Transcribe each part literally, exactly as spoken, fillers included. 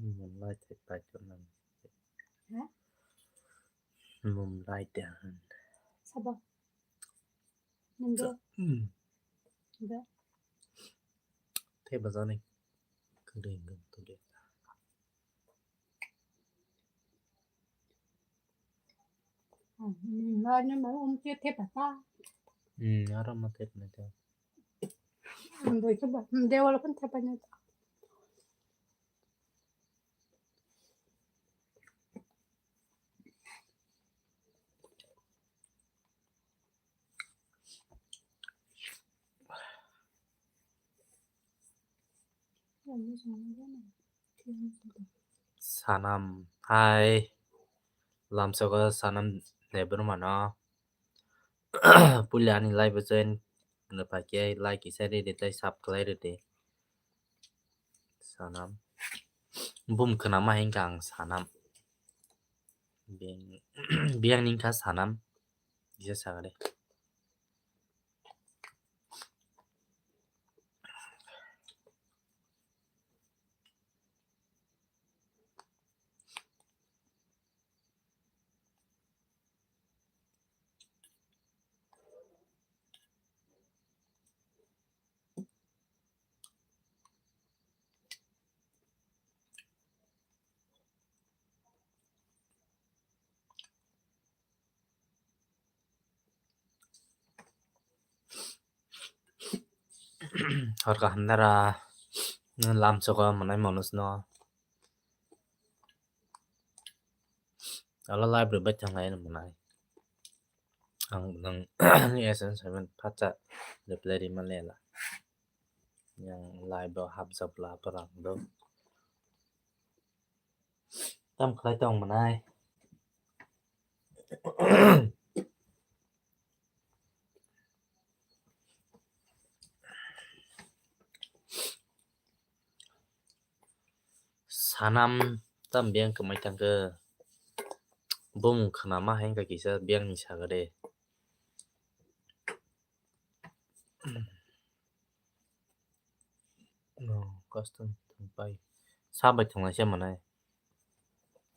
Mumbai te pai to nang. Ha? Mumbai te han. Sabo. Nunggu. Hmm. Nunggu. Te bazani. Kering kering tu dia. Hmm, aro ma thep na te. Hmm, doi ke ba, hmm, dewal pun thep na. Sanam hai lamsogo Sanam Debbarma no puila ani live o join wngna paikhe like kisa ridi tei sub khlai ridi. Sanam bum khwnama hinkha ang Sanam. Biyang, biyang ni wngkha Sanam. Kisa sakha de. Hor kaham dara, nwng lamsogo mwnai Manoj no. Alo live rwbai thanglai mwnai. Ang nwng S N seven phatsa reply rima lela. Yang live o hapjak bla borang do. Tam khlai tong mwnai. Sanam tam biyang kwmai tangkhe bumung khwnama hai wngkha kisa biyang ni sakha de. No, custom thangpai. Sabai thangnaisa mwnai.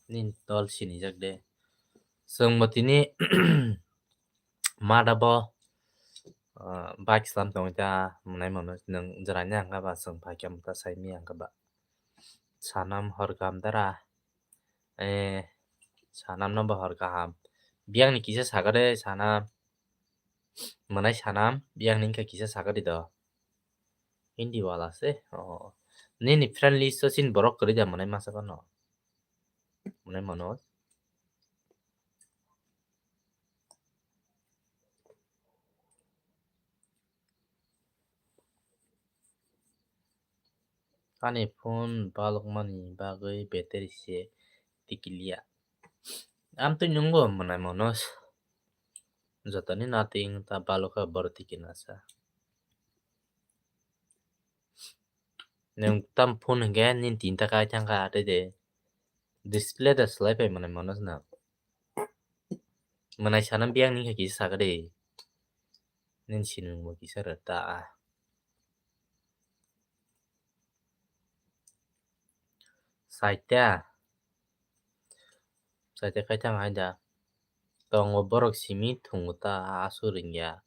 Nini dol sinijak de. Chwngbo tini mada bo, ah, bike slam tongwi ta mwnai mano. Nwng jwraini hwnka ba chwng phaikhe mwta saimanya hwnka ba. Sanam hor kaham dara. Eh, Sanam no bo hor kaham. Biyang ni kisa sakha de Sanam. Mwnai Sanam, biyang ni wngkha kisa sakha di do. Hindi wala se. Oh. Nini friend list o chini borok kwrwi da mwnai masa phano. Mwnai Manoj. Ani phone balokmani bagwi battery se tikiliya. Amtwi nungbo mwnai Manoj. Jotoni nating ta balokha boro tikinasa. Nwng tam phone hwnkhe nini tinta kai thangkha tei de. Display da swlai pai mwnai Manoj no. Mwnai Sanam biyang ni khe kisa sakha de. Nini sinimung bo kisa rwta. Saita. Saita khaithang hai da. Tongo borok simi thungo ta aswk ringya.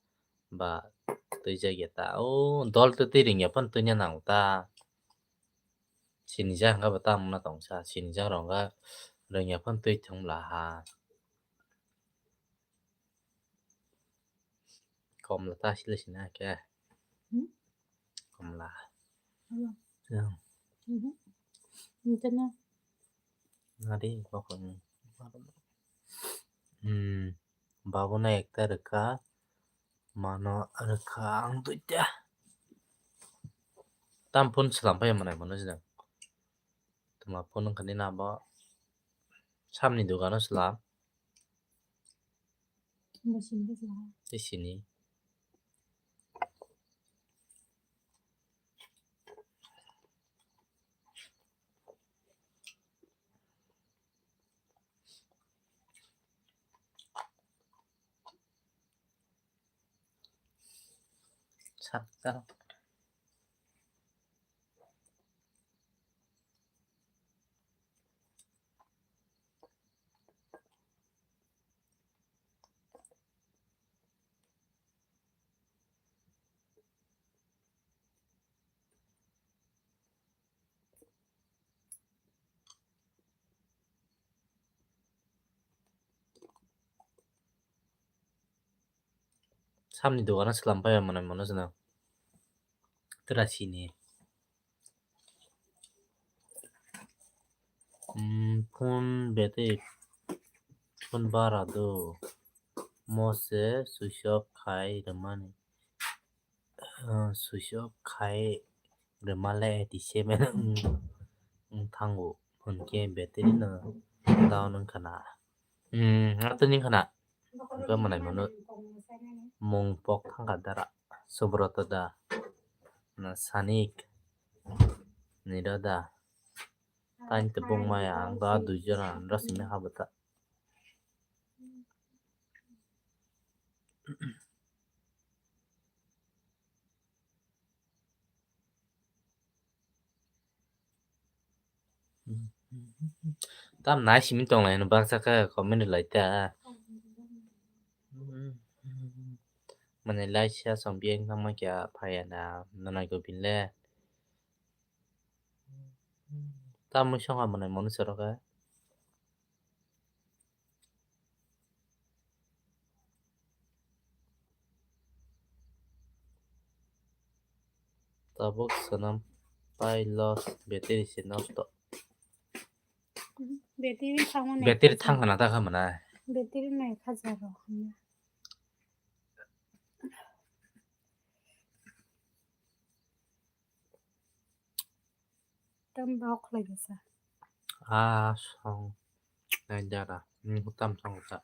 Ba twijak ya ta. O dol twi twi ringya phano twina nango ta. Sinijak hwnka bo tamo wngna tongsa. Sinijak rok hwnka ringya phano twi thung bwla ha. Komla ta sila sina khe. Hmm? Komla. Alo. Yang. Mhm. Nte na. Nadi kok ni. Hmm. Babu na ekta rwkha. Mano rwkha ang duita. Tam phone swlam pai manai mano jina. Tuma phone wngkha ni na bo. Samni dogano swlam. Bo sini bo sini. Tei sini. Sak sak. Samni dogano swlam pai mano mano sino. Tera sini. Hmm, phone battery, phone bara do. Mose switch off khai rwmani. Ah, switch off khai rwmale di semen wng, wng thango. Hwnkhe battery no down wngkha na. Hmm, atwni wngkha na. Hwnkhe mwnai mano mung pok thangkha dara. Subrata da. Na Sanik. Nira da. Tani tebong maya ang da duijona. Nra simi habata. Tam nai simi tong lai no baksa khe comment lai ta. Mane lai sia song biang tang ma kya phaya na nonai ko bin le. Tam mui song ha mane monu sero khe. Tabuk swnam pai loss, battery se nosto. Battery thangmani. Battery thangkha na ta kha mwnai. Battery nai kha jaro. Tam bok lai gasa. Ah, song. Nai jara. Hmm, hutam song ta.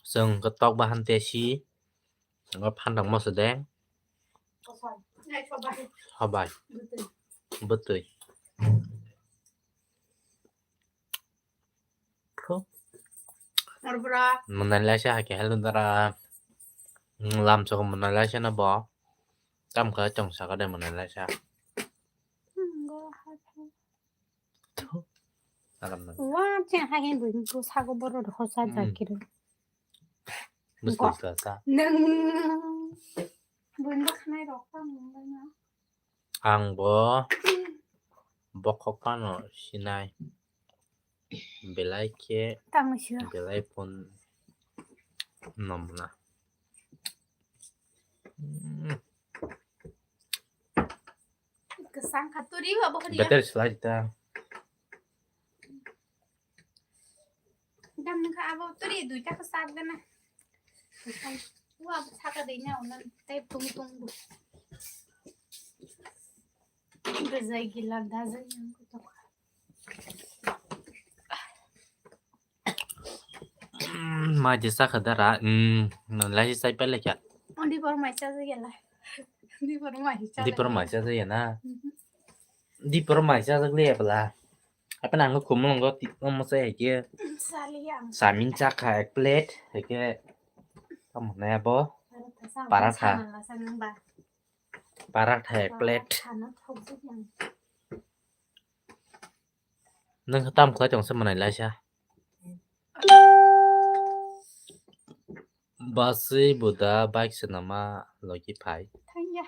Chwng khe tok bahan tesi. Chwng phan rok moso de. Sobai. Bwtwi. Phu. Mwnai laisa hai khe hello dara. Lam chok mwnai laisa no bo. Tam kha chong saka de mwnai laisa. Thu. Aram na. Wa chen hai hen bwswk sago borok rok hosa jakiro. Bwswk sa sa. Nang. Bun bakhanai rok pa mwnai na. Ang bo bokhok phano sinai. Belai khe tamo sio. Belai phone nomna. Hmm. Kwchang kha turi ba bo khani. Better slide ta. Dam nang kha abo turi duita kha sak dana. Wa abo saka de nya ona tei tung tung bu. Gajai gila dajai yang ko to. Mai de sakha dara. Hmm, lai sai pele kya. Ondi por mai sa gela. Di por mai sa. Di por mai sa ya na. Di por mai sa le bla. Apa nang ko mo ngo ti mo sa ya ke. Sali yang. Samin cha kha ek plate ke. Kamu ne bo. Paratha. Paratha ek plate. Nwng tam khlai tong se mwnai laisa. Basui buda bike swnama logi phai. Thangya.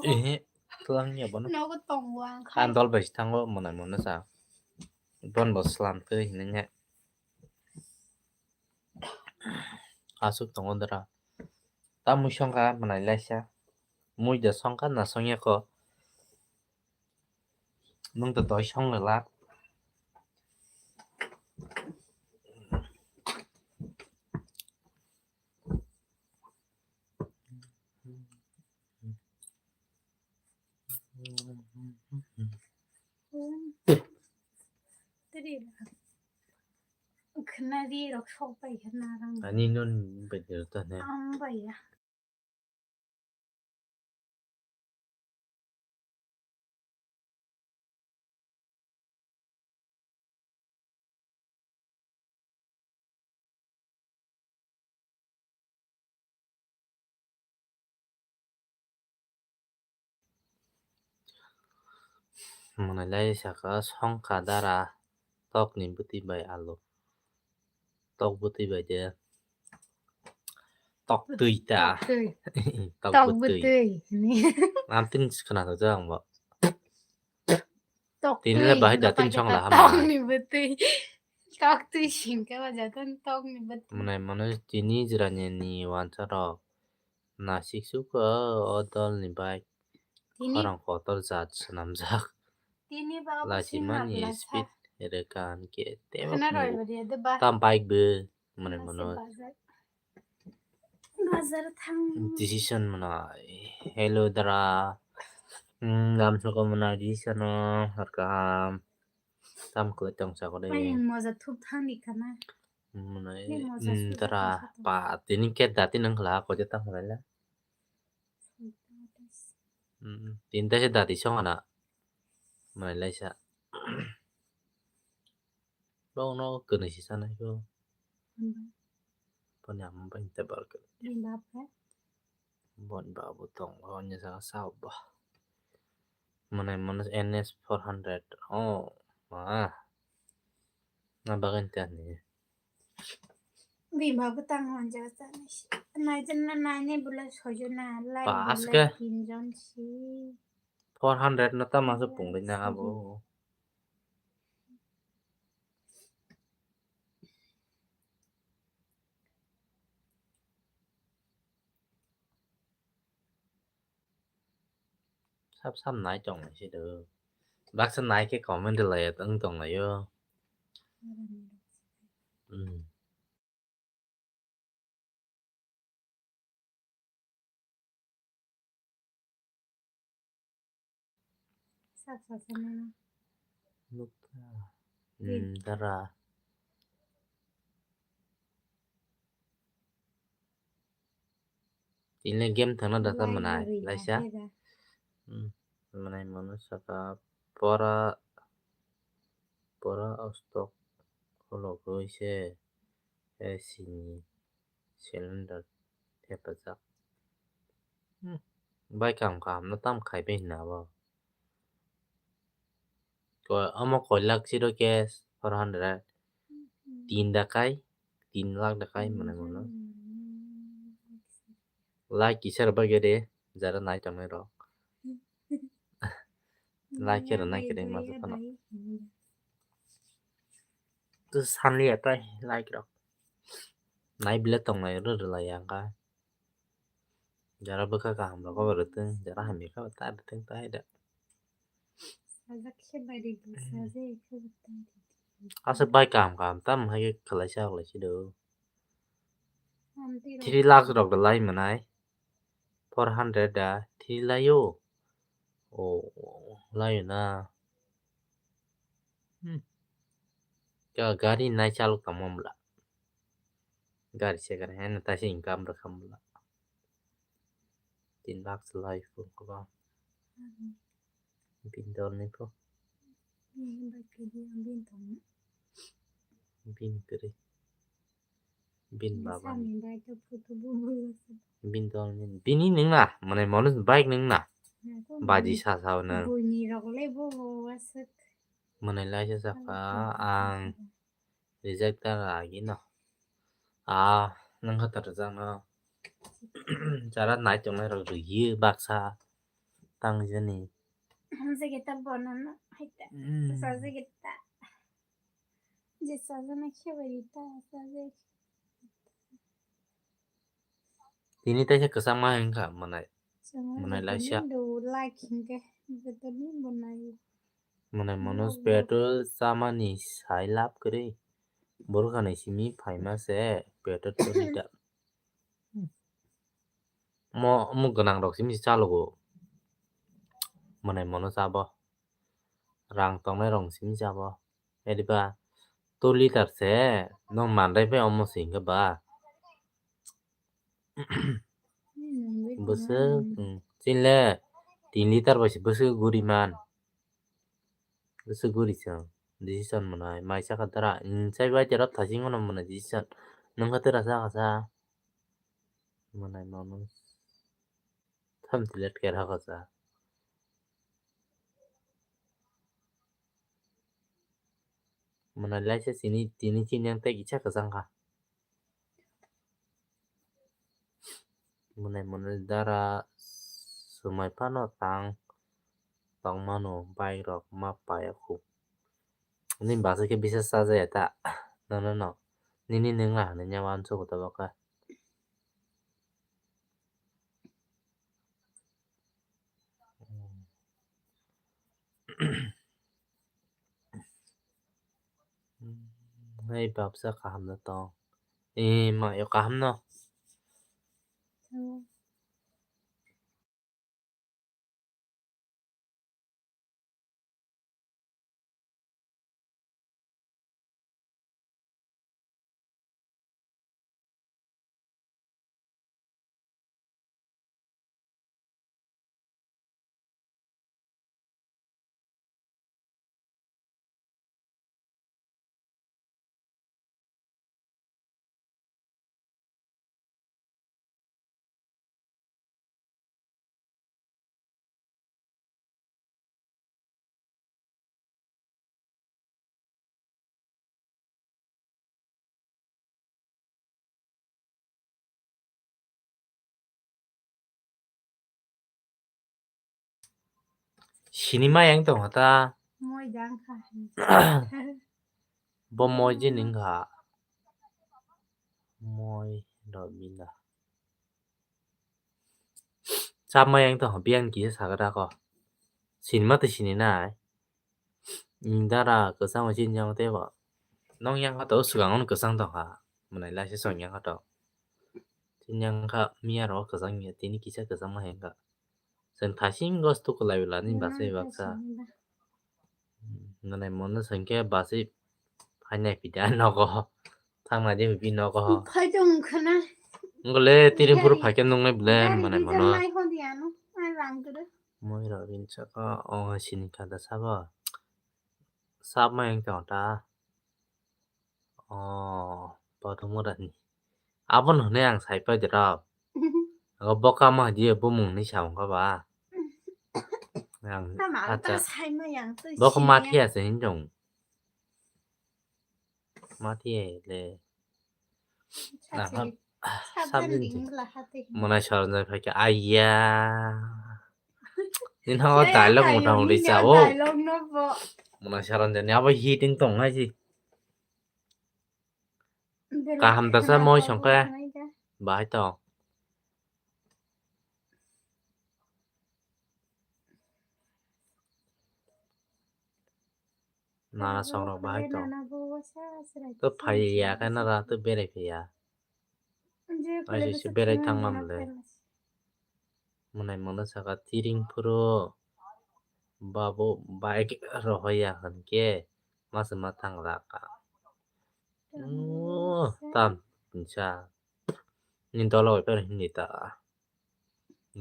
Ehe, tlang ya bono. Nogo tongo ang khai. Andol bai thango mwnai mwnai sa. Bon bo slam twi hinenge. Aswk tongo dara. Ta mui songkha mwnai laisa. Mui da songkha na songya ko. Nwng to doi song le lak. Khna ri rok sok pai khna rang. Ani non bai de ta ne. Am bai ya. Mwnai lai saka songkha dara tokni bwtwi bai alu. Tok bwtwi bai de. Tok twi ta. Tok twi. Tok bwtwi. Tok bwtwi. Amtwini khwna thajak ang bo. Tini le bahai da tin song la hamya. Tokni bwtwi. Tok twi singkhe ba jatoni tokni bwtwi. Mwnai mano tini jirani ni wansa rok. Nasik suko o dol ni bike. Tini khorang kotor jat swnamjak. Tini ba obo lachimani singna blasa. Speed rekan ke tebok khana roi bari de ba. Tam bike bo mwnai mano. Bazar thang. Decision mwnai. Hello dara. Hmm, gam soko mwnai decision o harkam. Tam koi tong sako de. Pai moja thup thang ni khana. Mwnai, hmm, dara pa tini ke dati nang khla ko je tam khla. Hmm, tinta se dati song ana. Mwnai laisa. Bongno kwnwi se sanai kho. Boni ama bai tei barkhe. Boni baba khe? Boni baba bo tong, boni saka sao ba. Mwnai mano N S four hundred. Oh, ma. Na bagwi tani. Bini baba tang hwnjak sanai. Nai jan na nai ne bula sojo na lai. Pas bula ke? Tin jon si. Four hundred no tamo se pungwi na abo. Sab sab nai tong nai se do. Baksa nai khe comment rwlai ya tong tong lai o. Hmm. Sak sak sak nana. Nukha. Hmm, dara. Tini game thangna data mwnai laisa. Hmm, mwnai mano saka pora pora ostok khulogwi se sini cylinder thepajak. Hmm, bai kam kam no tam khai bai hina bo. Ko-, omo koi lakh siro cash four hundred. Tin dakai, tin lakh dakai mwnai mano. Like kisa rwbagwi de, jara nai tongnai rok. Like khe rwnai khe de masa phano. Tu sanliya tai like rok. Nai bile tongnai ro rwlai ya kha. Jara bwkha kaham rok abo rwtwng, jara hamya khe ta rwtwng ta hai da. Sajak khe bai rwdi, sajak khe bai rwdi. Aswk bai kaham kaham tam hai khe khwlaisa khwlaisi do. Three lakh rok da lai mwnai. Four hundred da three laio. O, laio na. Hmm. Ka gari nai chalok tamo mla. Gari se gari hai na taisi income rwkha mla. Tin lakh se lai phuru ko ba. Bin dol ni pho. Bin kwrwi. Bin baba ni. Bin dol ni. Bini nung na. Mane manu bike nung na. Baji sa sa na. Buini rok le bo bo aswk. Mane lai sa sa kha ang. Reject ta agi no. Ah, nang kha ta rwjak no. Jara nai tongnai rok rwgwi baksa tang jani. Hamjageta bono no hai ta. Hmm. Sajageta. Je sajana khe bai ta sajak. Tini taisa kwchangma wngkha mwnai. Mwnai laisa. Like hinkhe jotono bo nai. Mwnai Manoj petrol chamani sai lab kwrwi. Borok hani simi phaima se petrol tuli da. Mo, mo gwnang rok simi chalogo. Mwnai Manoj abo. Rang tongnai rok simi chabo. Ediba two liter se no manrai bai omo se hinkhe ba. Bwswk, hmm, chini le tin liter bai se bwswk guri man. Bwswk guri chwng. Decision mwnai mai chakha dara. Hmm, chai bai tera thaching mano mwnai decision. Nungkha tera chakha cha. Mwnai mano. Tham tilet ker ha kha cha. Mwnai laisa chini, tini chini ang tei kisa kwchang kha. Mwnai mwnai dara swmai phano tang tongmano, bike rok ma paiya khu. Nini bwsai khe bisa chajaya ta? No, no, no. Nini nwng la hinwi uansukgo tabuk khe. Hei babsa kaham no tong. Eh, ma yo kaham no. Sini ma yang tong ta. Moi jang kha. Bo moi je ning kha. Moi Robina. Chap ma yang tong biang kisa sagra ko. Sini ma te sini nai. Dara kwchang bo chini yang tebo. Nong yang kha to swkang ono kwchang tong kha. Mwnai lai se song yang kha to. Chini yang kha miya ro kwchang ya tini kisa kwchang ma yang kha. Chwng thasing go stu kwlai bwla ni bachai baksa. Mwnai mono chwng khe bachai phainai pida nogo. Thangna di bi nogo. Phai tong khna. Ngole tiri phuru phai khe nungnai bwle mwnai mono. Moi rok rin saka o sini kha da sabo. Sab ma yang tong ta. O, Pothomura ni. Abono hwnwi ang sai pai dirok. Abo boka ma di bumung ni sa wngkha ba. Ang acha. Boko ma thia se hin jong. Ma thia le. Sabjin. Mona Saranjan phaikhe, aiya. Nini hago dialogue mota moti chao. Mona Saranjan ni abo hit wng tong hai si. Kaham ta sa moi songkhe. Bahai to. Nana songrok bahai tong. To phai ya khe nara to berai phai ya. Aisi se berai thangma mole. Mwnai mono saka tiring phuru babu bike rohoya hinkhe masa ma thang raka. Tam hinsa. Ni dolo bai phano hindi ta.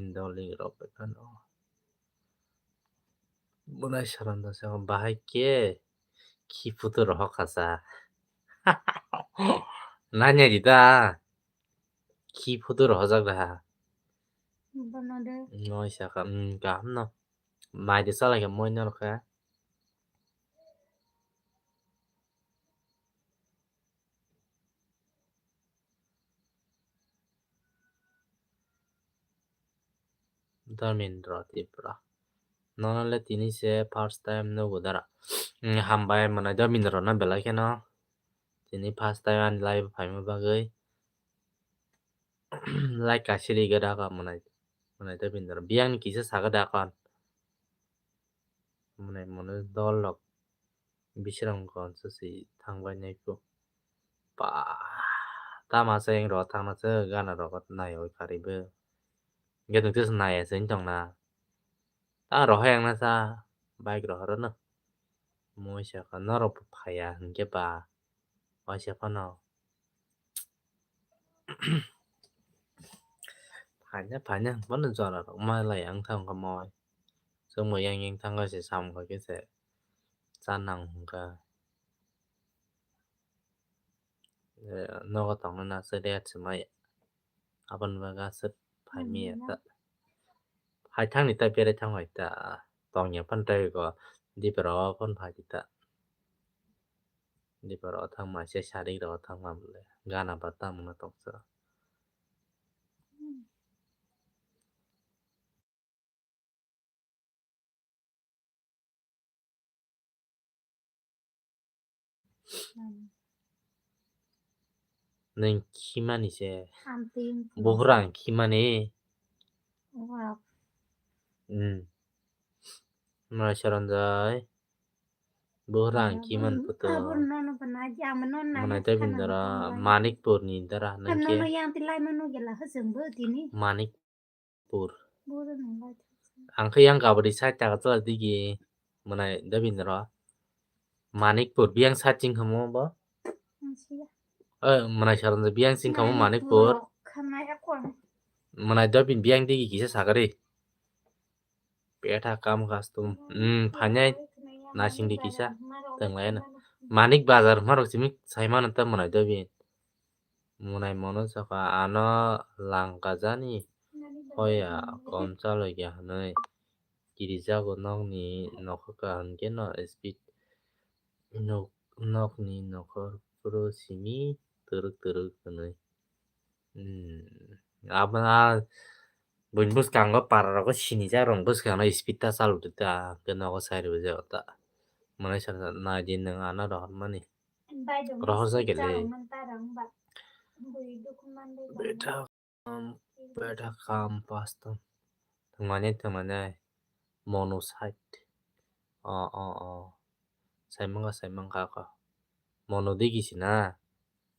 Ni doli rok bai phano. Bunai saran da sa bahai khe khi photo rohok kha sa. Nanya di ta. Khi photo rohojak da ha. Bono de. Noi saka, um, kaham no. Mai de salai khe moi no rokha. Dharmendra Tripura. Nono le tini se first time nugo dara. Hmm, hambai mwnai Dharmendra no belai kheno. Tini first time ani live phaima bagwi. Like kaisa ri gada ka mwnai. Mwnai Dharmendra. Biyang ni kisa saga da kon. Mwnai mono dol rok. Bisrang kon se si thangbai nai kho. Pa, tama se eng ro thangna se gana ro nai oi kari bo. Ge nung se nai se tong na. Ta rohai ang na sa bike rohoro no. Moi saka norok bo phaiya hinkhe ba waisa phano. Phaina, phaina, bono jora rok ma lai ang thang kha moi. Chwng bo yang yang thang kha se sam kha khe se cha nang hwn kha. Eh, nogo tongna na se rate se mai. Aboni bagwi aswk phai manya ta. Hai thangni ta berai thang hai ta. Tongya phano tei go dipra o phano phai di ta. Dipra o thang ma se sarik rok thang ma bwle gana ba tamo tongsa. Nwng khimani se. Amtwing. Buhrang khimani. Wah. Hmm. Mwnai soronjai. Buhrang khiman puto. Mwnai tei bini dara Manikpur ni dara nang khe. Manik Pur. Ang khe yang kabadi side taka chwla digi mwnai Dobindra. Manikpur biyang side ching khamu bo. Eh, mwnai saron biyang ching khamu Manikpur. Mwnai Dobin biyang digi kisa sakari. Petha kam kastum. Hmm, phainai nasing di kisa. Tenglaina. Manik Bazar marok simi saimano ta mwnai Dobin. Mwnai mono saka ano langkajani hoya kom chalokya hwnwi kirijago nokni nokha kaham khe no speed nok, nokni nokhor phuru simi twrwk twrwk hwnwi. Hmm. Aboni buini bwskango para rogo sinijak rok bwskango speed ta chalok ta hwnkhe nogo sai rwjak ta. Mwnai saka naidi nwng ano rohormani. Rohor jagele. Beta kam, beta kam pastom. Thwngmani, thwngmani. Mono side. O, o, o. Saimangka, saimangka ko. Mono digi sina.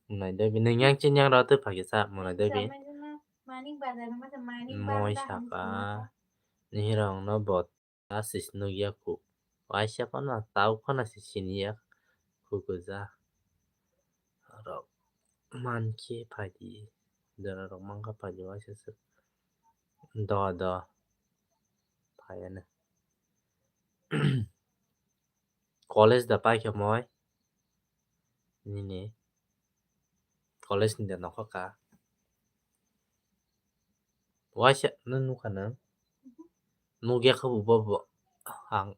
Mwnai Dobi. Nwng yang chin yang rw twi phagisa, Mwnai Dobi. Moi saka. Nihirong no bot. Asis nukya khu. Waisa phano tau phano se siniya khu kwja. Rok mankhe phaidi. Jora rok mankha phaidi waisa se. Do do. Phaiya na. College da paikha moi. Nini. College ni da nokha ka. Waisa nw nukha nw. Nukya kha bo bo ang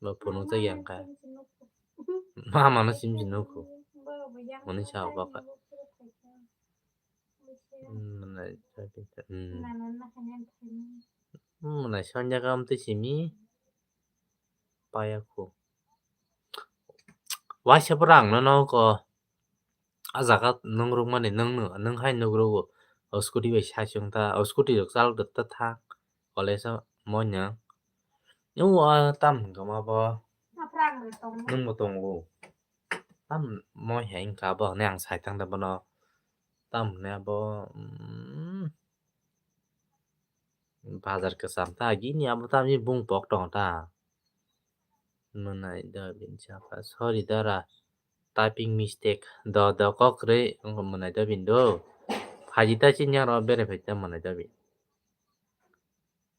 bo phunuk jak yang kha. Mama no sim si nukhu. Mani sa baka. Mwnai sanja kam twi simi. Paya khu. Waisa pura ang no nokho. A jaga nung rwkmani nung nung hai nuk rwo. O scooty bai sai chwng ta, o scooty rok chalok ta thang. College o moino. O tam hwnkha ma bo. Nung bo tongo. Tam moi hai wngkha bo hwnwi ang sai thang da bono. Tam hwnwi abo, mm, bazar kwcham ta, gini abo tamni bung pok tongo ta. Mwnai Dobin saka, sorry dara, typing mistake. Do, do, kok kwrwi, wngkha Mwnai Dobin do. Phaidi ta chini aro berai phai ta Mwnai Dobin.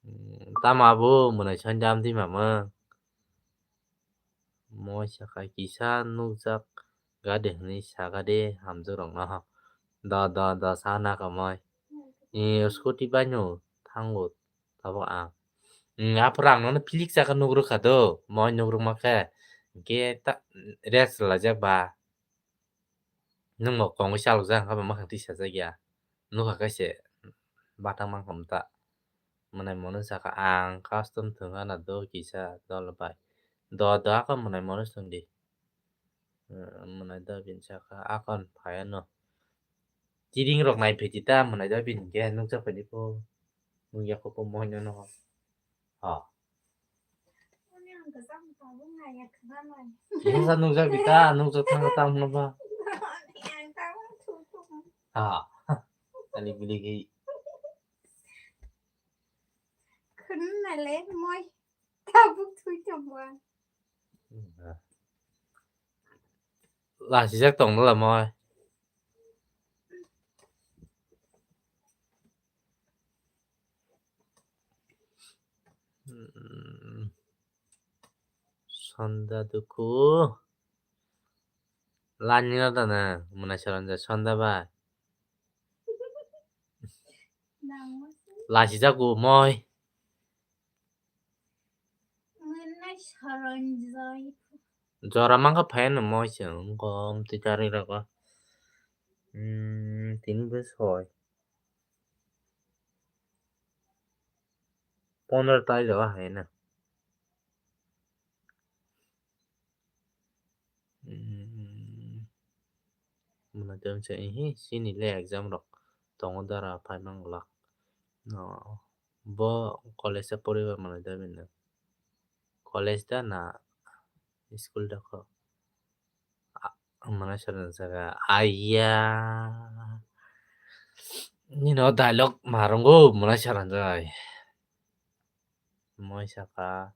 Mm, tamo abo Mwnai sanja amtwi mamang. Moi saka kisa nukjak gade hwnwi saka de hamjwk rokno. Do, do, do, sa na ka moi. Ee, scooty bai no thango tabuk ang. Ee, aphuru ang nono philik saka nuk rwkha do, moi nuk rwkma khe. Hwnkhe ta, rest laijak ba. Nwng bo kongwi chalokjak wngkha ba mwkhang tisajak ya. Nukha khe se batang mankha ta. Mwnai mono saka ang custom thwng ana do kisa dol bai. Do do ako mwnai mono swng di. Mwnai Dobin saka akon phai ano. Tiring rok nai phaidi ta Mwnai Dobin hwnkhe nukjak phaidi po. Nukya kho po mohino no. Ha. Nukjak, nukjak di ta, nukjak thang ta hwnba. Ha. Ani bili ki. Khun nale moi. Tabuk thui tongwa. Lasijak tong la moi. Hmm. Sonda duku. Lani no dana, mwnai saron ja sonda ba. Lasijak bo moi. Mwnai saron jai. Jora mangkha phaino moi se wngkha, amtwi karwi rokha. Hmm, tini bo soi. Pondro tarikh rokha haino. Hmm. Mwnai tei wngsa, ihi, chini le exam rok tongo dara, phaimang glak. No, bo college o poriba mwnai da bini. College da na school da kho? A, mwnai sara jaga. Aiya. Nino dialogue ma rongo mwnai sara jai. Moi saka,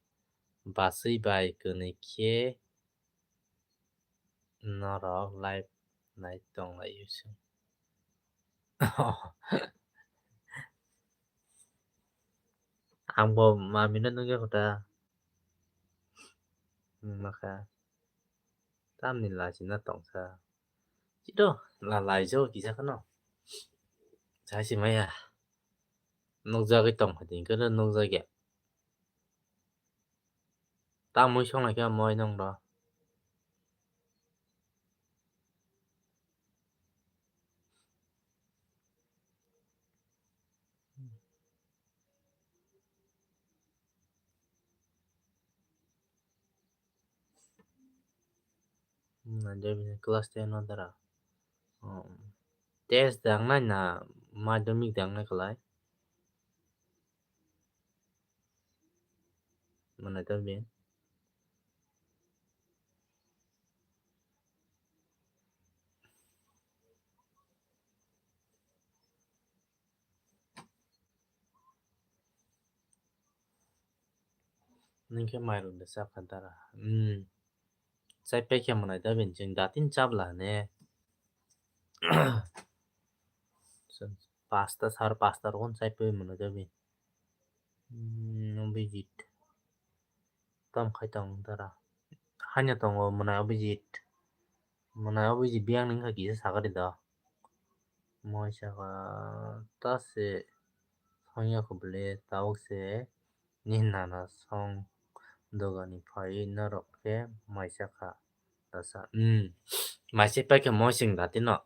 basui bai kwnwi khe norok live nai tong lai o chwng. Ang bo mamino nugya kho ta. Wngma kha. Tamni lachina tongsa. Chito, la laijao kisa kheno. Saisi maya. Nukjagwi tongkha, tini khe nukjakya. Tamwi songlai khe moi nongro. Class ten no dara. Test dangnai na madhyamik dangnai kwlai? Mwnai ta bini. Nwng khe mairum de chapkha dara. Hmm. Chai paikha mwnai ta bini chwng datin chapla hane. Pasta, sar pasta rogon chai pai mwnai ta bini. Hmm, Abhijit. Tam khai tong dara. Hanya tongo mwnai Abhijit. Mwnai Abhijit biyang ni wngkha kisa sakari do. Moi saka ta se songya kho bwle tabuk se ni nana song dogani phai norok khe mai saka dasa. Hmm. Mai se paikhe moi sing datino.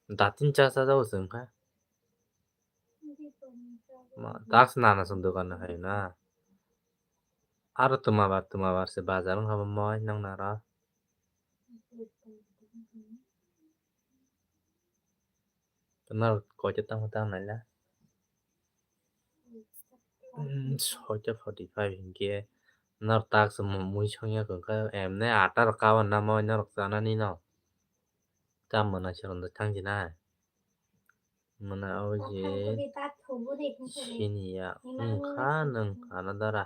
Datin cha cha jago chwng kha. Ma, task nana song dogan hai na. Aro tuma bar, tuma bar se bazar wngkha mo moi nang nara. Nang koita tamo tang naila. Hmm, soita forty five hinkhe nang task mo mui songya kha em ne atar kawan na moi norok chanani no. Tamo na se rondo thang jinai. Mwnai Abhijit siniya wngkha nwng anadara.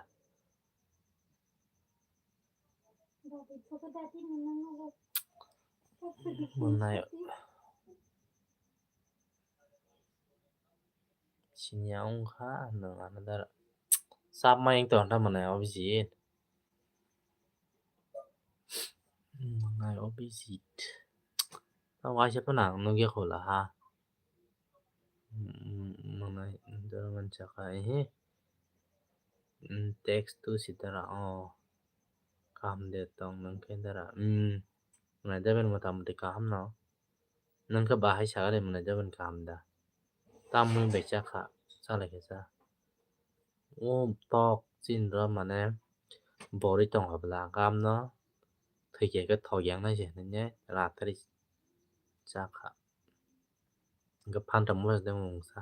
Mwnai siniya wngkha nwng anadara. Sap ma wng tong kha mwnai Abhijit. Mwnai Abhijit. Waisa phano ang nugya kho la ha. Mwnai dara manchakha ehe. Text tu si dara o. Kaham de tong nang khe dara. Mwnai deben mota moti kaham no. Nang khe bahai sakha de mwnai deben kaham da. Tamni bai chakha, chalai khe cha. O tok chinro mane bori tong habla kaham no. Thwikhe khe thok yang nai se hinwi ratri chakha. Hwnkhe phantom mosok de mungsa.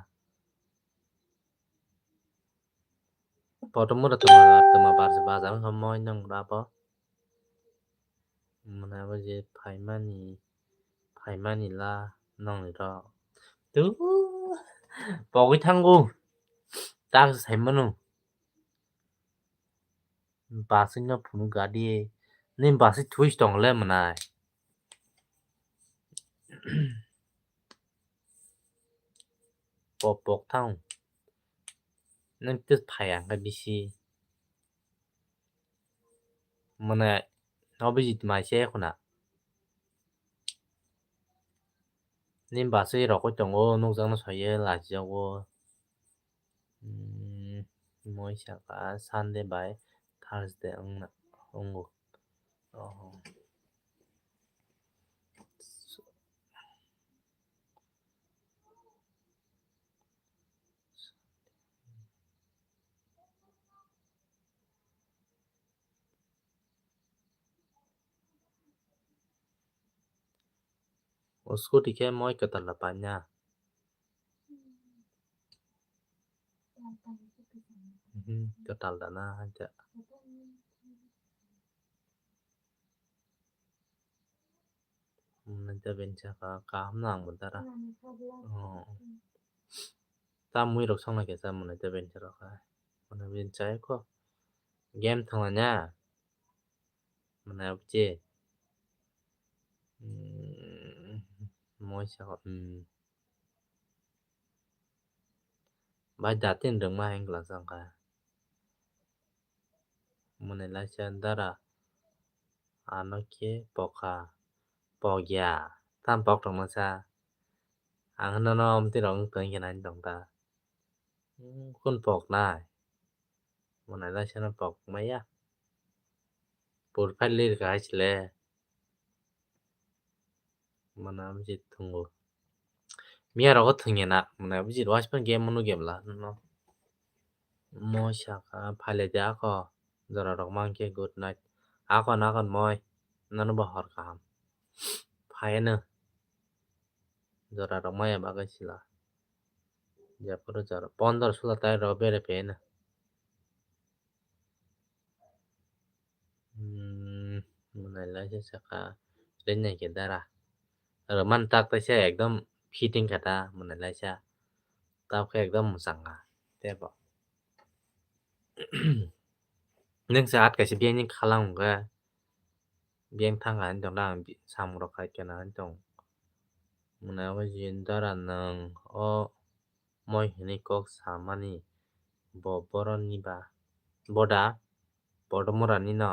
Kotorma rok tongma bar se bazar wngkha moi nong rabo. Mwnai Abhijit phaimani, phaimani la nongni rok. Tu pogwi thango. Tak se saimano. Basui no phunuk gadi. Nini basui thui tong le mwnai. Pok pok thang. Nang tei phai ang khe bisi. Mane Abhijit mai se khuna. Nini basui rokoi tongo, nukjakno saiye lachijago. Hmm, moi saka Sunday bai Thursday wngna, wngo. Oh. O scooty khe moi kwtal da paina. Mhm, kwtal da na haja. Mwnai ta bini saka kaham no ang bo dara. Oh. Ta mui rok song nai khe sa mwnai ta bini saka. Mwnai bini chai kho. Game thangla nya. Mwnai abche. Hmm, moi saka, hmm. Bai datin rwngma heng glak jang kha. Mwnai laisa dara ano khe pokha. Pokya. Tam pok tongma sa. Ang nono amtwi rok wng tong khe nai tong ta. Hmm, kun pok nai. Mwnai laisa no pok maya. Pur phai lir kha hai chile. Mwnai abijit thwngo. Miya rogo thwngya na. Mwnai abijit waispan game munu game la no. Moi saka phaile de ako. Jora rok mankhe good night. Akon akon moi. Nono bo hor kaham. Phaiya no. Jora rok maya bagwi sila. Jephuru jora pondro sula tai rok bere phaiya no. Hmm, mwnai laisa saka rinai khe dara. Roman tak taisa ekdom fitting kha ta mwnai laisa. Tabukhe ekdom mwchang kha tebo. Nwng se at kaisa biyangni khalang hwnkhe biyang thang kha hinwi tong da ang samung rok khai khe na hinwi tong. Mwnai abo jin dara nwng o moi hinwi kok samani bo boroni ba boda. Podomorani no.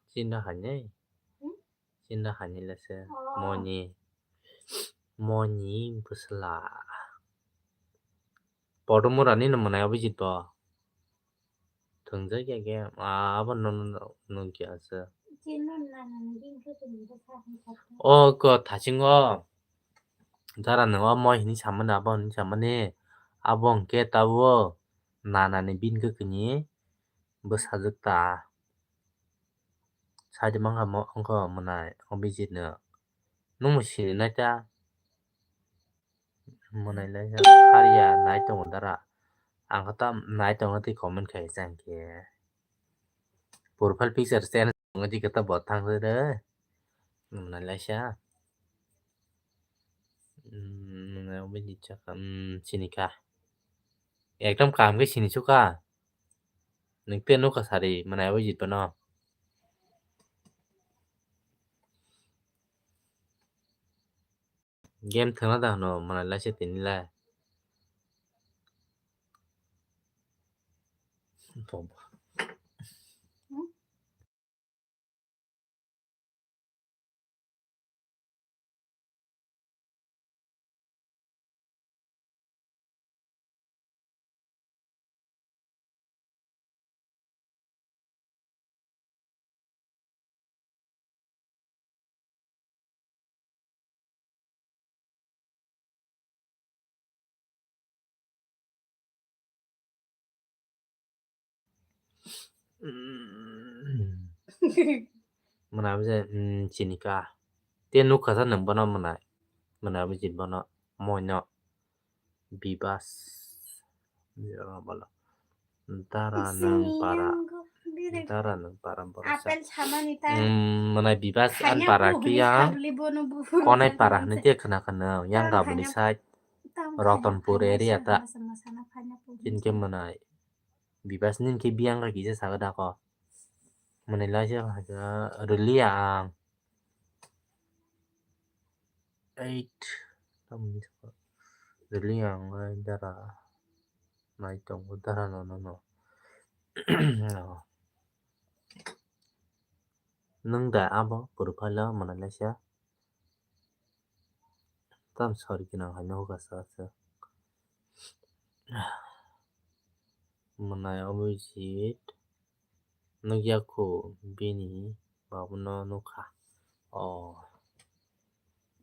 Chinda hainai. Hmm? Chinda hainai lese. Oh. Moni. Moni bwsla. Podomorani no mwnai abijit bo. Thwngjak ya khe, ah, abo no, no, no, nukya se. O ko thasingo. Dara no o moi hinwi samani, abo hinwi samani. Abo hwnkhe tabuk nanani bini kwkhwini bwsajwk ta. Saidi mankha mo-, wngkha mwnai Abhijit no. Nwng bo sini nai ta? Mwnai lai kha ya nai tongo dara. Ang khe ta nai tongo tei comment khai chang khe. Profile picture change tongo di khe ta bo thang de. Mwnai lai sa. Hmm, mwnai Abhijit chakha, hmm, sini kha. Ekdom kaham khe sini sukha. Nwng tei nukha sari mwnai Abhijit bono. Game thwngna da hwno mwnai laisa tini lai. Mwnai Abhijit, hmm, sini kha. Tei nukha sa nwng bono mwnai. Mwnai Abhijit bono. Moino. Bibas. Dara nwng para. Dara nwng para borok sa. Apple samani ta. Hmm, mwnai Bibas an para khe yang. Konai para hwnwi tei khna khna yang gaboni side. Rotonpur area ta. Chini khe mwnai. Bibas ni hwnkhe biyang kha kisa saga dako. Mwnai laisa kha rwliya ang. Eight. Tamni rwliya ang lai dara. Nai tongo dara no no no. Nwng da abo profile o mwnai laisa. Tam sorry gwnang hai no hwkha sa se. Mwnai Abhijit nukya khu bini babuno nukha. Oh.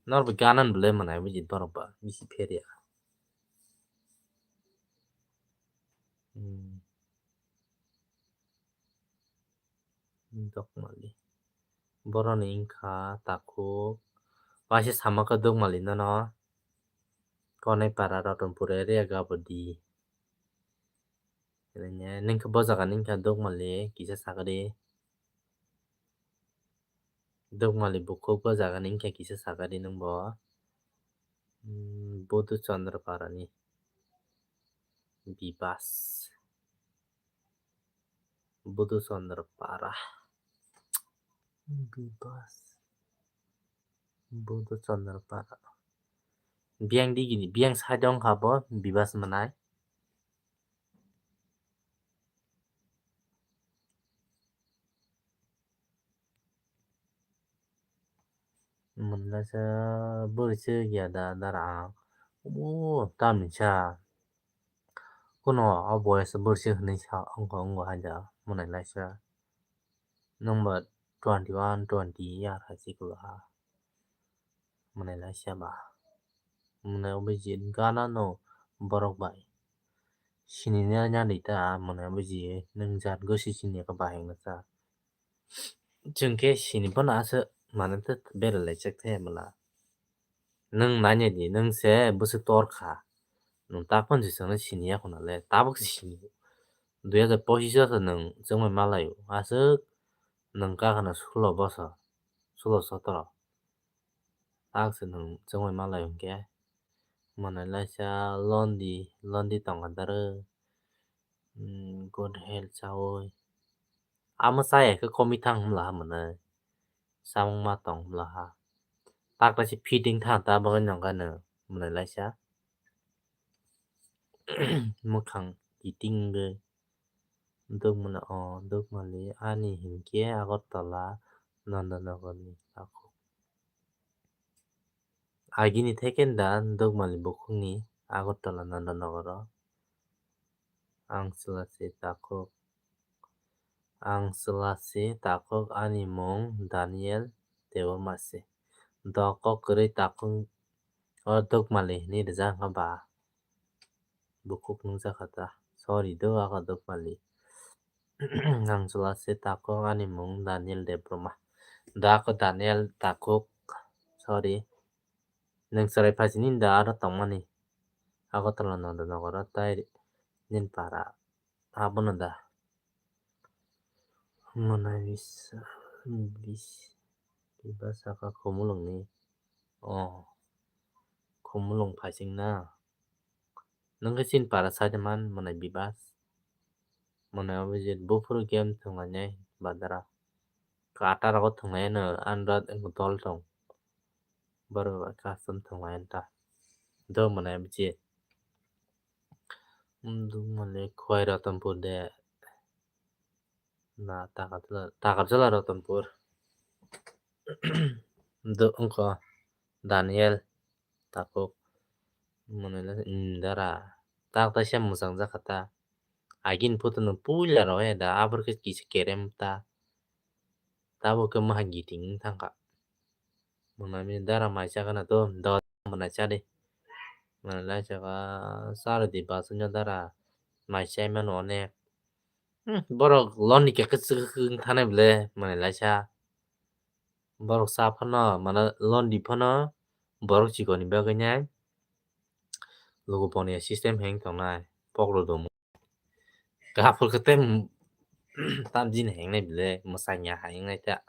Nor bo ganan bwle mwnai Abhijit borok ba bisi pheria. Hmm. Dokmali. Boroni wngkha takhuk. Waisa sama khe Dukmali nono. Konai para Ratanpur area gabodi. Nini, nini khe bo jaga ni wngkha Dukmali kisa sakadi. Dukmali bukhuk bo jaga ni wngkha kisa sakadi nwng bo. Hmm, Bodhu Chandra para ni. Bibas. Bodhu Chandra para. Bibas. Bodhu Chandra para. Biyang digini, biyang side wngkha bo, Bibas mwnai. Mwnlaisa bwrwi se ya da dara ang. O tamni sa. Kuno o boyes bwrwi se hwnwi sa wngkha, wngkha hai da mwnai laisa. Nwng ba twenty one, twenty year hai se kwlwkha. Mwnai laisa ba. Mwnai obo je gana no borok bai. Sini ya, ya ni ta, mwnai obo je nwng jat gosi sini ka bahai na sa. Chwng khe sini phano aswk manwi tei bera lai chak thaya bwla. Nwng nanya di, nwng se bwswk tor kha. Nwng tak phano se chwngno sini ya khuna le, tabuk se sini. Dui hazar pochish o se nwng chwngbai ma lai o. Aswk nwng ka khana sulo bosor, sulo sotoro. Tak se nwng chwngbai ma lai o hwnkhe. Mwnai laisa londi, londi tongkha daro. Hmm, good health chaui. Amo chaya khe komwi thang hwnla ha mwnai. Chamung ma tong hwnla ha. Tak ta se fitting thang ta bagwi nong kha no mwnai laisa. Mwkhang kiting wngwi. Dukmani o, Dukmali ani hinkhe Agartala, Nandanagar ni takhuk. Agini thekenda Dukmali bukhukni Agartala Nandanagar o. Ang chwla se takhuk. Ang chwla se takhuk, ani mung Daniel Debbarma se. Dok kok kwrwi takhuk o Dukmali hinwi rijak wngkha ba. Bukhuk nukjakha ta. Sorry do, aka Dukmali. Ang chwla se takhuk, ani mung Daniel Debbarma. Da ako Daniel takhuk. Sorry. Nwng chwrai phaisini da aro tongmani. Agartala Nandanagar o tai nini para. Abono da. Mwnai bisa, bis, Bibas saka Khumulwngni. Oh, Khumulwng phaising na. Nwng khe chini para side man mwnai Bibas. Mwnai obo je buphuru game thwnglainai badara. Kata rogo thwnglai no andra dol tong. Borok bai custom thwnglai ta. Do mwnai obo je. Dukmali Khowai Ratanpur de. Na Takarjala, Takarjala Ratanpur. Do wngkha Daniel takhuk. Mwnai le, hmm, dara. Tak ta se mwchang jakha ta. Agini photo no puila rw ya da. Abor khe kisa kerem ta. Tabuk khe mwkhang kiting wng thangkha. Mwnai dara mai chakha na to, do mwnai cha di. Mwnai lai chakha, cha rw di bus no dara. Mai chai mano onek. Hmm, borok londi khe kwchwk wng thanai bwle, mwnai laisa. Borok cha phano, mane londi phano borok chikon ni bagwi nai luku poniya system heng tongnai, pok rw domo. Kaphur khe tei tam jin heng nai bwle, mwsang ya hai wngnai ta.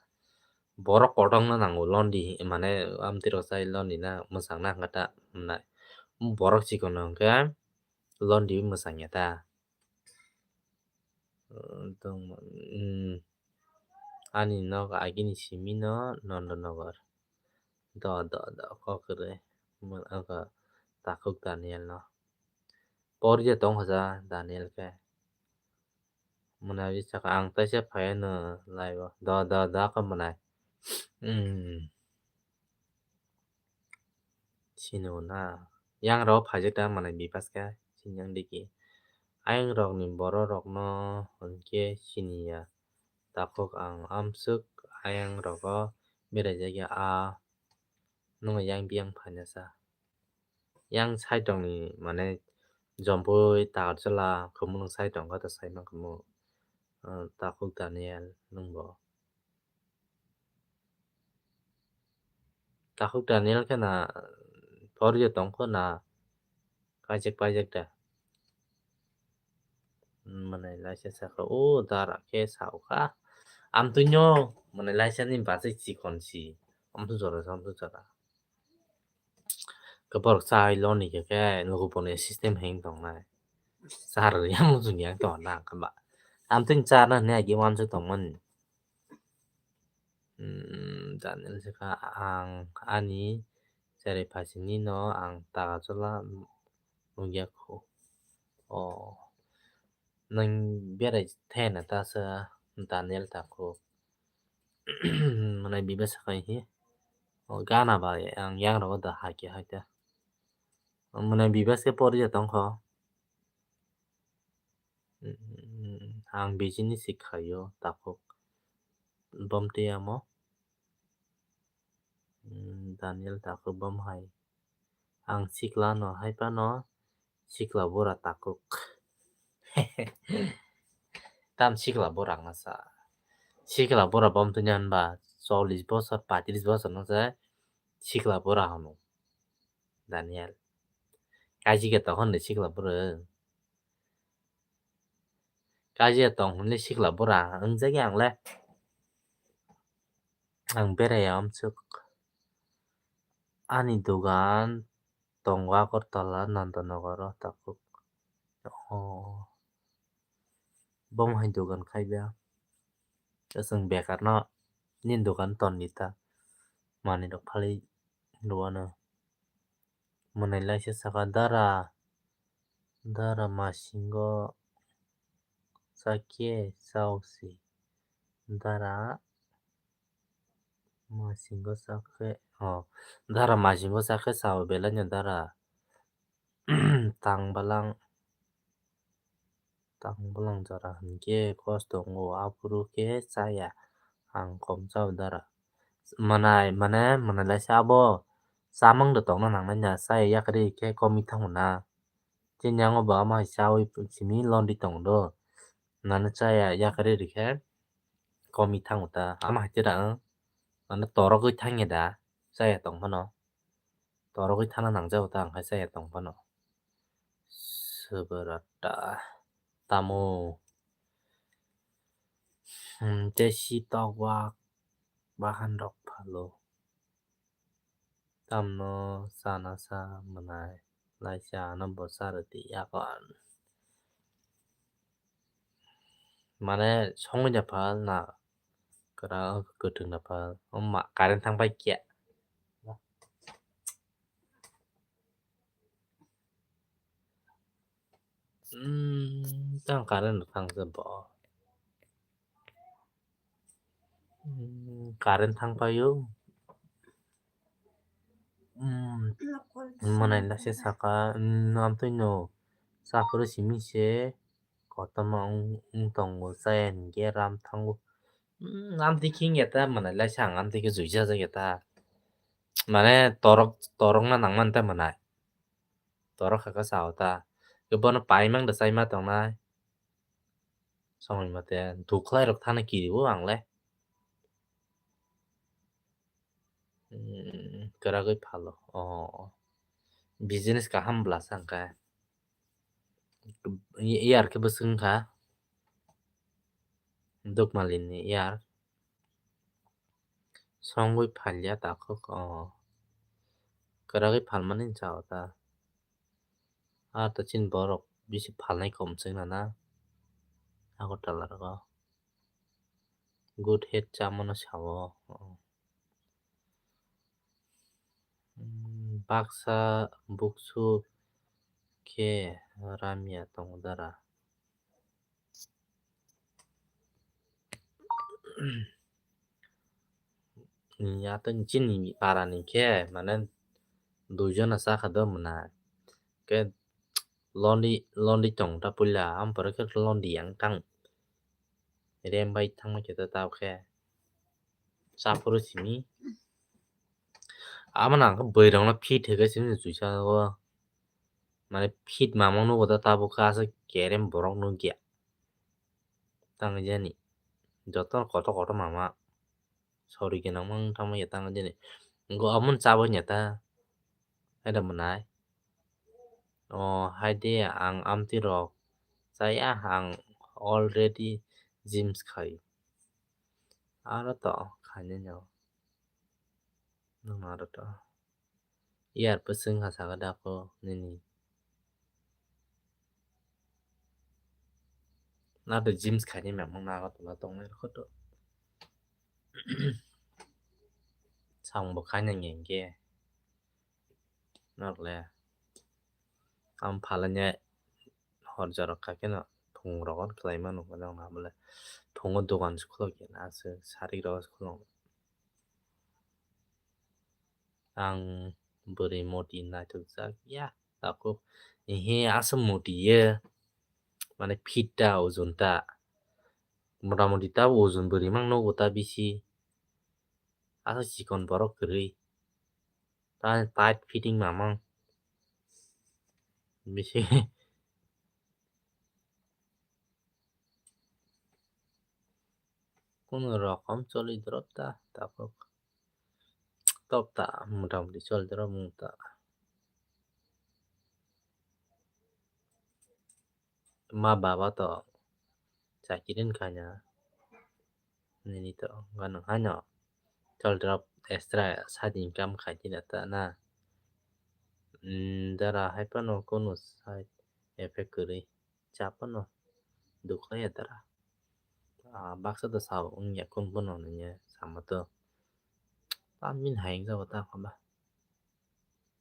Borok kotor no nango londi, mane amtwi rok chai londi na mwsang na hwnkhe ta, mwnai borok chikon no hwnkhe londi mwsang ya ta. Tongma, hmm. Ani nok agini simi no Nandanagar. Do, do, do, kok kwrwi. Mo-, aka takhuk Daniel no. Pori je tong hoja Daniel khe. Mwnai saka ang taisa phaiya no live o. Do, do, do, khe mwnai. Hmm. Sino na. Yang rok phaijak ta mwnai Bibas khe. Sini yang digi. Ayang rok ni borok rok no hwnkhe siniya. Takhuk ang amswk ayang rogo beraijak ya a. Nwng yang biyang phaina sa. Yang side rok ni mane Jompui, Takarjala, Khumulwng side rok khe ta sai mankha mo. Takhuk Daniel nwng bo. Takhuk Daniel khe na porje tongkho na kaijak paijak da. Mwnai laisa sakha, o dara khe saokha. Amtwino mwnai laisa ni bachai chikon si. Amtwi jora, amtwi jora. Khe borok chai loni khe, khe luku boni system heng tongnai. Char yang muchung yang tong na khe ba. Amtwini charna hwnwi agi wansuk tongmani. Hmm, Daniel sakha, ang ani cherai phasini no ang taka chola nukya kho. O, nwng berai thena ta sa Daniel takhuk. Mwnai Bibas sakha hi. O, gana ba ang yang rogo da haikhe haikhe. Mwnai Bibas khe porja tongkho. Hmm, ang bijini sikhaio takhuk. Bom tei amo. Hmm, Daniel takhuk bom hai. Ang sikla no hai phano sikla bura takhuk. Tam sikla bura na sa. Sikla bura bom twi nyan ba chollish bosor, paitris bosor no se sikla bura hano. Daniel. Kaji khe tokon de sikla bura. Kaji tong hwnwi sikla bura wngjagwi ang le. Ang beraiya amsuk. Ani dogan tongo Agartala, Nandanagar o takhuk. O. Bom hai dogan khai ba. Chwng bekar no nini dogan ton di ta. Manwi rok phalwi rw ano. Mwnai laisa sakha dara, dara masingo chakhe chao si. Dara masingo chakhe, o, dara masingo chakhe chao belai no dara. Tang balang. Tang bwlang jora hinkhe kosto wngo, aphuru khe chaya ang kom chao dara. Mwnai, mane, mwnai laisa abo chamung de tongna nangnai na, chaya yakarwi khe komi thango na. Chini yango bo ama hai chawi simi londi tongo do. Nano chaya yakarwi rikhe komi thango ta. Ama hai tira ang, mane torogwi thangya da, chaya tong phano. Torogwi thana nangjago ta, ang hai chaya tong phano. Swbwrata tamo. Hmm, tei si tok wak bahan rok phalo. Tamno sana sa mwnai laisa ano bo charwdi yakon. Mane songwi da phal na kwrak kwthwng da phal. O ma current thang pai khe. Hmm, tang current thang se bo. Hmm, current thang paio. Hmm, mwnai laisa saka, hmm, amtwi no saphuru simi se kotorma wng, wng tongo, chaya hinkhe ram thango. Hmm, amtwi khe wngya ta mwnai laisa ang amtwi khe juijajak ya ta. Mane torok, torokna nangmani ta mwnai. Torok kha khe chao ta. Khe bono paimang da chaima tongnai. Songwi mate dukhlai rok thana kiri o ang le. Hmm, kwragwi phalo. O, business kaham bwlasa hwnkhe. Iyar khe bwswk wngkha. Dukmalini iyar. Songwi phalya takhuk, o. Kwragwi phalmani chao ta. A ta chini borok bisi phalnai kom swngna na. Agartala rogo. Good head chamano sao. Hmm, baksa buksu khe ramya tongo dara. Ya to chini para ni khe mane duijon na chakha do mwnai. Khe londi, londi tong ta puila, ampore khe londi yang tang. Rem bai thangma khe ta tao khe. Chaphuru simi. Amo nang khe bwrwi rok no fit hwnkhe simi juisa o. Mane fit mamang nugo ta tabuk khe aswk kerem borok nukya. Tang jani. Joto kotor kotor mama. Sori gwnang mang tangma ya tang jani. Go amon chabanya ta. Ada menai. Oh, hai de ang amti rok chaya, ang already gyms khai. Aro to khainai no. Nang aro to. Iyar pwswng ha saka dako nini. Nato gyms khaini mangmang nago tola tongnai rokho to. Sambo khaina ngenge. Norle. Am phalanya hor jorok kha keno thung rogon khlai mano hwnjak na bole. Thungo dogan se khulok ya na se sarik rogo se khulok. Ang bwrwi moti naithokjak ya takhuk. Ehe aswk moti ye. Mane fit ta ojon ta. Mota moti ta ojon bwrwi mang nogo ta bisi. Aswk chikon borok kwrwi. Ta tight fitting mamang. Bisi. Kono rokom choli drop ta, takhuk. Top ta, mota moti choli drop mung ta. Ma baba to chakiri wngkha na. Nini to ganang haino. Choli drop extra side income khai di na ta na. Mm, dara hai phano kono side effect kwrwi. Cha phano dukhlai ya dara. Ah, baksa to sao wngya kun phano nini sama to. Tamin hai wngjago ta kha ba.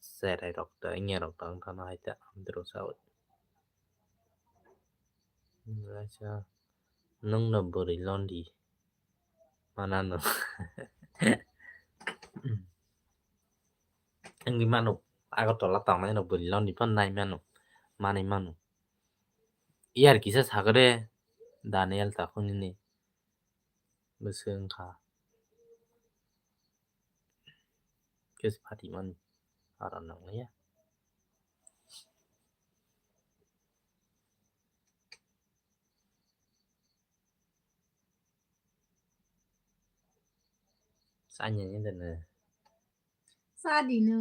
Cherai rok ta, wngya rok ta wngkha no hai ta, amtwrwk sao. Kaisa nwng no bwrwi londi. Mana no. Wngwi mano, Agartala tangnai no bwrwi londi phano nai mano, manwi mano. Iyar kisa sakhe de, Daniel takhuk nini bwswk wngkha. Khe se phatimani aro nangliya. Sanya ni dana. Sadi no.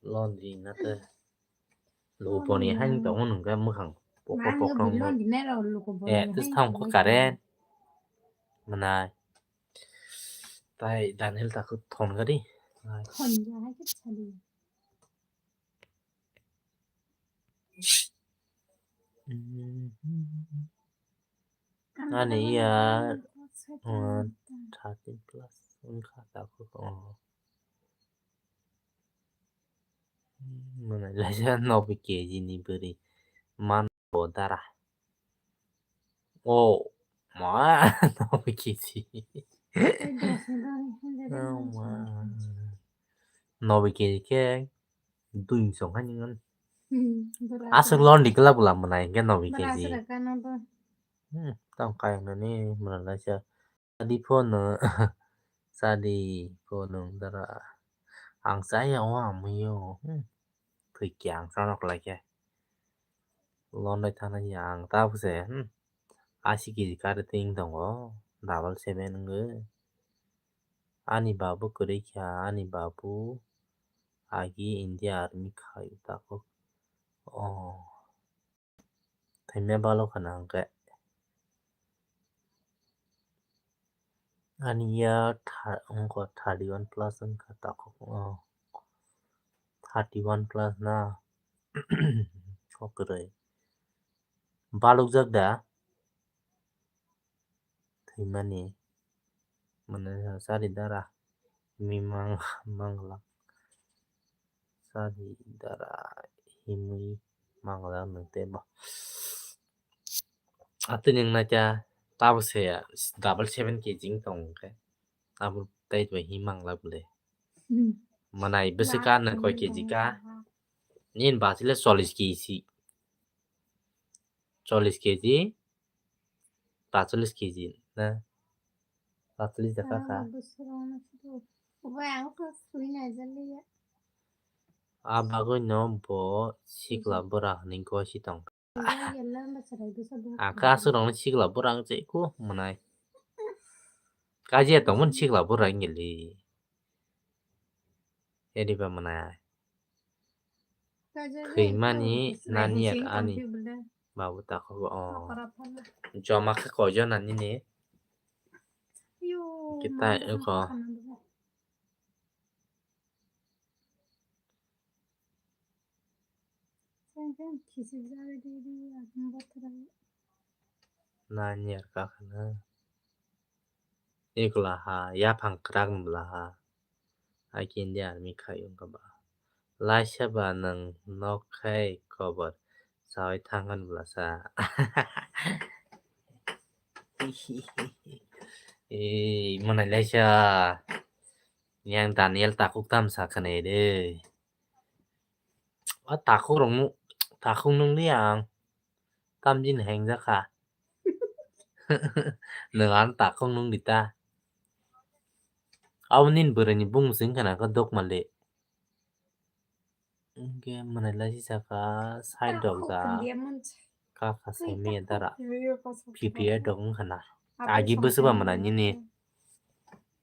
Laundry na te. Luku boni haino tongo nung khe mwkhang pokro pokro wngwi. Eh, tis thang kho current. Mwnai. Tai Daniel takhuk thon gari. Ani ya, uh, thirteen plus wngkha takhuk, oh. Mwnai laisa nobe K G ni bwrwi man bo dara. Oh, ma, nobe K G. Oh, ma. Nobe K G khe dui song hai nang. Aswk londi kla bwla mwnai hwnkhe nobe K G. Hmm, tamo kayang nani mwnai laisa. Sadi phone, sadi phone dara. Ang chaya o amui o. Hmm. Thwi khe ang chano khlai khe. Lonai thana ya ang ta bwse. Hmm. Asi K G kari ting tongo. Double seven wngwi. Ani babu kwrwi kha, ani babu agi India Army khai takhuk. Oh. Thwima balo khana hwnkhe. Ani ya tha-, wngkha thirty one plus wngkha takhuk, oh. Thirty one plus na. Kok kwrwi. Balukjak da? Thwimani. Mane sari dara. Mi mang-, mangla. Sari dara himwi mangla nung tei bo. Atwini wngnaikha tabuk se double seven K G wng tong khe. Abo tei bai hi mangla bwle. Hmm. Mwnai bwswk ka nang koi K G ka. Nini bachile chollish K G. Chollish K G. Pacholish K G na? Pacholish jaka kha. Ah, bagwi no bo sikla bwrang hwnwi goi si tong kha. Ang khe aswk rokno sikla bwrang se ku mwnai. Kajiya tongmani sikla bwrang wngya le. Eri ba mwnai. Thwimani nani ani. Babu takhuk o. Joma khe koijo na nini. Kitai eko. Nani ar kakhana. Ikla ha, yaphang kwrak ni bwla ha. Hai khe India army khai wngkha ba. Laisa ba nwng nok khai kobor sawi thangkhan bwlasa. Ee, mwnai laisa. Yang Daniel takhuk tam sa khwnai de. O takhuk rok nu, takhuk nung li ang. Tamjin hengjakha. Nwng ano takhuk nung di ta. Abo nini bwrwi ni bung sing khana khe dokmali. Hwnkhe mwnai laisi saka side rok da. Kaka sai maya dara. P P R rok wngkha na. Agi bwswk ba mwnai nini.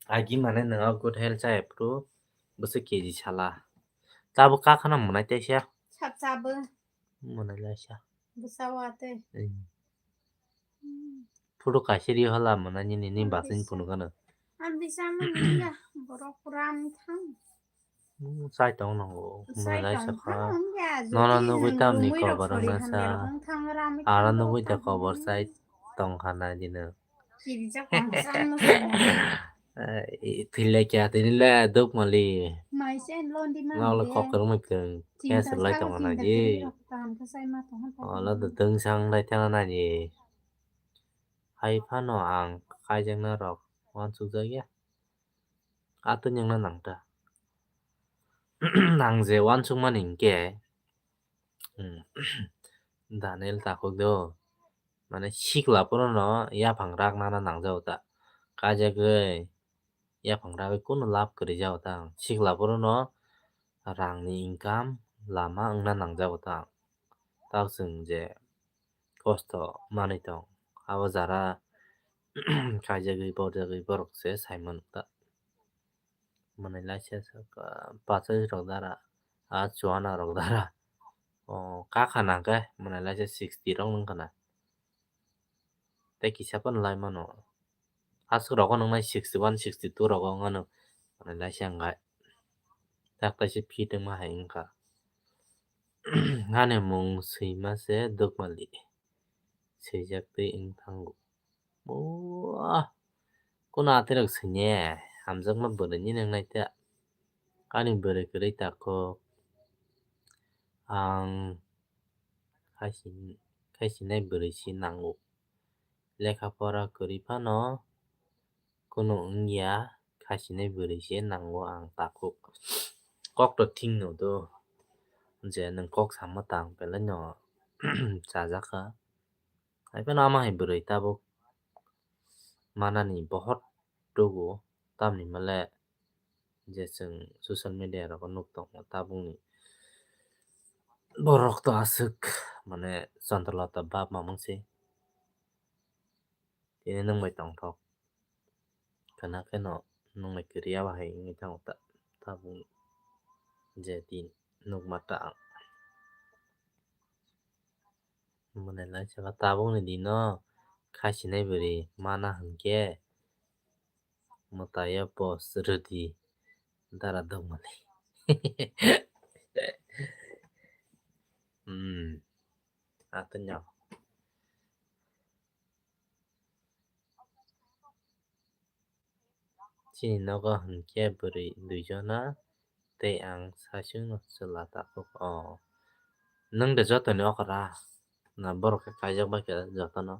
Agi mane nwng o good health chai phuru bwswk K G sala. Tabuk kakhana mwnai teisa. Mwnai laisa. Bwsa wa tei. Photo kaisa ri hala mwnai nini ni basing phunukano. Ang bisa mani ya, borok ram thang. Chai tong nango. Mwnai laisa kha. Nono nugui tamni kobor wngna sa. Aro nugui da kobor chai tong kha nai dino. Thilai kya tini le duk mali. Nokle kok kwrwngmai kwrwng khe swrwlai tongkha nai di. Olo do dwngsang lai thangna nai di. Hai phano ang kaijakna rok uansukjakya. Atwini wngna nangta. Ang je uansukmani hinkhe, Daniel takhuk do. Mane sikla phuru no yaphang rak nana nangjago ta. Kaijagwi yaphang ragwi kunu lab kwrwi jago ta. Sikla phuru no rangni income lama wngna nangjago ta. Tao chwng je kosto manwi tong, abo jara kaijagwi borjagwi borok se sai mano ta. Mwnai laisa saka pachas rok dara, a chuana rok dara. O kakha nangkhe mwnai laisa sixty rok nungkha na. Tei kisa phano lai mano. Aswk rogo nungnai sixty one, sixty two rogo wngmano. Mwnai laisa wngkha. Tak taisa fit wngma hai wngkha. Ani mung swima se Dukmali. Swijak twi wng thango. Buah. Kuno atirok swine, hamjakma bwrwini nang naita. Ani bwrwi kwrwi takhuk. Ang khaisin-, khaisinai bwrwi si nango. Lekha pora kwrwi phano kuno wngya, khaisinai bwrwi se nango ang takhuk. Kok to thing no do, je nwng kok samo tang belai no chajakha. Hai phano ama hai bwrwi tabuk manani bohot tugo, tamni male je chwng social media rogo nuk tongo tabukni borok to aswk mane Chandralata bap mamang se. Tini nwng bai tongthok. Kana kheno nwng bai kwrwi abo hai wngwi thango ta-, tabuk je din nukma ta ang. Mwnai lai saka tabukni dino khaisinai bwrwi mana hinkhe mwtaio post rwdi dara dongmani. Hmm. Atwino. Chini nogo hinkhe bwrwi duijona tei ang saichungno chwla takhuk o. Nwng de jotoni okra na borok khe kaijak bai khe jotono.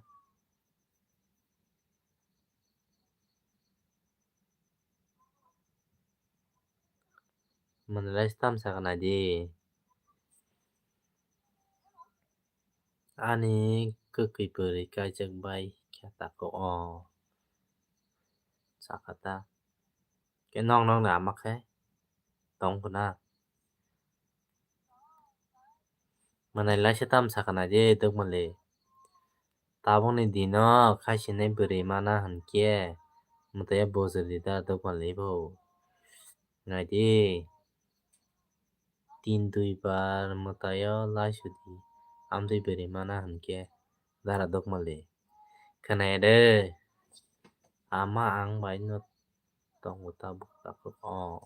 Mwnai lai tam sakha nai di. Ani kwkwi bwrwi kaijak bai khe takhuk o. Sakha ta. Khe nok nokni ama khe tong khna. Mwnai laisa tam sakha nai di Dukmali. Tabukni dino khaisinai bwrwi mana hinkhe mwtaio bujrwdi da Dukmali bo. Naidi. tin dui bar mwtaio laisudi, amtwi bwrwi mana hinkhe dara dokmali. Khwnaya de, ama ang bai no tongo tabuk takhuk o.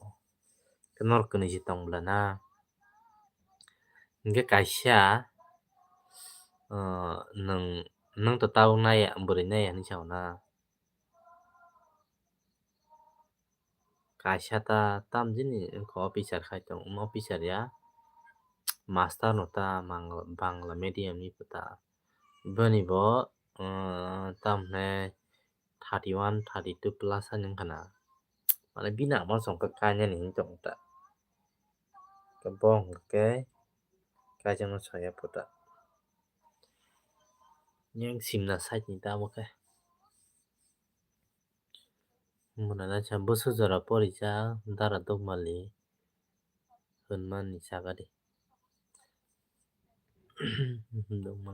Khe norok kwnwi se tong bwla na. Hinkhe kaisa, uh, nwng, nwng to tabuk naiya, bwrwi naiya hinwi sao na. Kaisa ta tamjini wngkha officer khai tong, officer ya, master no ta Bangla, Bangla medium ni ta. Boni bo, uh, tamhinai thirty one, thirty two plus ani wngkha na. Mane bini ama song khe kainani hinwi tong ta. Khe bo hwnkhe kaijakno saya puta. Yang simna side ni tamo khe. Mwnai laisa bwswk jora porijak dara dokmali hwnmani sagadi.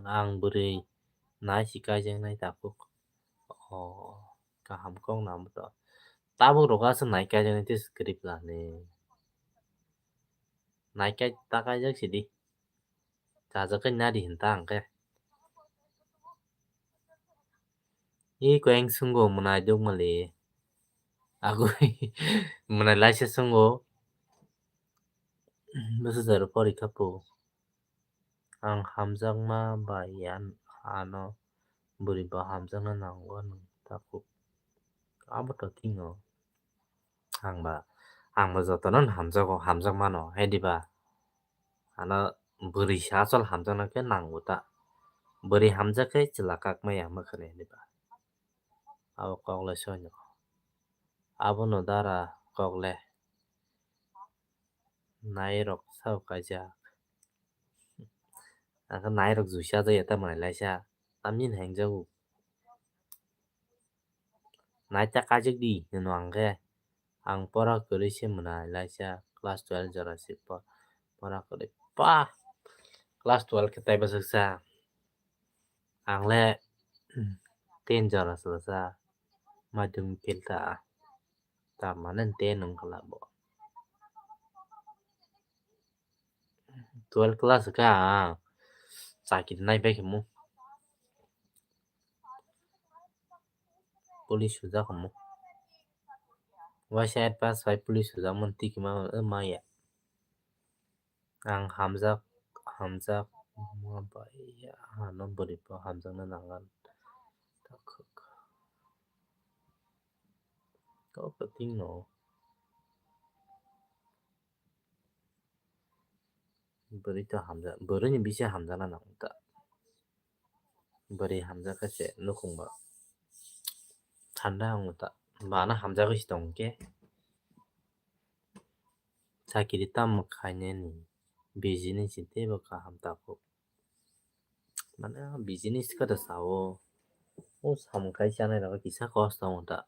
Ang bwrwi nai si kaijaknai takhuk. O, kaham kok nang to. Tabuk rok aswk nai kaijaknai tei script lani. Nai kai ta kaijak sidi. Chajak kai nadi hinta ang khe. I koyang sungo mwnai dokmali. Agoi mwnai laisa sungo. Bwswk jora porikha po. Ang hamjakma bai yan ano bwrwi bo hamjakna nango nwng takhuk. Abo to thingo. Ang ba, ang ba jotono hamjago, hamjakmano, hai diba? Ano bwrwi se asol hamjakna khe nango ta. Bwrwi hamjak khe chwla kak maya mwkhwrwi, hai diba? Abo kok le soino. Abono dara kok le. Nairok sao kaijak. Ang khe nairok juisa jaya ta mwnai laisa. Tamni hengjago. Nai ta kaijak di hino ang khe. Ang pora kwrwi se mwnai laisa class twelve jora se po-, pora kwrwi. Pa! Class twelve khe taibo swksa. Ang le ten jora swksa. Madhyamik fail ta. Tamani ten wngkha bo. Twelve class kha, chakiri nai bai khe mo. Police sujak kha mo. Waisa eight pass bai police sujak mani twi khe ma, maya. Ang hamjak, hamjak ma bai ya, ano bwrwi bo hamjakna nangan. Takhuk. Kok kating no. Bwrwi to hamjak, bwrwini bisi hamjakna nango ta. Bwrwi hamjak khe se nukhung ba thanda wngo ta. Bana hamjagwi se tong khe. Chakiri tamo khainani business se teibo kaham takhuk. Mane business khe ta sao. O samung khai chanai rok kisa kosto wngo ta.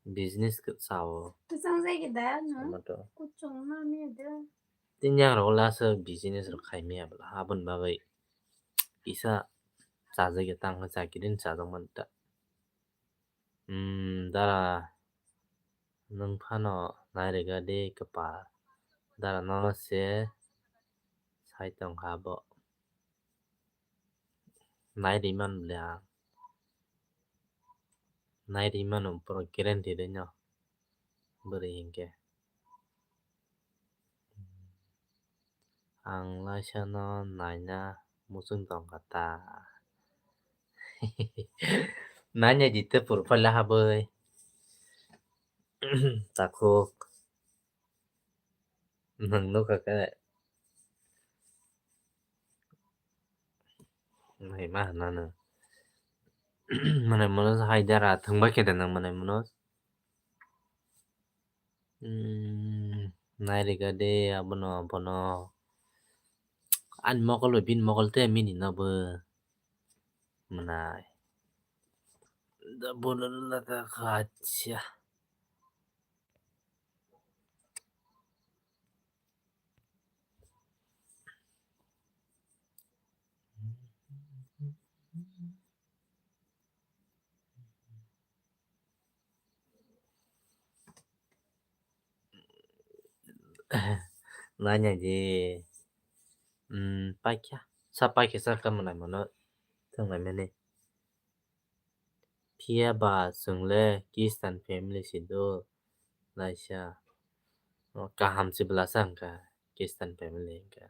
Business khe sao. Kwchang jai khe da, no? Tamo to. Kuchung ma mi da. Tin yang rok last business rok khai maya bwla. Aboni bagwi kisa chajak ya tang khe chakiri ni chajak man ta. Hmm, dara nwng phano nairega de kwpal. Dara nono se sai tong kha bo. Nai ri man bwle ang. Nai ri mano borok guarantee de no. Bwrwi hinkhe. Ang laisano naina muchung tongkha ta. Naina di te purphaila habwi. Takhuk. Nwng nukha khe. Nai ma hwnna nwng. Mwnai mwnwi hai dara thwngbai khe da nwng mwnai mwnwi. Hmm, nairega de abono, abono. Ani mokol bai bini mokol te mini no bo. Mwnai. Da bono lata khacha. Nanya di. Hmm, paikha. Sa paikha sa ka mwnai mono. Thwnglai mani. Phiya ba chwng le Christian family si do. Laisa. O kaham si bwlasa hwnkha. Christian family hwnkha.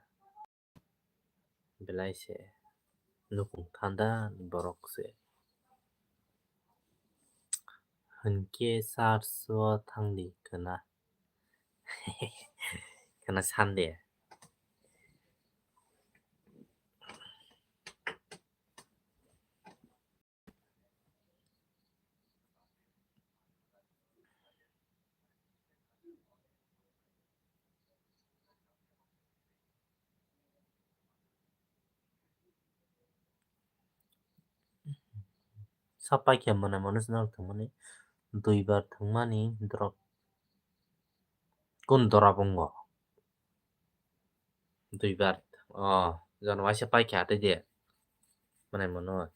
Belai se nukung thanda borok se. Hinkhe church o thangdi khwna. Khwna Sunday. Sa paikha mwnai mono swnam thwngmani, duibar thwngmani drop. Kun drop wngo? Duibar. O, jono waisa paikha tei de. Mwnai mono.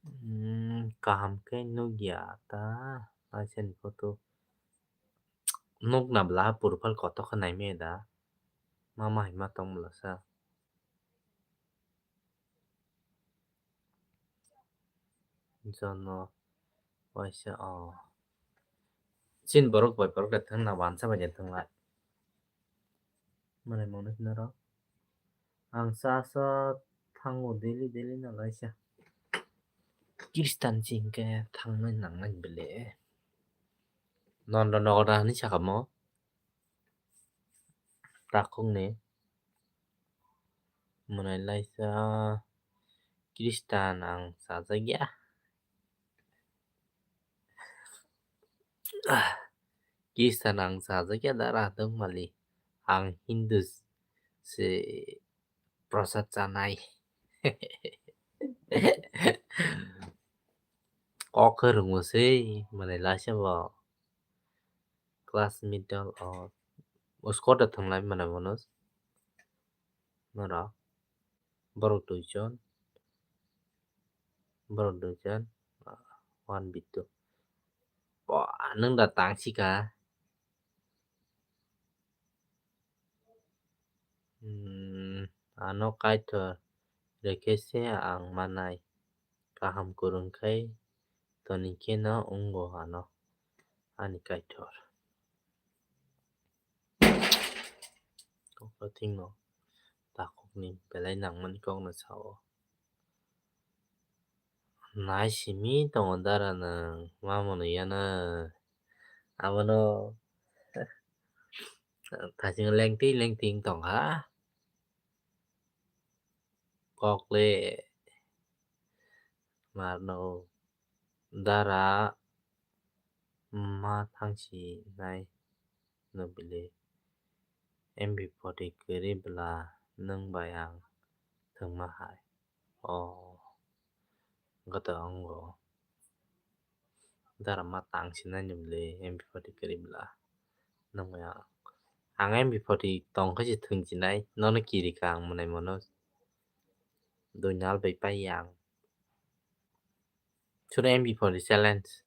Hmm, kaham khe nukya ta. Waisa ni photo. Nukna bwla profile kotor khe naimaya da. Mama hinma tong bwlasa. Jono waisa o. Chin borok bai borok de thangna wansa bai de thanglai. Mwnai mono hinaro. Ang sa sa thango daily daily no laisa. Christian si hinkhe thangnai nangnai bele. Nondo nogo da hinwi sakamo. Takhukni. Mwnai laisa Christian ang sajakya. Christian ang sajakya dara tongmali. Ang Hindu se prosad chanai. Kok khe rwngmo se mwnai laisa bo. Class middle o. Uskot da thwnglai mwnai mono. Norok. Borok duijon. Borok duijon. One B two. Ba, nwng da tang sika. Hmm, ano Kaitor rwkhe se ang manai. Kaham kwrwng khai toni kheno wngo ano ani Kaitor. Kokno thwngno takhukni belai nangmani kokno sao. Nai simi tongo dara nwng, ma mwnwi yanw. Abono thasing lengtwi lengtwi wng tongkha. Kokle marno dara ma thangsi nai no bile M B forty kwrwi bwla nwng bai ang thwngma hai. O goto wngo. Dara ma tang sinai ni bwle M B forty kwrwi bwla. Nwng bai ang, ang M B forty tong khe se thwng sinai, nono kiri ka ang mwnai mono. Dui nal bai pai ang. Sure M B forty challenge.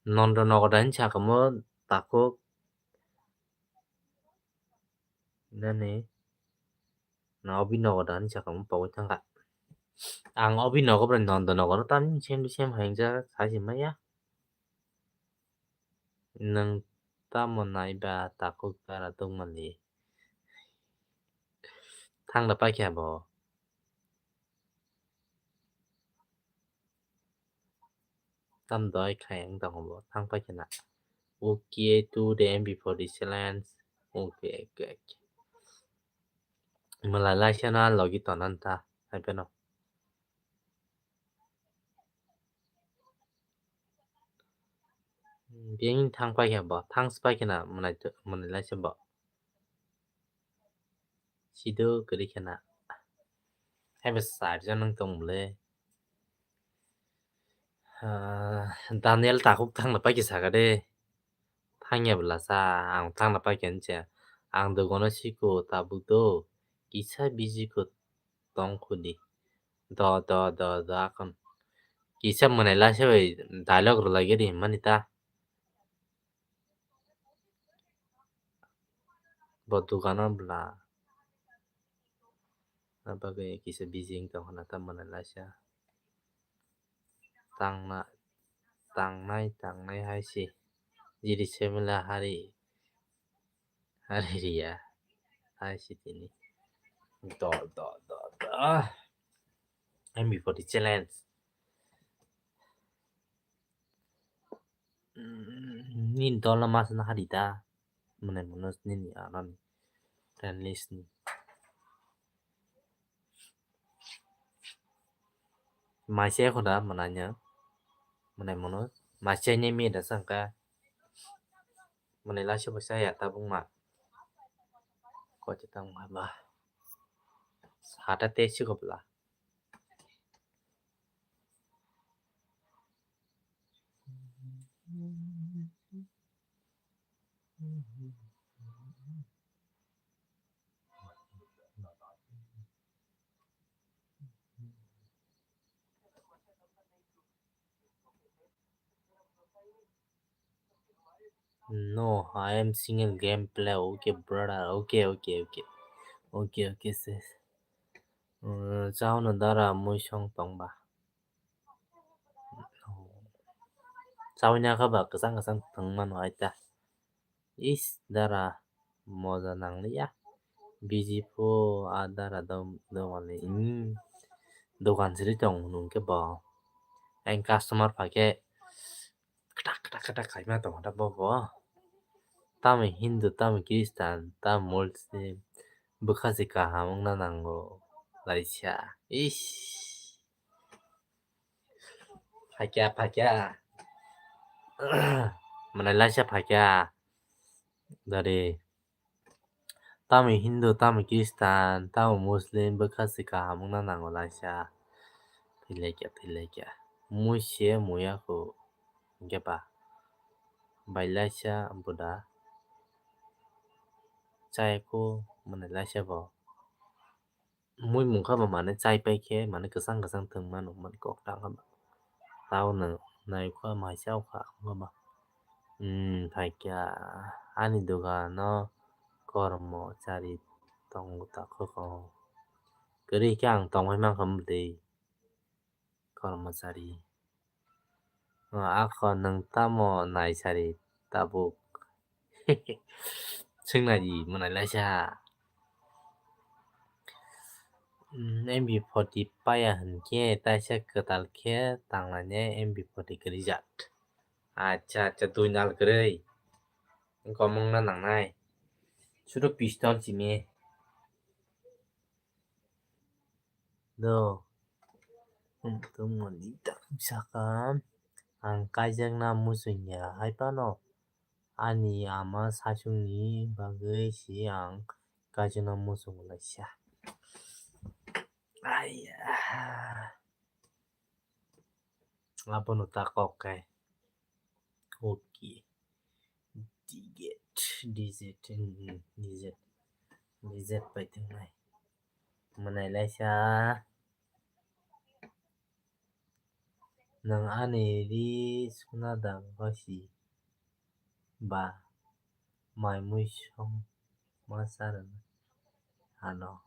Nondo nogoda hinwi sakamo takhuk nani na obi nogoda hinwi sakamo pogwi thangkha. Ang obi nogo bwrwi nondo nogoda tamni same to same hai wngjak sachi maya. Nwng tamo naiba takhuk dara tongmani? Thangna paikha bo. Tam doi khai ang tongo bo. Thang paikha na. Okay, to the M B forty challenge. Okay, okay, okay. Malai laisa na logi tonan ta. Hai peno. Bini thang paikha bo, thang se paikha na mwnai to, mwnai laisa bo. Sido kwrwi khe na. Hai bo sar jon wng tong bwle. Ah, Daniel takhuk thangna paikha saka de. Thangya bwla sa, ang thangna paikha hincha. Ang dogono siko tabuk do. Kisa biji ko tong khudi. Do, do, do, do, akon. Kisa mwnai laisa bai dialogue rwlai gari hinmani ta. Bo dukano bwla. Abagwi kisa busy wng tongkha na ta mwnai laisa. Tangna, tangnai, tangnai hai se. Jiri semila hari, hari riya. Hai se tini. Do, do, do, do. M B forty challenge. Mm, nini dol no masa na hari da. Mwnai mwnai nini anani friend list ni. Maise khoda mwnai nya. Mwnai mwnai. Maise ni mi da sangka. Mwnai laisa bo saya tabuk ma. Kochi tang ma ba. Hata te si kopla. No, I am single game player. Okay, brother. Okay, okay, okay. Okay, okay, sis. Uh, chao no dara mui song tong ba. Chao nya kha ba kwchang kwchang thwng mano ai ta. Is dara moja nang liya. Busy pho a dara dom dom ani. Hmm. Dogan siri tong nung ke bo. Ang customer pha ke kata kata kata khai ma tong ta bo bo. Tamo Hindu, tamo Christian, tamo Muslim. Bwkha se kaham wngna nango. Laisa. Is. Phakya, phakya. Mane laisa phakya. Dari. Tamo Hindu, tamo Christian, tamo Muslim, bwkha se kaham wngna nango laisa. Philaikya, philaikya. Mui se muya kho. Hingke ba. Bai laisa buda. Chai kho, mane laisa bo. Mui mungkha ba mane chai pai khe mane kwchang kwchang thwng mano mane kok tang kha ba. Tao no nai kha mai chao kha wngkha ba. Hmm, phaikya ani dogano kormo chari tong ta kho ko. Kwrwi khe ang tongwi mankha mudui. Kormo chari. O, akho nwng tamo nai sari tabuk? Swngna di mwnai laisa. Mm, M B forty paya hinkhe taisa kwtal khe tanglainai M B forty kwrwi jak. Acha, acha, dui nal kwrwi. Komung na nangnai. Sudo pistol simi. Do. Tongmani tak saka ang kaijakna muchungya hai phano ani ama sasungni bagwi se ang kaijakna muchung laisa. Aiya. Abono ta kok kai. Okay. Diget, diget, hmm, diget, diget pai tongnai. Mwnai laisa. Nwng ani ri suna da gosi ba mai mui song ma sa rwna ano.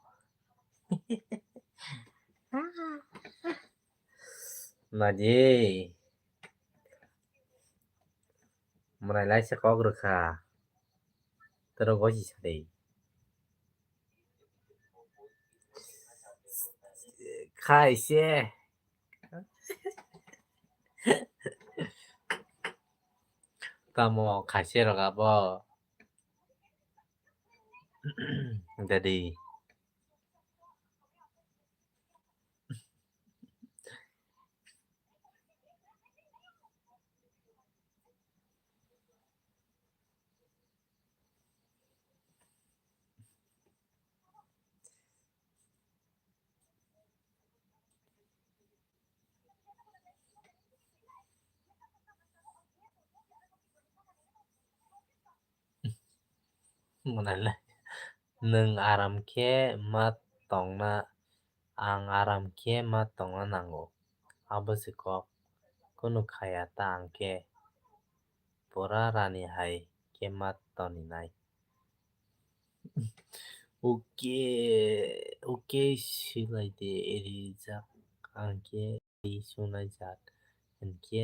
Nadi. Mwnai laisa kok rwkha. Toro gosi sadi. Khaise. Tamo khaise rok abo. Dadi. Mwnai le. Nwng aram khe ma tongna, ang aram khe ma tongna nango. Abo se kok. Kunu khaya ta ang khe pura rani hai khe ma toni nai. Uke, uke silai de rijak ang khe sunai jat. Hinkhe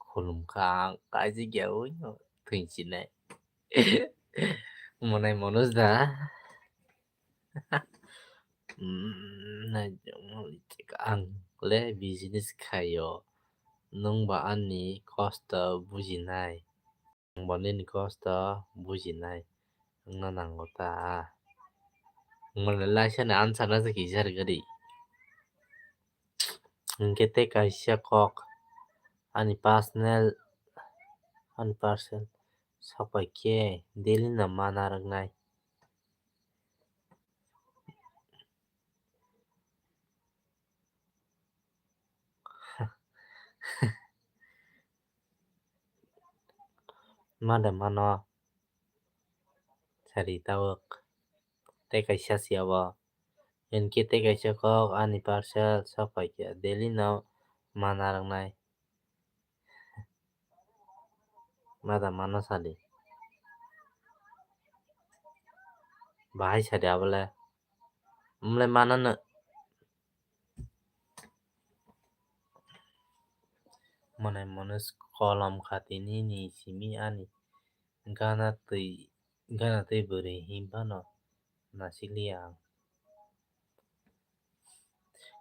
khulum kha ang kaijak ya ui no thwinsinai. Monai Manoj da. Hmm, nai ang le business khaio. Nwng ba ani kosto bujinai. Ang bo nini kosto bujinai. Wngna nango ta. Nwng le laisani answer na se kisa rwgadi. Hinkhe tei kaisa kok ani personal, ani parcel sok pai khe daily no mana rwknai. Ma de mano. Sari tawk. Tei kaisa si abo. Hinkhe tei kaisa kok ani parcel sok pai khe daily no mana rwknai. Ma da mano sadi. Bahai sadi abo le. Wng le mano no. Monai Manoj kolom kha tini ni simi ani gana twi, gana twi bwrwi hinphano nasikliya ang.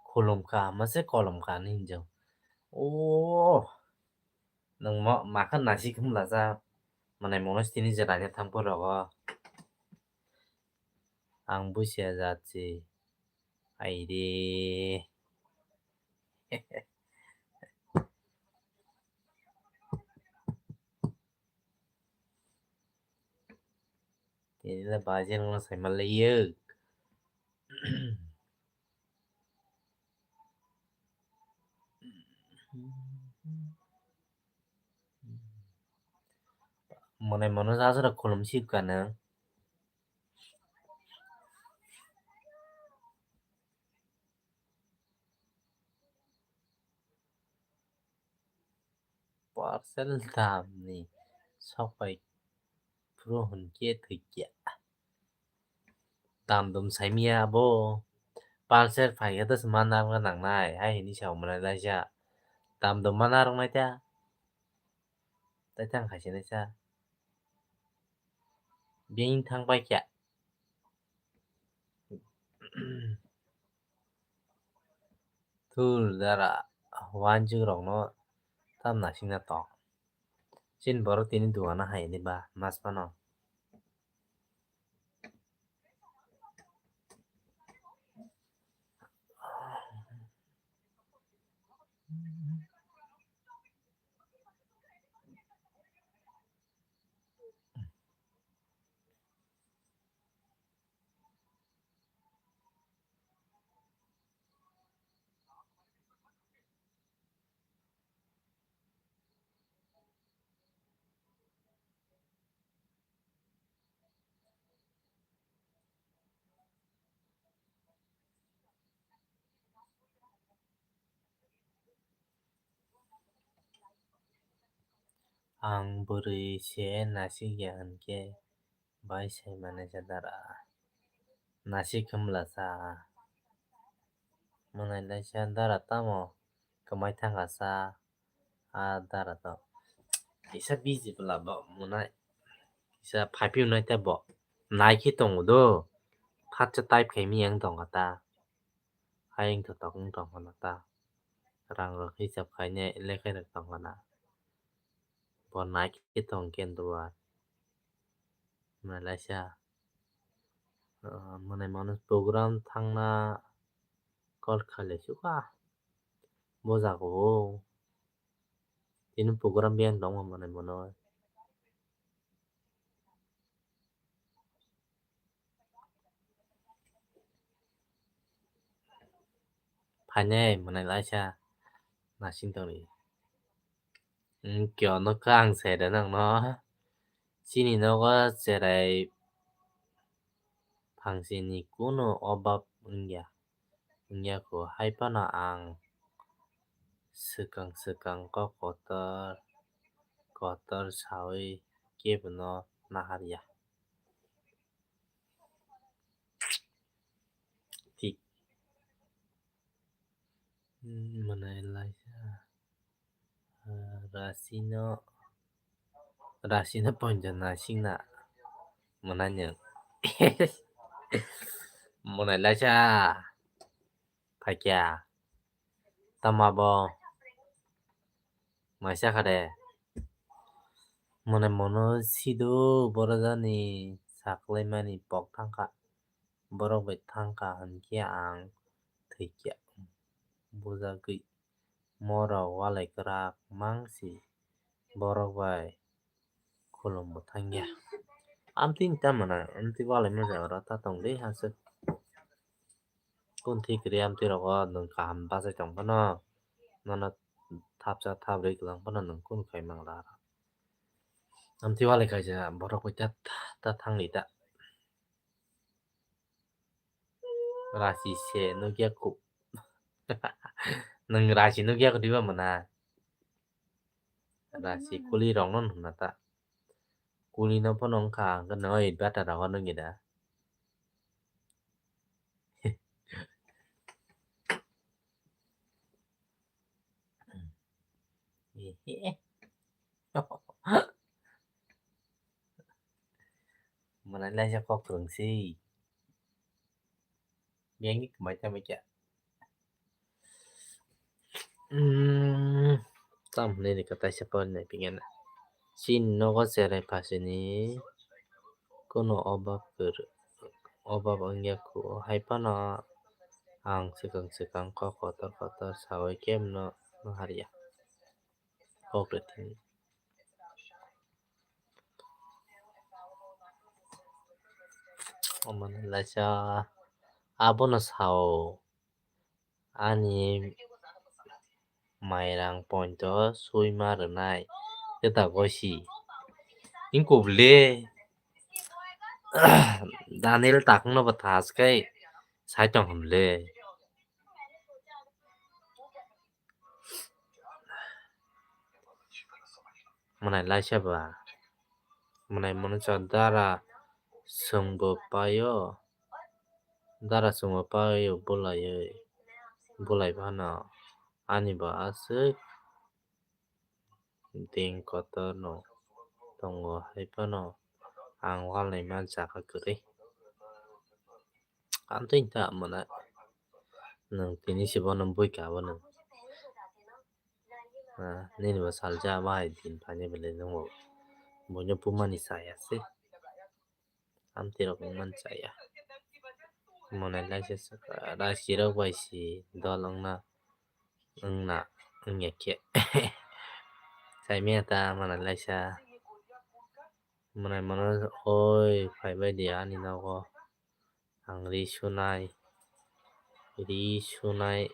Khulum kha, mase kolom kha hinwi hinjak. O, nwng mo, makha nasik hwnla jak. Monai Manoj tini je raida thangphuru rogo. Ang busia jat se. Aire. Tini le baji rok no sai manliya. Monai Manoj aswk khulum sip kha nwng. Parcel dam ni sok pai phuru hwn khe thwi kya. Dam dum sai miya bo. Parcel phai khe to se mana rwna nangnai. Hai hini sa manai laisa. Dam dum mana rwnai ta. Tai tang khaisa naisa. Bini thang pai kya. Thul dara wanjwk rokno tam nasikna tong. Chini borok tini dugano hai ni ba mas phano. Ang bwrwi se nasik ya hwn khe bai sai manai sa dara. Nasik hwnla sa. Mwnai lai sa dara tamo kwmai thangkha sa. A dara to kisa busy bwla bo mwnai. Kisa phaiphiyunai tei bo. Nai khe tongo do. Phatsa type khaimiyang tongkha ta. Ayang thotok wng tongkha na ta. Rang rok hisab khainai lekha rok tongkha na. Bo nai khe tong khe duar. Mwnai laisa. Ah, mwnai mano program thangna call khailai sukha. Bo jaga o. Tini program biyang tongma mwnai mano. Phainai mwnai laisa nasing tongdi. Wng khe ono khe ang sai rw nang no. Chini nogo cherai phangsini kunu obab wngya. Wngya kho hai phano ang swkang swkang kok kotor kotor sawi kebono naharya. Thik. Hmm, mwnai laisa. Ah, rasino, rasino ponjo nasingna mwnai nwng. Mwnai laisa. Phaikya. Tama bo. Maisa kha de. Mwnai mono sido borok jani saklaimani pok thangkha. Borok bai thangkha hinkhe ang thwikya. Bujagwi morok walai kwrak mangsi borok bai khulumbo thangya. Amtwini tamo na, amtwi walai mani jaga rok ta tong de aswk. Kun thwi kwrwi amtwi rogo nwng kaham bachai tong phano, nono thapsa thabrwi kwlang phano nwng kun khai mangla. Amtwi walai kaisa borok bai ta, ta thangli ta. Rasi se nukya khu. Nwng rasi nukya khu diba mwnai? Rasi kuli rok no nukna ta. Kuli no phano wngkha ang khe noi bata rogo nukya da. Ehe. Mwnai laisa kok kwrwng si. Biyangni kwmai tamo kya. Hmm, tam hinwi rwkha taisa porina pingana. Chini nogo cherai phasini kuno obab kwrwi, obab wngya khu. Hai phano ang swkang swkang kok kotor kotor sawi kemno naharya. Kok rwthwng. Omo laisa abono sao ani mairang pointo suima rwnai kwta gosi. Ingkub le Daniel takungno bo thas kai sai tong hwn le. Mwnai laisa ba. Mwnai mwnwi cha dara swngbo paio. Dara swngbo paio bulaiwi. Bulai phano ani bo aswk ding kotorno tongo, hai phano ang walnaima jaga kwrwi. Amtwini ta mwnai. Nwng tini se bono bui ka bono. Ah, nini bo salsa bahai din phaini belai nwngo. Buino pumani chaya se. Amtwi rok wngmani chaya. Mwnai laisa swkang rasi rok bai si dol wngna, wngna, wngya khe. Saimanya ta mwnai laisa. Mwnai mano oi phaibai di ani nogo. Ang ri sunai, ri sunai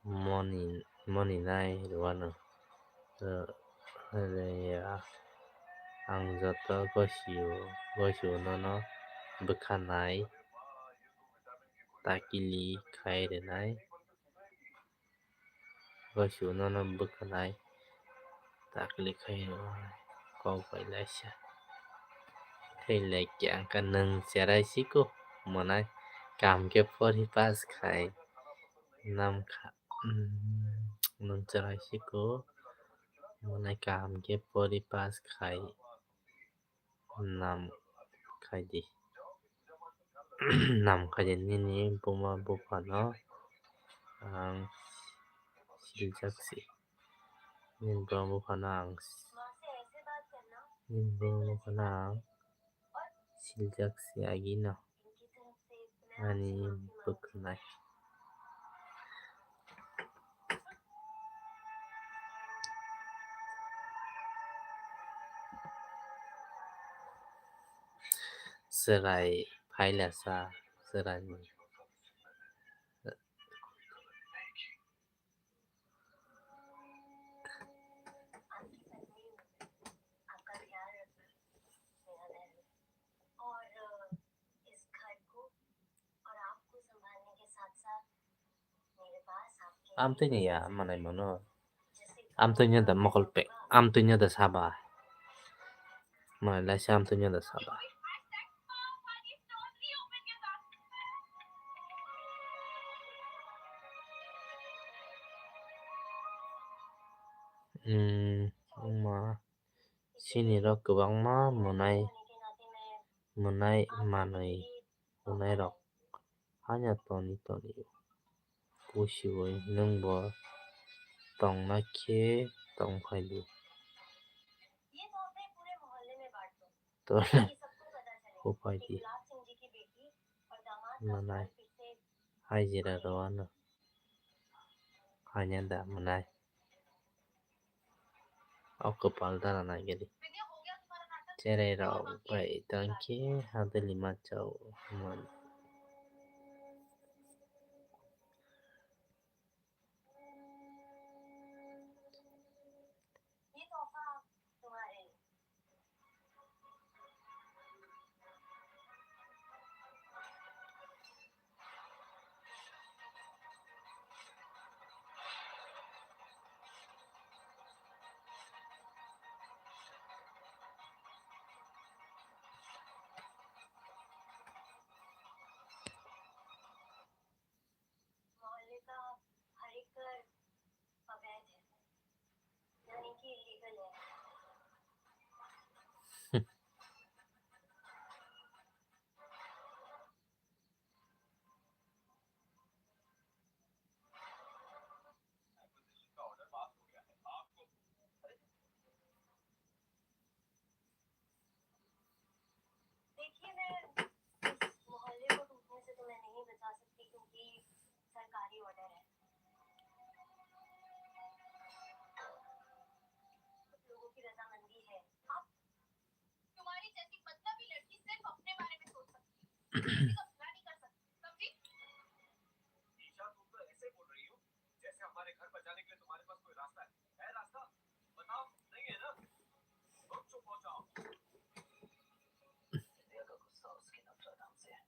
moni, moni nai rwano. Ang joto gosio, gosio nono bwkhanai, takili khai rwnai. Gosio nono bwkhanai takli khai rw kok bai laisa. Tei lai khe ang kha nwng cherai siko mwnai kaham khe pori pass khai nam kha, nwng cherai siko mwnai kaham khe pori pass khai. Nam khai di. Nam khai di nini buma buphano ang siljak si. Nini buma buphano ang s-, nini buma buphano ang siljak si agino. Ani bwkhanai. Chwrai phailasa, chwraini. Amtwini ya manai mano. Amtwini da mokol pe. Amtwini da saba. Manai laisa amtwini da saba. Hmm, ma. Chini rok kwbangma mwnai, mwnai manwi hunairok haino toni toni pusiui nwngbo tongna khe tongphai di. Tole upai di. Mwnai hai jera rw ano haino da mwnai. O kwpal dana nai gari. Cherai rok bai tongkhe hadwli ma chao hwnmani. मोहल्ले का हर एक घर अवैध है, यानी कि इलीगल है। देखिए, मैं इस मोहल्ले को टूटने से तो मैं नहीं बचा सकती, क्योंकि सरकारी ऑर्डर है। कुछ लोगों की रजामंदी है। आप, तुम्हारी जैसी मतलबी लड़की सिर्फ अपने बारे में सोच सकती है, किसी का भला नहीं कर सकती, समझी? ईशा, तुम तो ऐसे बोल रही हो जैसे हमारे घर बचाने के लिए तुम्हारे पास कोई रास्ता है। है रास्ता? बताओ, नहीं है ना? अब चुप हो जाओ। दुनिया का गुस्सा, उसकी नफरत हमसे है।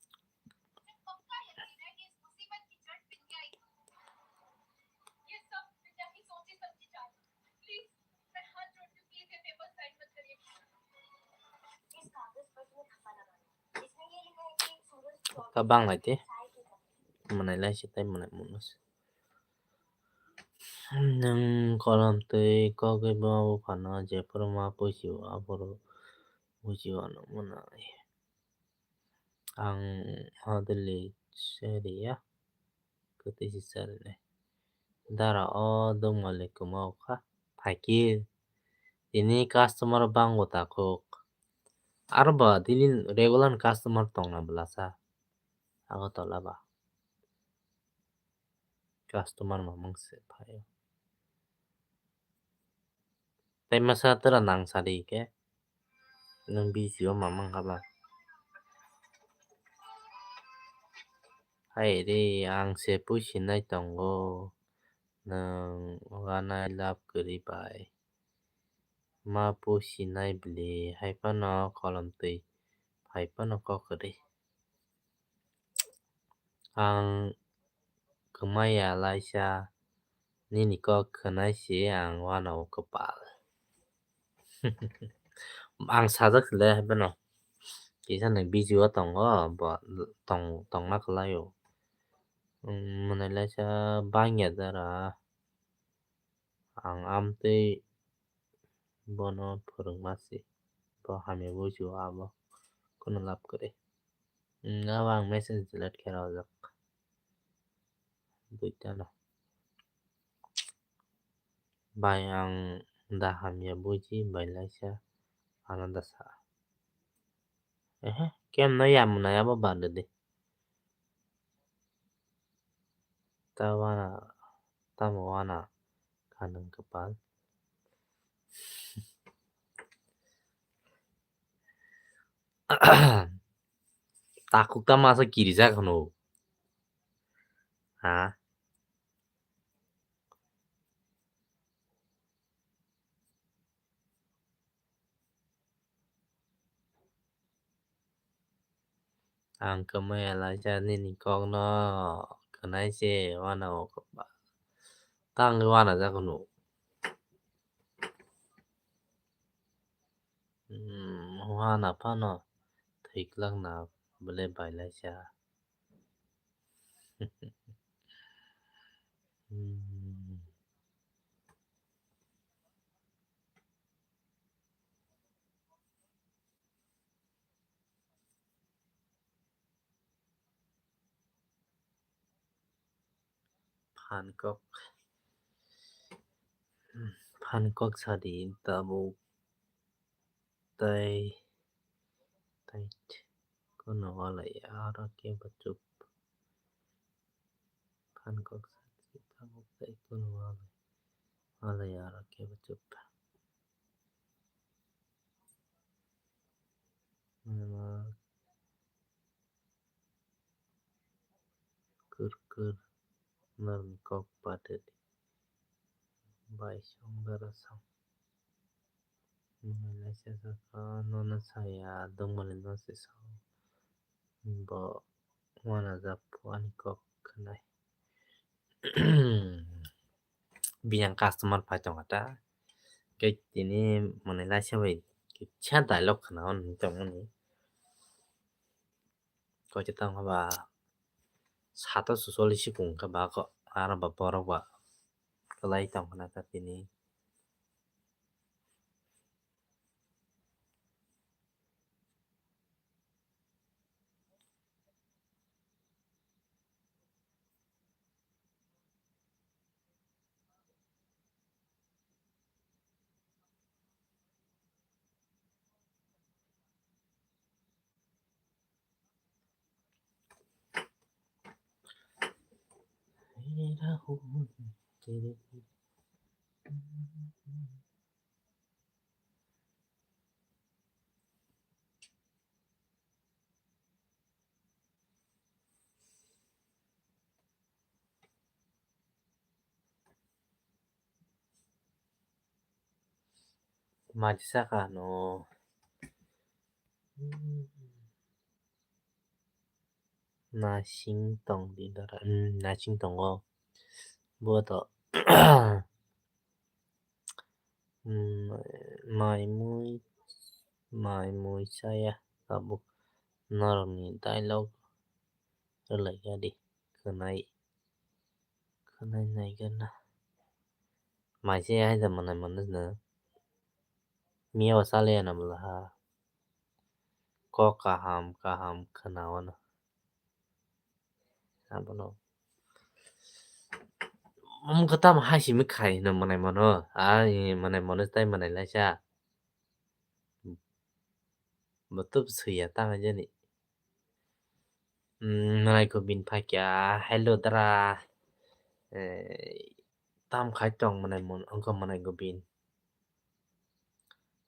मुझे पक्का यकीन है कि इस मुसीबत की जड़ पिंजरा ही है। ये सब पिंजरा की सोची समझी चाल है। प्लीज, मैं हाथ जोड़ती हूँ, प्लीज ये पेपर साइन मत करिए। इस कागज पर तुम्हें धब्बा लगाना है। इसमें ये लिखा है कि सूरज चौबीस Kabang lai te. चाय की कमी। Manai lai se tai manai munus. Nwng kolom twi kogwi buma buphano jephuru ma pusi o aphuru buji o ano mwnai. Ang hodili se riya, kwtwi se cha rinai. Dara o dongmali kwma o kha, phaikhe tini customer bango takhuk. Aro ba daily regular customer tongna bwlasa Agartala ba. Customer mamang se phaio. Tei masa tora nang sadi khe nwng busy o mamang haba. Hai re, ang se pusinai tongo, nwng wanai love kwrwi bai. Ma pusinai bwli hai phano kolom twi phai phano kok kwrwi. Ang kwmaya laisa nini kok khwnai se ang uanao kwpal. Ang sajak le hai phano kisa ni busy o tongo, bo tong, tongna kwlai o. Mwnai laisa bangya dara. Ang amtwi bono phwrwngma se, bo hamya buji o abo, kheno love kwrwi. Hmm, abo ang message delete khe rwjak. Buitano. Bai ang da hamya buji bai laisa ano da sa. Ehe, kemno ya mwnai abo bad de. Ta wana, tamo wana kanang kwpal. Takhuk tamo asa kirijak hwno. Ha? Ang kwmaya laisa nini kokno khwnai se uanao kwpal. Tang uanajak hwno. Hmm, uana phano thwiklak na bwle bailaisa. Hmm. Phan kok, phan kok sadi tabuk tai, tai kono walai aro kebo chup. Phan kok sadi tabuk tai kono walai, walai aro kebo chup. Kwrwk kwrwk norokni kok patidi bai song dara song. Nwng laisa saka nono saya dongmani no se sao. Bo uanajak phu ani kok khwnai. Bini ang customer phai tongkha ta. Khe tini mwnwi laisa bai kisa dialogue khwna hwn tongmani. Koi tongkha ba sato sucholish sikung kha ba kho, aro ba borok ba kwlai tongkha na ta tini. Maji saka no. Nasing tong di dara. Hmm, nasing tongo. Bo to. Hmm, mai mui, mai mui saya tabuk norokni dialogue rwlai ya di khwnai, khwnai nai gana. Mai saya hai da mwnai mwnai no. Miya wa salaya na bwla ha. Kok kaham kaham khwna wano. Abono. Mung kwtam hai simi khai hino mwnai mano. A, i mwnai mano tai mwnai laisa. Bo to swiya tang jani. Hmm, mwnai ko bin phai kya, hello dara. Eh, tam khai tong mwnai mon, ongko mwnai ko bin.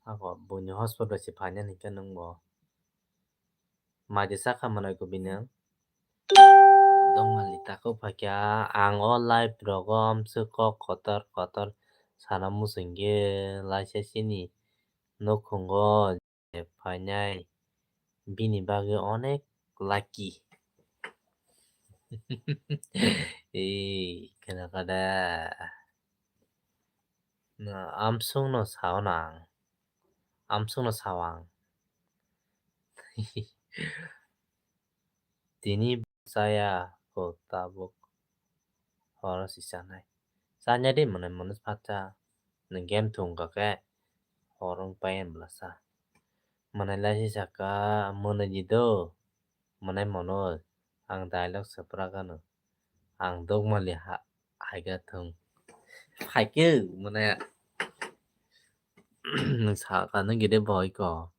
Ako buini hotspot bai se phainani khe nwng bo. Maji sakha mwnai ko bini. Dongmali tako phakya ang o live rogo amswk kok kotor kotor sana muchungkhe laisa chini nukhungo phainai bini bagwi onek lucky. Ee, khwnakha da. Na, amswkno sao na ang. Amswkno sao ang. Tini chaya kho tabuk horo si chanai. Chanya di mwnai mwnwi phatsa. Nwng game thung kha khe horo wng pai bwlasa. Mwnai lai si saka mwnwi di do. Mwnai mwnwi ang dialogue swprak ano. Ang dogmali ha-, haiga thung. Phaikhe mwnai nwng saka nw gede boy ko.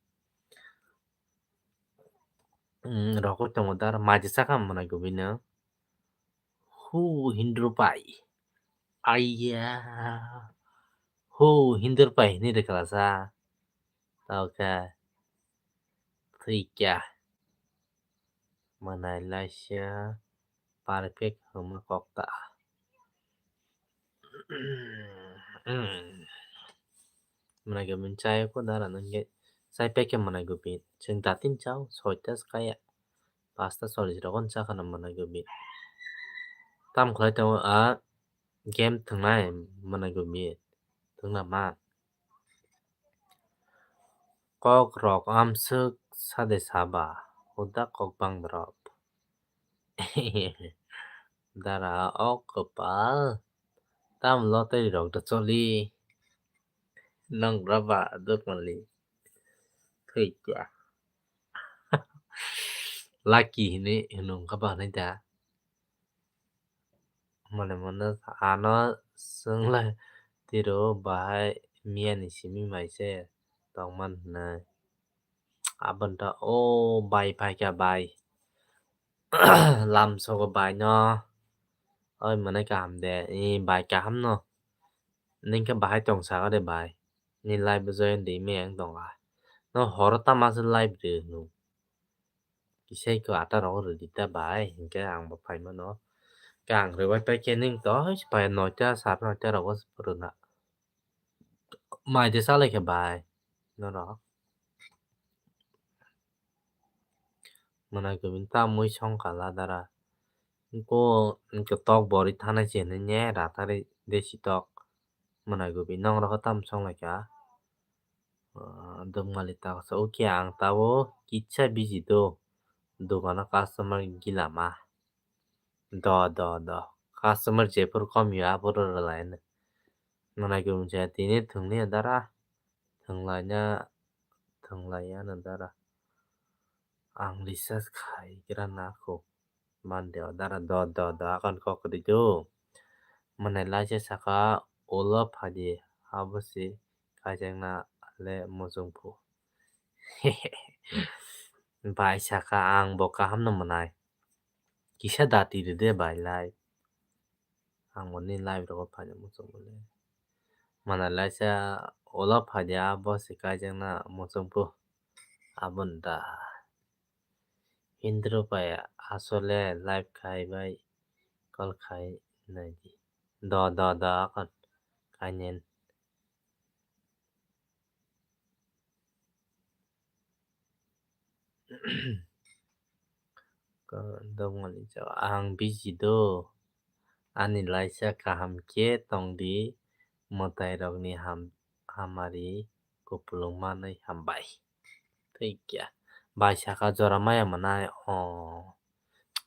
Hmm, rokoi tongo dar maji saka mwnai kubui no. Hu hindru pai. Aiya. Hu hindru pai hinwi rwkha lasa. Tao khe. Thwikya. Mwnai laisa. Perfect hwnma kok ta. Mwnai khe bini chaya kho dara nang khe chai pack khe mwnai khe bini. Chwng datin chao, soita se kaya. Pasta chollish rogo chakha na mwnai khe bini. Tam khlai tongo a Game thwngnai mwnai gumi thwngna ma. Kok rok amswk sade saba, huda kok bang drop. Dara o kwpal, tam lottery rok da choli. Nong raba duk mali. Thwi kya. Lucky hini hinung kaba hwnwi da. Mane mane ano swnglai tiro bahai miyani simi mai se tongman hwnwi. Aboni ta o bai phaikha bai. Lamsogo bai no. Oi mane kaham de. I bai kaham no. Ningkhe bahai tong saka de bai. Ni live join di me ang tonga. No horo tama se live de no. Kisai ko ata rogo rwdi ta bai, hinkhe ang bo phai mano. Khe ang rwbai pai khe ning to, hai pai noita, sar noita rogo rwna. Mai de salai khe bai, norok. Mwnai gumi ta mui song kala dara. Ko, ko tok bori thanai se hinui ne ratari desi tok. Mwnai gumi nong rokho tam song lai kha. Ah, dongmali ta sa, okay, ang tabo kisa busy do. Dogano customer gila ma. Do, do, do. Customer jephuru kom ya, aphuru rwlaino. Mwnai gumi se tini thwngli dara. Thwnglaina, thwnglaiyano dara. Ang recharge khai gra na kho. Mande o dara do do do akon kok ri do. Mwnai laisa saka ulo phadi abo se kaijakna le muchung phu. Bai saka ang bo kaham no mwnai. Kisa dati ride bai lai. Ang bo ni live rogo phaina muchung mole. Mwnai laisa ulo phadi abo se kaijakna muchung phu. Aboni da. Hindru bai asole live khai bai call khai nai di. Do, do, do, akon kaineng. Ko dongmani jaga ang busy do. Ani laisa kaham khe tong di, mwtai rokni ham-, hamari kupulung manwi hambai. Thik ya. Bai saka jora maya mwnai, o.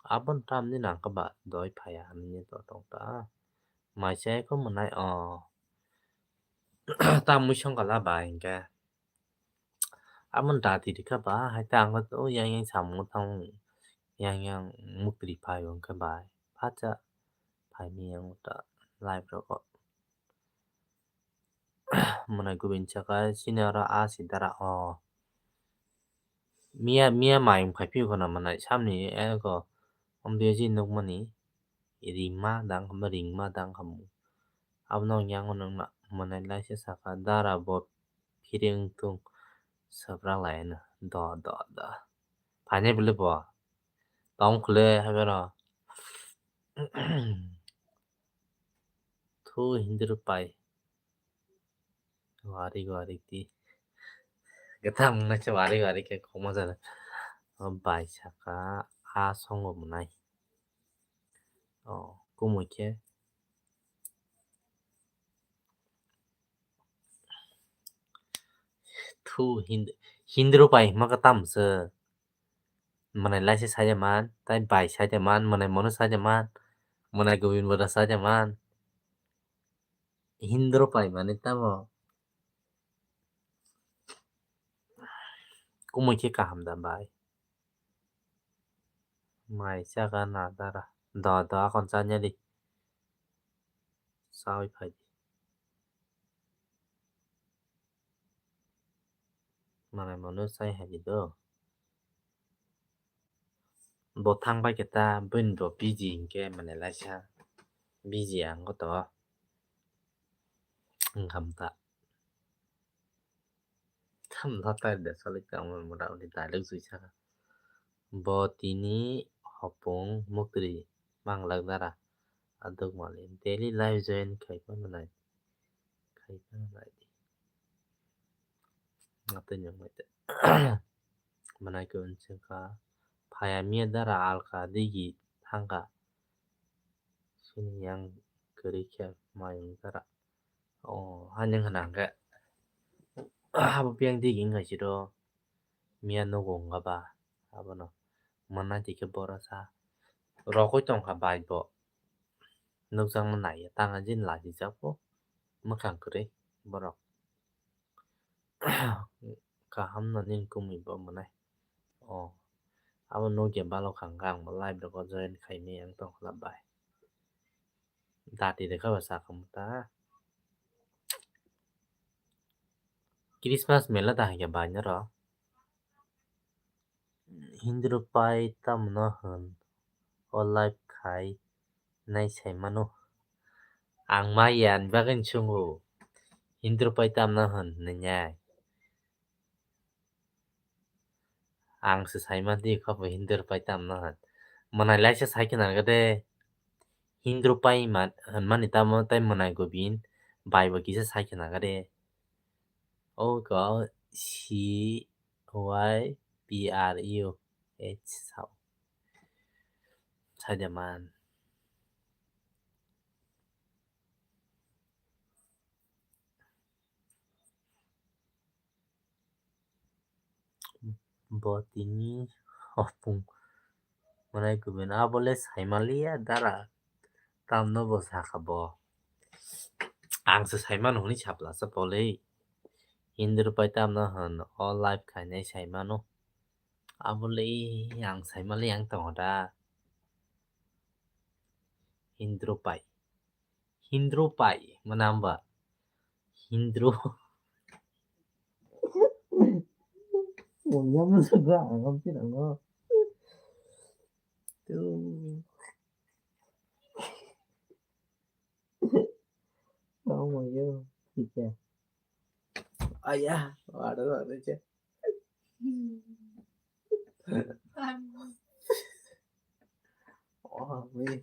Aboni tamni nangkha ba doi phaiya hinwi to tong ta. Mai se kho mwnai, o. Ta mui song kala bai hinkhe. Aboni dati rikha ba, hai ta ang o yang yang samung thang, yang yang mukri phai o khe bai. Phacha phai mi yang ta live rogo. Mwnai gubin saka sini oro a si dara o. Miya, miya mayung phai phiyok na mwnai samni ego. Om beji nukmani rima dang khamu, ringma dang khamu. Abono yang nukna mwnai laisa saka dara bo phiring tung sabra laino. Do, do, do. Phainai bwle bo. Tong khwle haibeno. Thu Hindru pai. Wari wari ti. Gata mungna se wari wari khe khoma jana. O bai saka a songo mwnai. O kumui khe. Thu Hind-, Hindru pai hima khe tamo se. Mwnai laisa saja man, tai bai saja man, mwnai mono saja man, mwnai gobin boda saja man. Hindru pai mani tamo. Kumui khe kaham da bai. Mai saka na dara. Do, do, akon chanya di. Sawi phai di. Mane mano sai hai di do. Bo thang bai khe ta bini bo busy hinkhe mane laisa busy ang goto. Wngkha mta. Tham da tai de salik ta mo mota moti dialogue sui saka. Bo tini hopung mukri manglak dara. Aduk mali daily life join khai pa nai. Khai pa nai di. Atui nyong mai te. Manai ke unsing ka. Phaya miya dara alka digi thangka. Sini yang kwrwi khe mayung dara. O, ani wngkha na hwnkhe, abo biyang digi wngkha siro, miya nogo wngkha ba, abono mwnai twi khe borok sa rogwi tongkha bike bo, nukjakno naiya, tangwi jin lachijak bo, mwkhang kwrwi borok. Kaham no nini kumui bo mwnai. O, abo nukya balo kha hwnkhe ang bo live rogo join khaimani ang tongkha bai. Dati rwkha ba sakha mwta. Christmas mela da hwnkhe bai norok. Hindru pai tamno hwn o live khai nai sai mano. Ang ma ya ni bagwi swngw. Hindru pai tamno hwn nai. Ang se sai ma di kho bo Hindru pai tamno hwn. Mwnai lai se sai khna de. Hindru pai ma-, hwn mani tamo tai mwnai gubin bai bo kisa sai khna de. O ko C Y P R U H sao. Sai de man. Bo tini hopung mwnai kubun abo le sai manliya dara. Tamno bo sakha bo. Ang se sai mano hwnwi saplasa polei. Hindru pai tamno hwn o live khainai sai mano. Abo le ang sai manliya ang tongo da. Hindru pai. Hindru pai mwnamba. Hindru. Wngya mwnsugo ang hamsi nango. Tu. Tamo yo. Kisa. Aya, wada wada che. Oh, wi.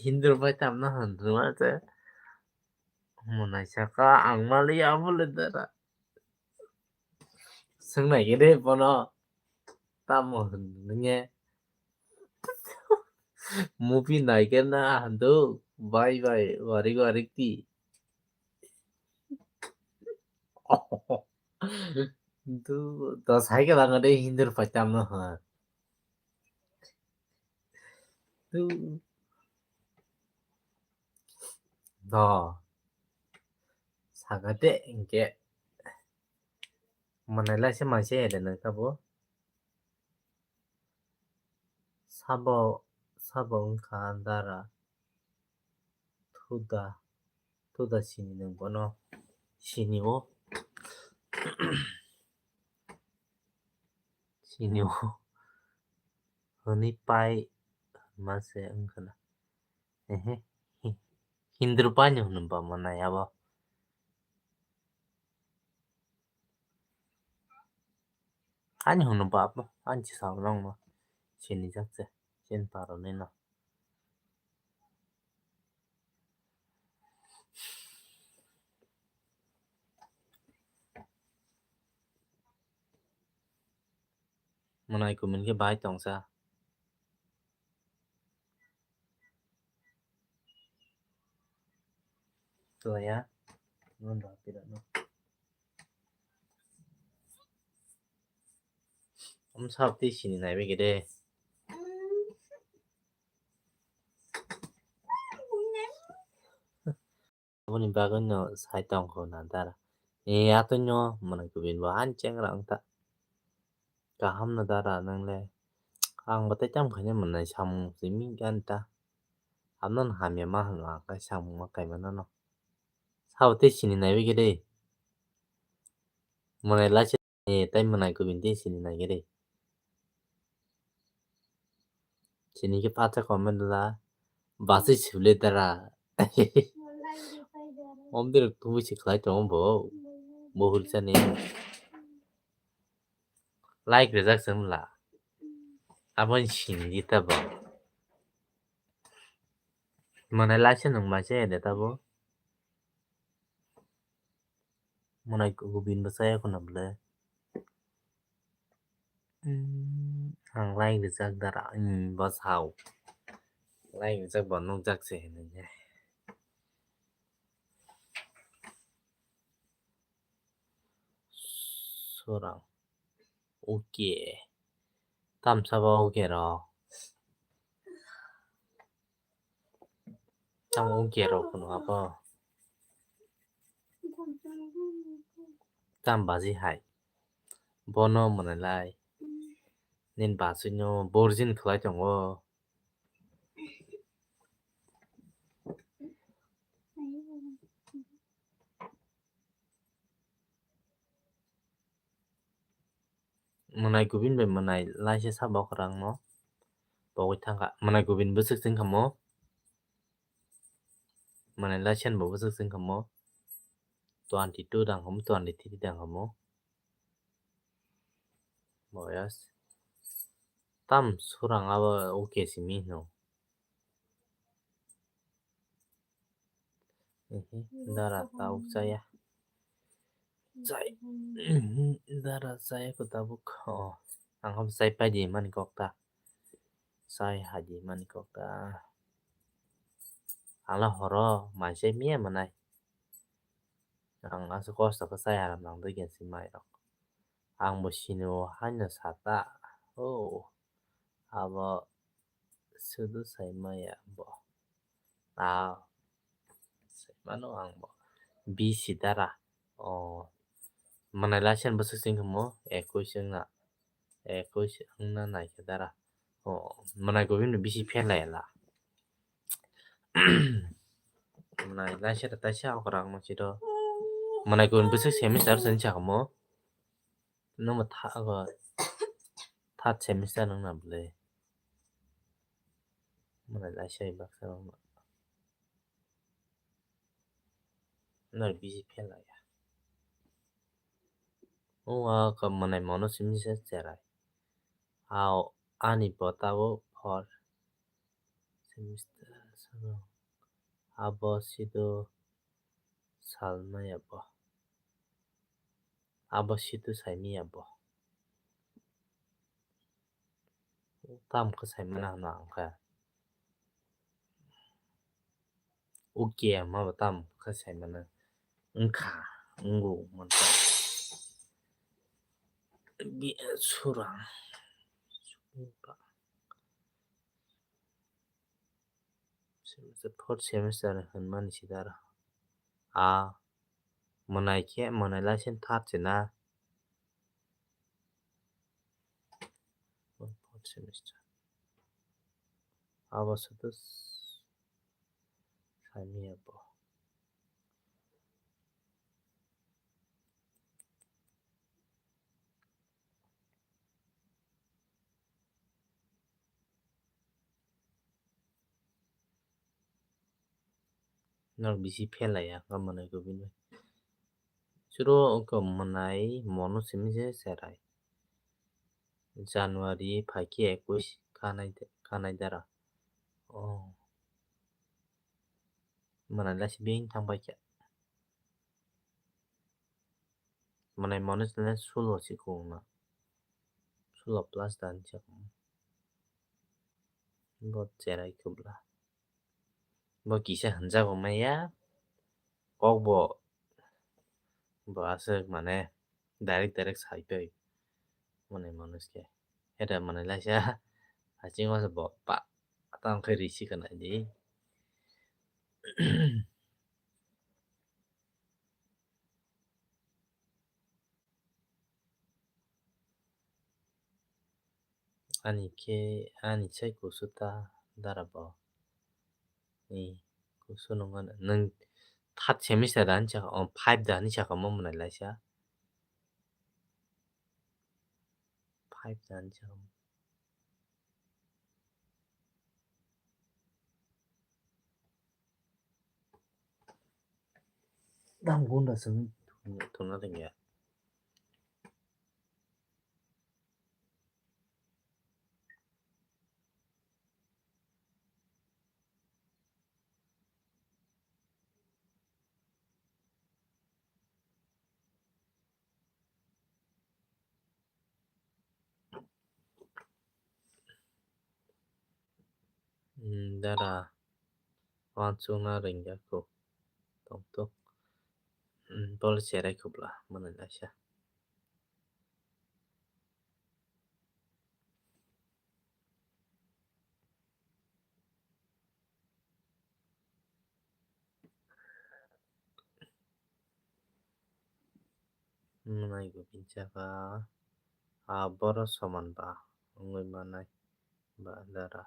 Hindru bai tamna hwn rwma che. Mwnai saka ang mali abo le dara. Swngnai khe de bono. Tamo hwn nwnge. Movie nai khe na hwn do. Bai bai, warik warik ti. Du, dos hai khe lango de Hindru pai tamno hwn. Du. Do. Saka de hinkhe. Mwnai lai se mai se ede nang tabo. Sabo, sabo wngkha dara. Thuda, thuda sini nung bono. Sini o. Sini o. Hwnwi pai ma se wngkha na. Ehe. Hi-, Hindru pai ni hwnwi ba mwnai abo. Ani hwnwi ba abo. Ani se sa nang ma. Sini jak se. Sini paro ni no. Mwnai kumin khe bai tongsa. Twlaiya. Nwng da pira no. Om sab tei sini nai bai khe de. Aboni bagwi no sai tongkho na dara. E atwi no mwnai kubin bo han chengra wngkha. Kaham no dara nang le. Ang bo tei tam khaina mwnai samung simi gan ta. Amno no hamya ma hwnma khe samung ma kaima nono. Sabo tei sini nai bai khe de. Mwnai lai se. E, tei mwnai kubin tei sini nai khe de. Sini khe pacha comment la. Basui sibile dara. Om dirok tubui se khlai tongo bo. Bo hulsa ni. Like rijak se wngla. Abo ni sini di ta bo. Mwnai lai se nung mai se de ta bo. Mwnai kubin bwsa ya khuna bwle. Hmm, ang like rijak dara, hmm, bwsao. Lai wngjak bo nukjak se hinwi. Surang. Uke. Tamsa bo uke rok. Tamo uke rok kuno abo. Tam baji hai. Bono mwnai lai. Nin basui no borjin khlai tongo. Mwnai kubin bai mwnai laisa sa bok rang no. Pogwi thangkha. Mwnai kubin bwswk chwng kha mo. Mwnai laisa ni bo bwswk chwng kha mo. Twenty two dang kha mo, twenty three dang kha mo. Boyas. Tam surang abo uke simi no. Ehe, dara tabuk chaya. Chai. Ehe, dara chaya ko tabuk. Oh, ang ham chai pai di mani kok ta. Chai hai di mani kok ta. Ala horo, mai chai miya manai. Ang aswk kosto khe chai haram nang dui khe si mai rok. Ang bo sini o haino sata. Oh, abo sudu sai maya bo. Ah, sai mano ang bo. Bisi dara. Oh, mwnai laisen bwswk sing khe mo, ekuis wngna. Ekuis wngna nai khe dara. Oh, mwnai kubui no bisi phelai la. Mwnai laisen taisa okra wngma siro. Mwnai kubui bwswk semester se wngsa khe mo. Nungbo tha-, abo third semester wngna bwle. Mwnai laisa baksa wngma. Nor bisi phelai ya. O a ka mwnai mono simi se cherai. Ao ani bota bo fourth semester sano. Abo sido salmaya bo. Abo situ saimaya bo. Tam khe saimana hwnna ang khe. Uke ma bo tam khe saimana. Wngkha, wngo, mansa. Bi-, surang. Surang. Semester, fourth semester hinmani sidar. A, mwnai khe, mwnai laisen third se na. Fourth semester. Abo se to s-, saimaya bo. Nok bisi phelai ya, kha mwnai kubui no. Suro wngkha mwnai mono simi se cherai. January phaikhe ekuis kanai, kanai dara. Oh. Mwnai laisi bini thang paikha. Mwnai mono sile sulo si kung na. Sulo plus dan se kung. Bo cherai kubla. Bo kisa hwnjago maya. Kok bo, bo aswk mane direct direct sai twi. Mwnai mono se. Heda mwnai laisa. Hachingo se bo pa. Tang khe risi kana di. Ani khe, ani sai kusu ta dara bo. Ni kusu nung ano. Nung third semester da hinsa, oh, five da hinsa kamo mwnai laisa. Five da hinsa kamo. Dam gunda simi thuna ringya. Hmm, dara, wansukna ringya kho. Tongthok. Hmm, bol cherai khobla, mwnwi laisa. Mwnai go binchakha, a boro soman ba wngwi manai ba dara,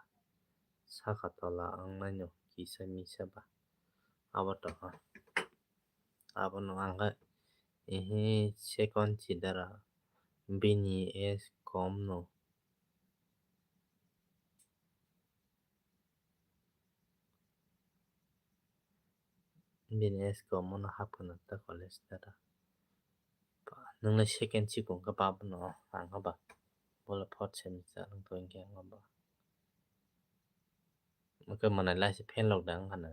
saka tola wngnaino kisa misa ba abo tongkha. Abono ang khe ehe second si dara bini age kom no. Bini age kom no hap khna ta college ta da. Nwngle second si kung khe ba bono ang khe ba. Bole fourth semester wng tong khe ang khe ba. Oke, mwnai lai se fail rok da wng khna.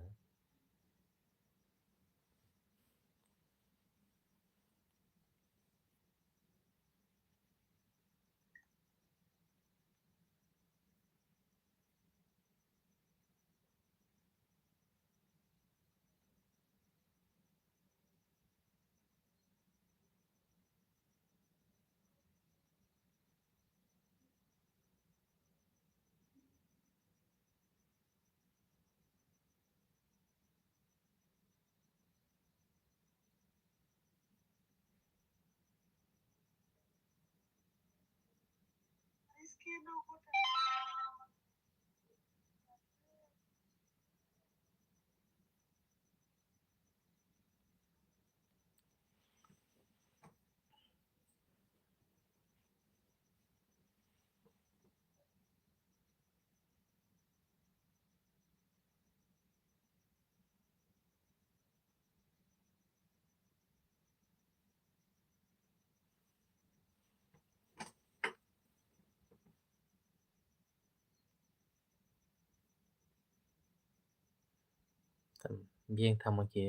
Biyang thangma khe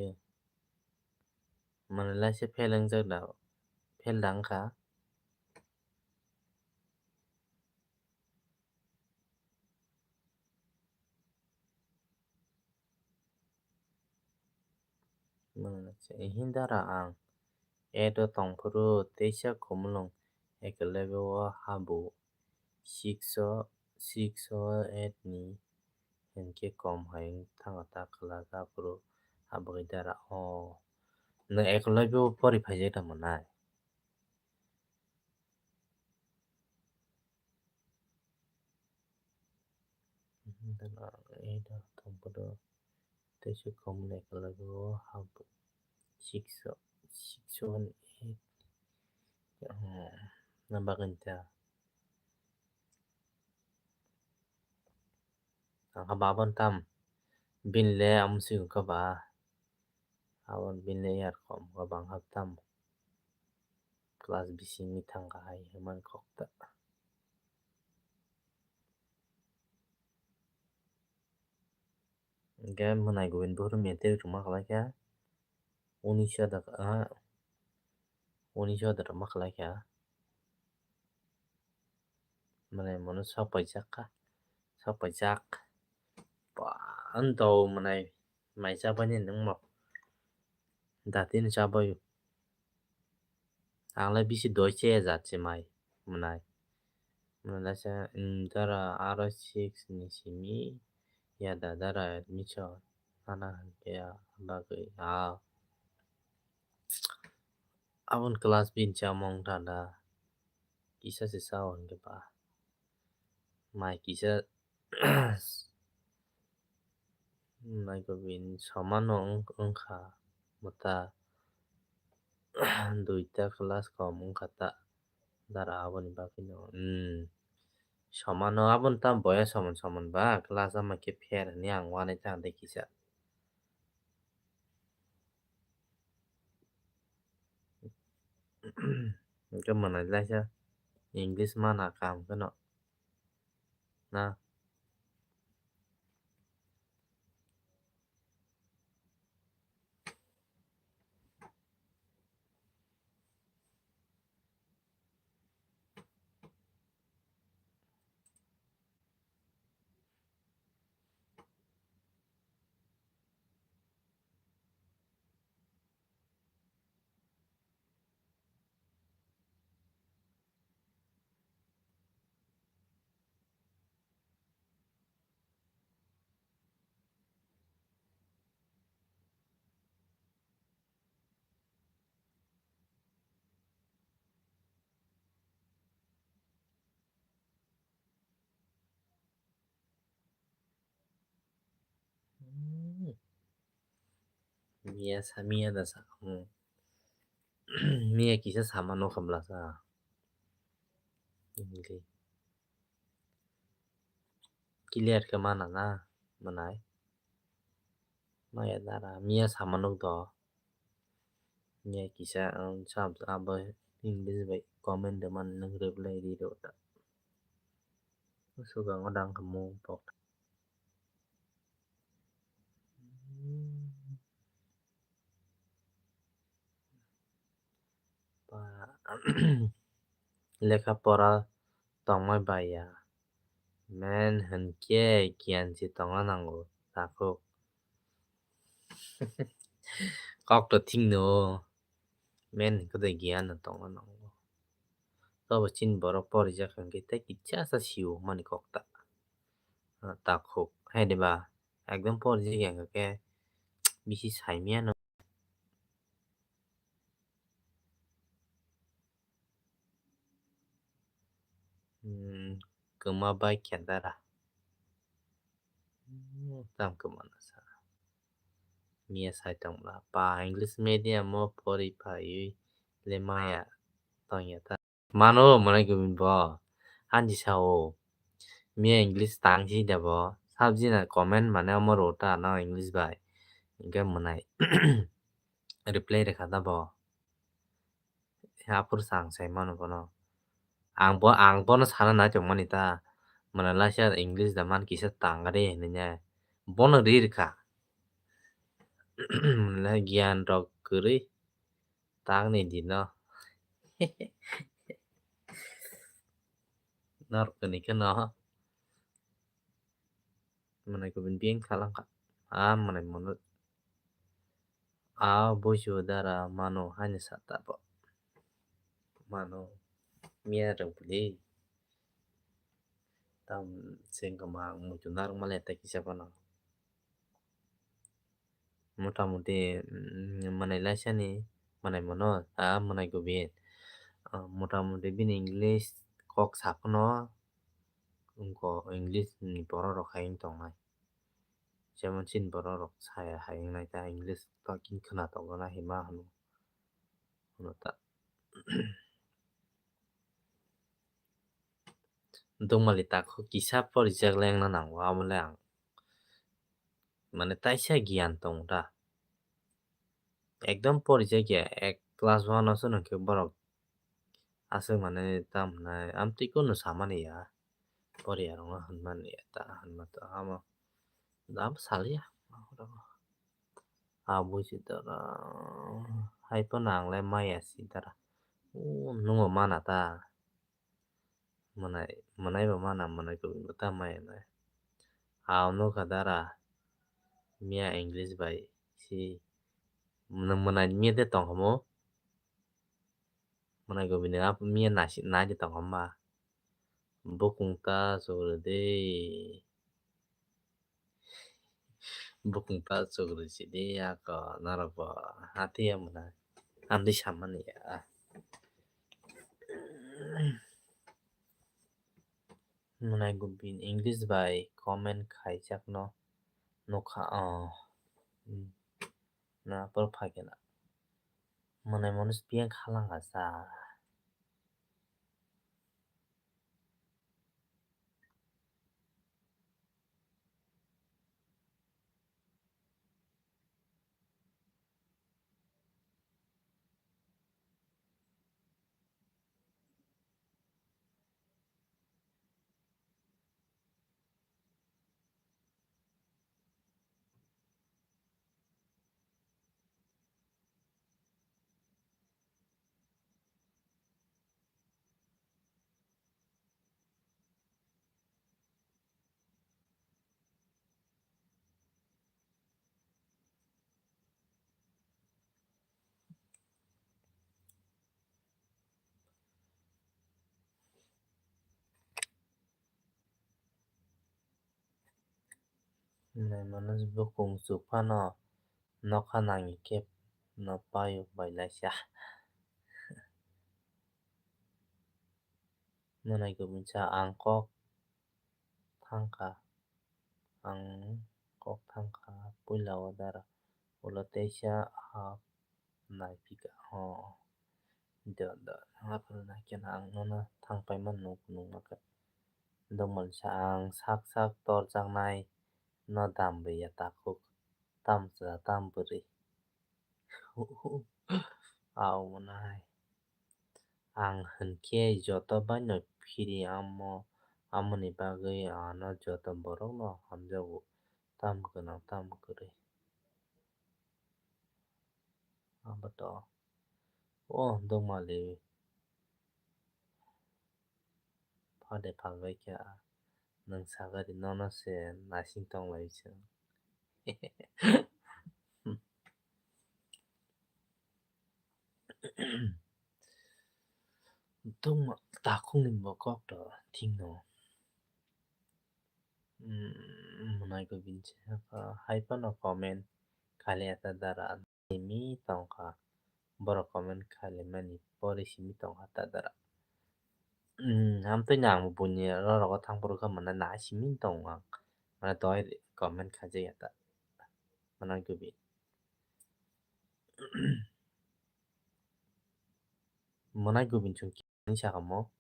mwnwi lai se fail wngjak da, fail da wngkha. Hindara ang eight o tongphuru teisa Khumulwng Eklavya o habu. Six o, six o eight ni hinkhe kom hai wng thangkha ta kwlak aphuru abagwi dara o. Nwng Eklavya o pori phaijak da mwnai? Eight o tongphuru teisa Khumulwng Eklavya o habu. Six o, six one eight. Nang bagwi ta. Ang kha ba aboni tam. Bini le amswk wngkha ba. Aboni bini le yarkom wngkha ba ang kha tam. Class bisingni thangkha hai hwnmani kok ta. Hingke mwnai gubin buphuru matric rwma kwlaikha, unis o da, ah, unis o da rwma kwlaikha. Mwnai mono sok paijak kha, sok paijak. Ba, ang do mwnai mai chabaini nwngmo datino chabaio. Ang le bisi doi che jat se mai mwnai. Mwnai se, mm, dara aro six ni simi ya da dara admission ana hwnkhe ya bagwi a. Aboni class bini chamung da da kisa se sao hwnkhe ba. Mai kisa Naiko bini somano wng-, wngkha mwta duita class kom wngkha ta dara aboni bagwino. Hmm. Somano aboni tamo boya soman soman ba class ama khe fair hinwi ang uanai tangde kisa. Hwnkhe mwnai laisa English mana kaham kheno. Na. Miya sa, miya da sa. Hmm. Miya kisa sama no khabla sa. Hingke. Clear khe mana na, manai. Maya dara, miya sama nuk do. Miya kisa, um, sam, abo English bai comment de man nung reply ri do ta. Sugang o dang kamo pok. Ba, lekha pora tongmai bai ya. Men hinkhe giyan se tongna nango, takhuk. Kok to thik no. Men hinkhe de giyan no tongna nango. Tobo chini borok porijak hinkhe tei kisa sa sio mani kok ta. Takhuk. Hai de ba, ekdom porijak ya hinkhe bisi saimya no. Hmm, kwma bai khe dara. Hmm, tam kwma na sa. Miya sai tong bla. Pa English medium o pori phaiwi le maya tongya ta. Mano mwnai gubin bo. Hanji sao. Miya English tang si da bo. Sabji na comment mane omo rota no English bai. Hinkhe mwnai reply rekha da bo. Aphuru chang sai mano bono. Ang bo, ang bono sana nai tongmani ta. Mwnai laisa English da man kisa tang ri hinwi ne. Bono ri rikha. Mwnai giyan rok kwrwi. Tangni dino. Norok ni khe no. Mwnai kubun biyang khalang kha. Ah, mwnai mono. Ah, bujo dara mano hani sa ta bo. Mano. Miya rang puli. Tam seng kama muchung narwk male ta kisa bono. Motamuti, mm, mwnai laisani mwnai mono, ah, mwnai gubin. Ah, motamuti bini English kok saphano, wngkha English ni borok rok hai wng tongnai. Jemon chini borok rok saya hai wngnai ta English talking khwna tongo na hima hwnwi hwno ta. Dongmali takhuk kisa porijak lengna nango, abo le ang mane taisa giyan tongo ta. Ekdom porijak ya, ek class one o se nungkhe borok aswk mane tam hwnai, amtwi kunu samani ya, poriya rokno hwnmani ya ta, hwnma ta amo, amo saliya. Ah, buji dara. Hai phano ang le maya si dara. O, nungo mana ta. Mwnai, mwnai bo mana, mwnai kubun bo ta maya nai. Aw nukha dara. Miya English bai si. Mwnai, mwnai miya de tong kha mo. Mwnai kubun ni ap miya nasi, nai de tong kha ma. Bukung ta chukre de. Bukung ta chukre si de ako norok bo hati ya mwnai. Amtwi samani ya. Mwnai kubun English bai comment khaijakno nukha, oh. Hmm. Na por phai khe na. Mwnai mono biyang khalang kha sa. Nai mano bukung chuk phano nokha nangwi khe no payuk bai laisa. Mwnai kubun sa ang kok thangkha, ang kok thangkha puila o dara. Ulo teisa hap nai pika ho. Do do haphuru nai khe ang nono thang paimani nuk nuk nokha. Dongmani sa ang sak sak torjaknai no dam rwya takhuk. Tam cha tam bwrwi. Au mwnai. Ang hinkhe joto baino phiri amo, amoni bagwi ano joto borokno hamjago, tam gwnang tam kwrwi. Aboto o dongmali. Phade phalbai kha, nwng sagari nono se naising tonglai se. Tongma takhukni bo kok to thikno. Mwnai ko bini se hai phano comment khailai ta dara. Simi tongkha. Borok comment khaimani pore simi tongkha ta dara. Amtwi nang buini rorogo thang phuru kha mwnai na simi tong ang. Mane doi comment khaijak ya ta. Mwnai gubi. Mwnai gubi chwng kini sakamo.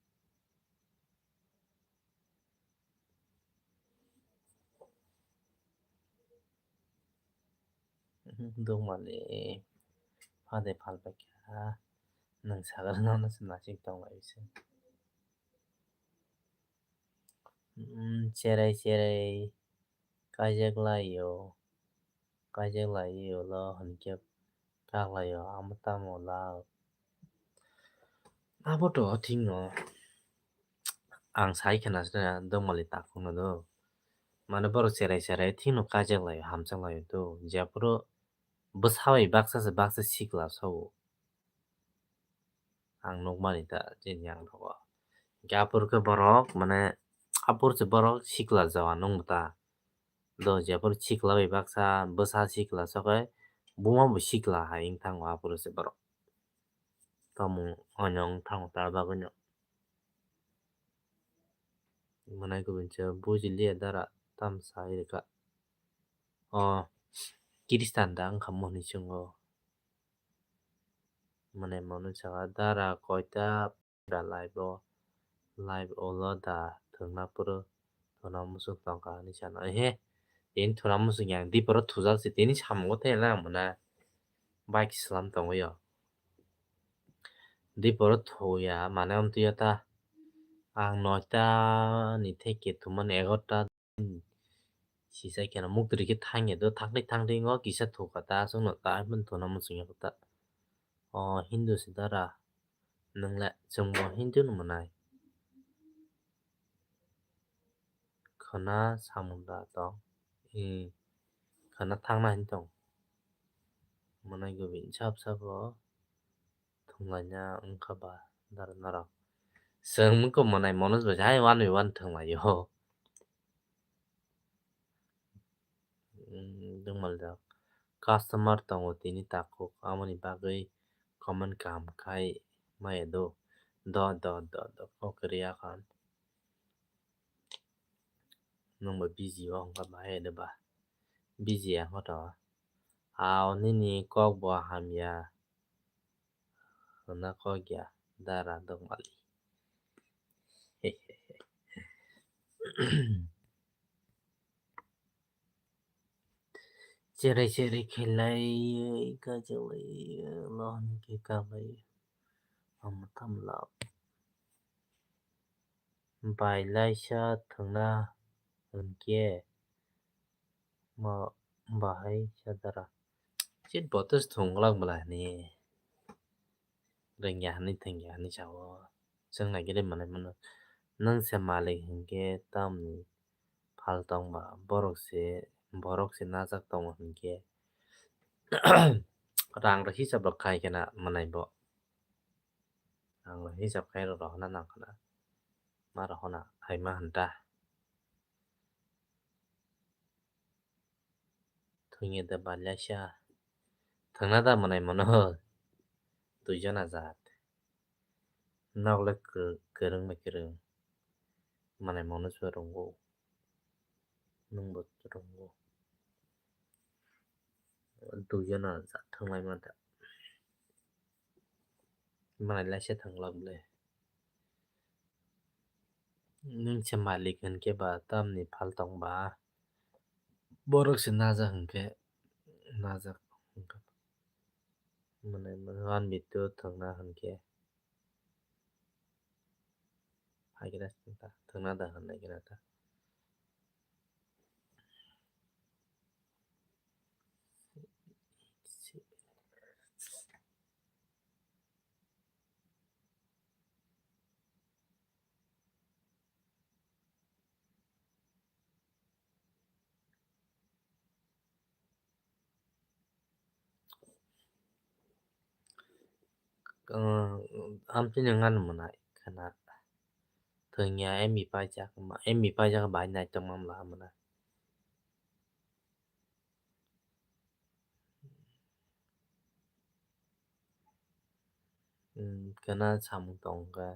Dongmani phade phalbai kha, nwng sagari nono se naising tonglai se. Cherai cherai kaijak lai o, kaijak lai o ulo hinkhe kak lai o, amo tamo la. Abo to thikno ang sai khna se dongmali takhukno do. Mane borok cherai cherai thikno kaijaklai hamjaklai do. Jephuru bwsa bai baksa se baksa sikla sao. Ang nukmani ta chini ang rogo. Hinkhe aphuru khe borok mane aphuru se borok sikla jaga nung ta. Do jephuru sikla bai baksa bwsa sikla soke buma bo sikla hai wng thango aphuru se borok. Tamo oino wng thango ta bagwino. Mwnai kubun se buji liya dara tam sai rwkha. O Kristan da wngkha mo hinwi chwngo. Mwnai mano saka dara koita da live o, live o lo da thwngna phuru thwngna muchung tongkha hinwi sana. Ehe, tini thwngna muchung yang diporo thujak se tini samungo thai lang mwnai. Bike slam tongwi o. Diporo thuya mane amtwi ta. Ang noita ni theke thumani egarota sisa khe mukti rikhe thangya do thangtwi thangtwi ngo kisa thukha ta aswkno ta hwnwi thwngna muchungya ta. O Hindu se dara nwng le chwngbo Hindu no mwnai. Khwna samung da tong. Khwna thangna hin tong. Mwnai gubin sap sap o thwnglaina wngkha ba dara norok. Chwng wngkha mwnai Manoj bai hai one by one thwnglaio. Dwngmaljak customer tongo tini takhuk, amoni bagwi comment kaham khai maya do. Do, do, do, do, kok rwya kha. Nwng bo busy o wngkha bahai de ba. Busy ya photo. Ao nini kok bo hamya. Hwnna kok ya dara dongmali. Cherai cherai khailai kajalai lo hwnwi khe kabai. Omo tamo love. Bai laisa thwngna hwnkhe mo bahai sa dara. Chit bo to thwng glak bwla hwnwi rwngya hwnwi thwngya hwnwi sa-o. Chwng naikhe de mwnai mano. Nwng se malik hwnkhe tamni phal tongba borok se, borok se najak tongo hwnkhe rang rok hisab rok khai khe na mwnai bo. Ang hisab khai rw rohorna nang khwna. Ma rohorna hai ma hwn ta. Thwngya da baliaisa. Thwngna da mwnai mano. Duijona jat. Nok le kwrwng bai kwrwng. Mwnai mano se rwngo. Nwng bo rwngo. Duijono thwnglai mantha. Manai laisa thwnglak le. Nwng se malik hinkhe ba tamni phal tong ba? Borok se najak hinkhe, najak hinkhe. Manai one B two thwngna hinkhe. Hai khe da thwngna da hwnlai khe da. Amtwino ngano mwnai khna. Thwngya M B paijak, M B paijak bai naitokma mla mwnai. Khna samung tong khe,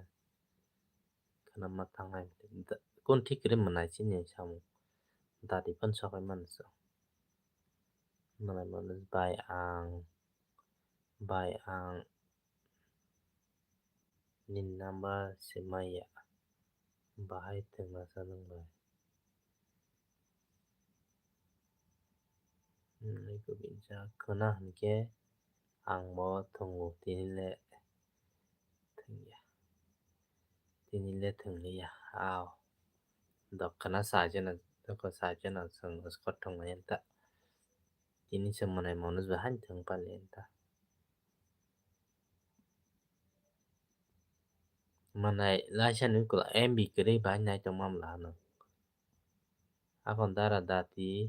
khna ma tangnai. Kun thik kwrwi mwnai chini samung. Dati phano sokai mano chwng. Mwnai mano bai ang, bai ang. Nini number se maya. Bahai thwngna sa nwng bai. Khna hinkhe ang bo thwngo, tini le thwngya. Tini le thwngliya. Ao. Dok khna sa jeno, dok sa jeno chwng skot thwnglai ta. Tini se mwnai mano bahai thwng pali ta. Mwnai laisa ni ukula M B kwrwi bai naitokma mla no. Akon dara dati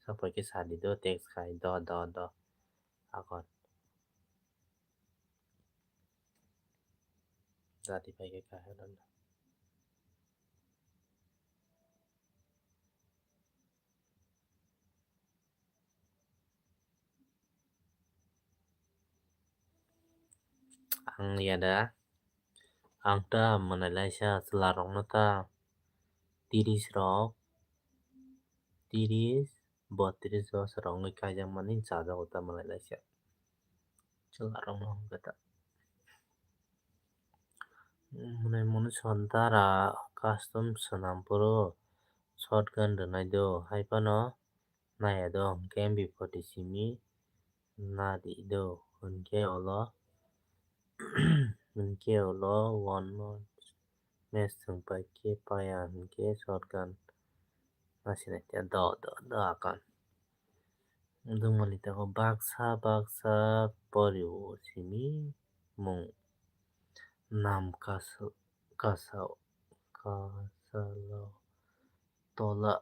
sapai khe sadi do text khai do do do. Akon dati pai khe kahai rwna. Ang ya da. Ang ta mwnai laisa chwla rokno ta tiris rok, tiris, botris bosor rok wngwi kaijakmani chajago ta mwnai laisa. Chwla rokno hwnkhe ta. Mwnai mano sodara custom swnampuro shotgun rwnai do, hai phano naiya do, hwnkhe M B forty simi nadi do, hwnkhe olo, hwnkhe olo one month match thwng pai khe paya hwnkhe shotgun nasinai khe do, do, do akan. Dungmani tabuk baksa baksa pori o simi mung nam kasu-, kasao, kasalo tola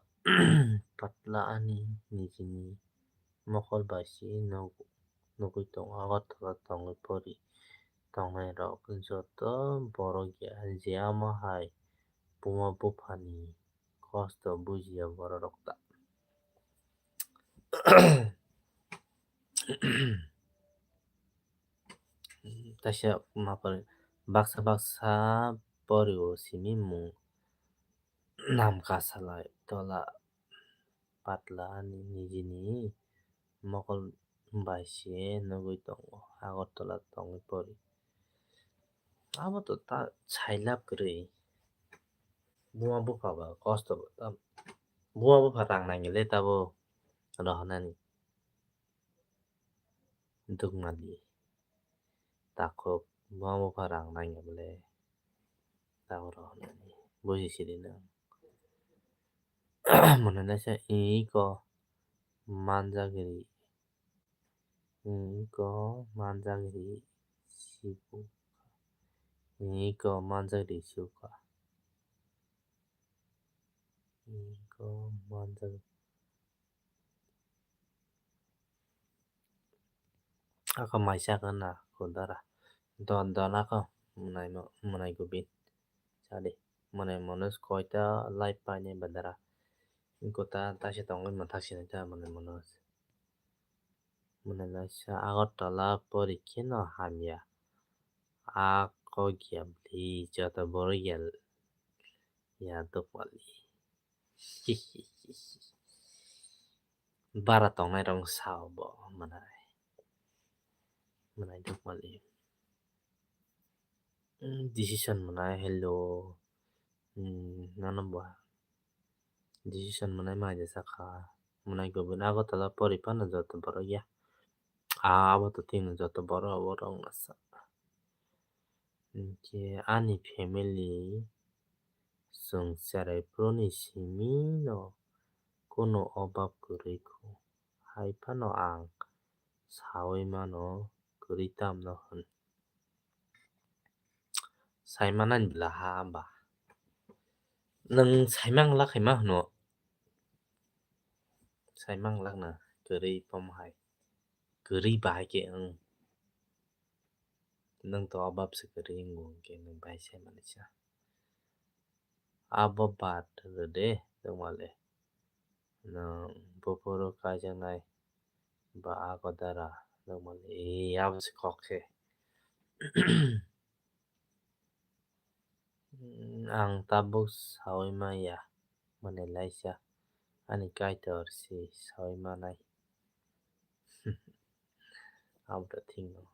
patla ani nijini mokol bai si nuk-, nugui tongo. Agartala tongwi pori tongnai rok joto borok ya, je amo hai buma buphani kosto bujiya borok rok ta. Taisa ma pore baksa baksa pori o simi mung nam kasalai tola patla ani nijini mokol bai se nugui tongo, Agartala tongwi pori. Abo to ta sailab kwrwi. Buma bupha ba kosto bo ta. Buma bupha rang nangya le tabo rohornani. Dukmadi. Takhuk buma bupha rang nangya bole. Tabo rohornani. Buji sidi nang. Mwnai laisa iko manjagri. Iko manjagri sibu. Iko manjagri sibu. Iko manjagri. Ako maisa khe na kudara. Don don ako mwnai mo-, mwnai gubin. Sadi mwnai mono koita live painai badara. Kota taisa tongwi mwthak sinai ta mwnai mono. Mwnai laisa Agartala pori kheno hamya. Ako gya bli joto borok ya, ya dopali. Bara tongnai rok sa bo mwnai. Mwnai duk mali. Hmm, decision mwnai, hello. Hmm, nono bo decision mwnai mai de sakha. Mwnai gubun Agartala pori phano joto borok ya. Ah, abo to tini joto borok abo rok na sa. Hinkhe ani family chwng cherai phuru ni simi no kunu obab kwrwi kho. Hai phano ang saui mano kwrwi tamno hwn. Sai manani bwla ha ba. Nwng sai mang lak hai ma hwno? Sai mang lak na kwrwi pom hai. Kwrwi bahai khe wng. Nwng to obab se kwrwi wngo hwnkhe nwng bai sai manwi sa. Abo bad rw de, tongmale. Nwng buphuru kaijaknai ba Agartala, tongmale. Ee, abo se kok se. Ang tabuk saui maya, mwnai laisa. Ani Kaitor se saui manai. Abo to thwino.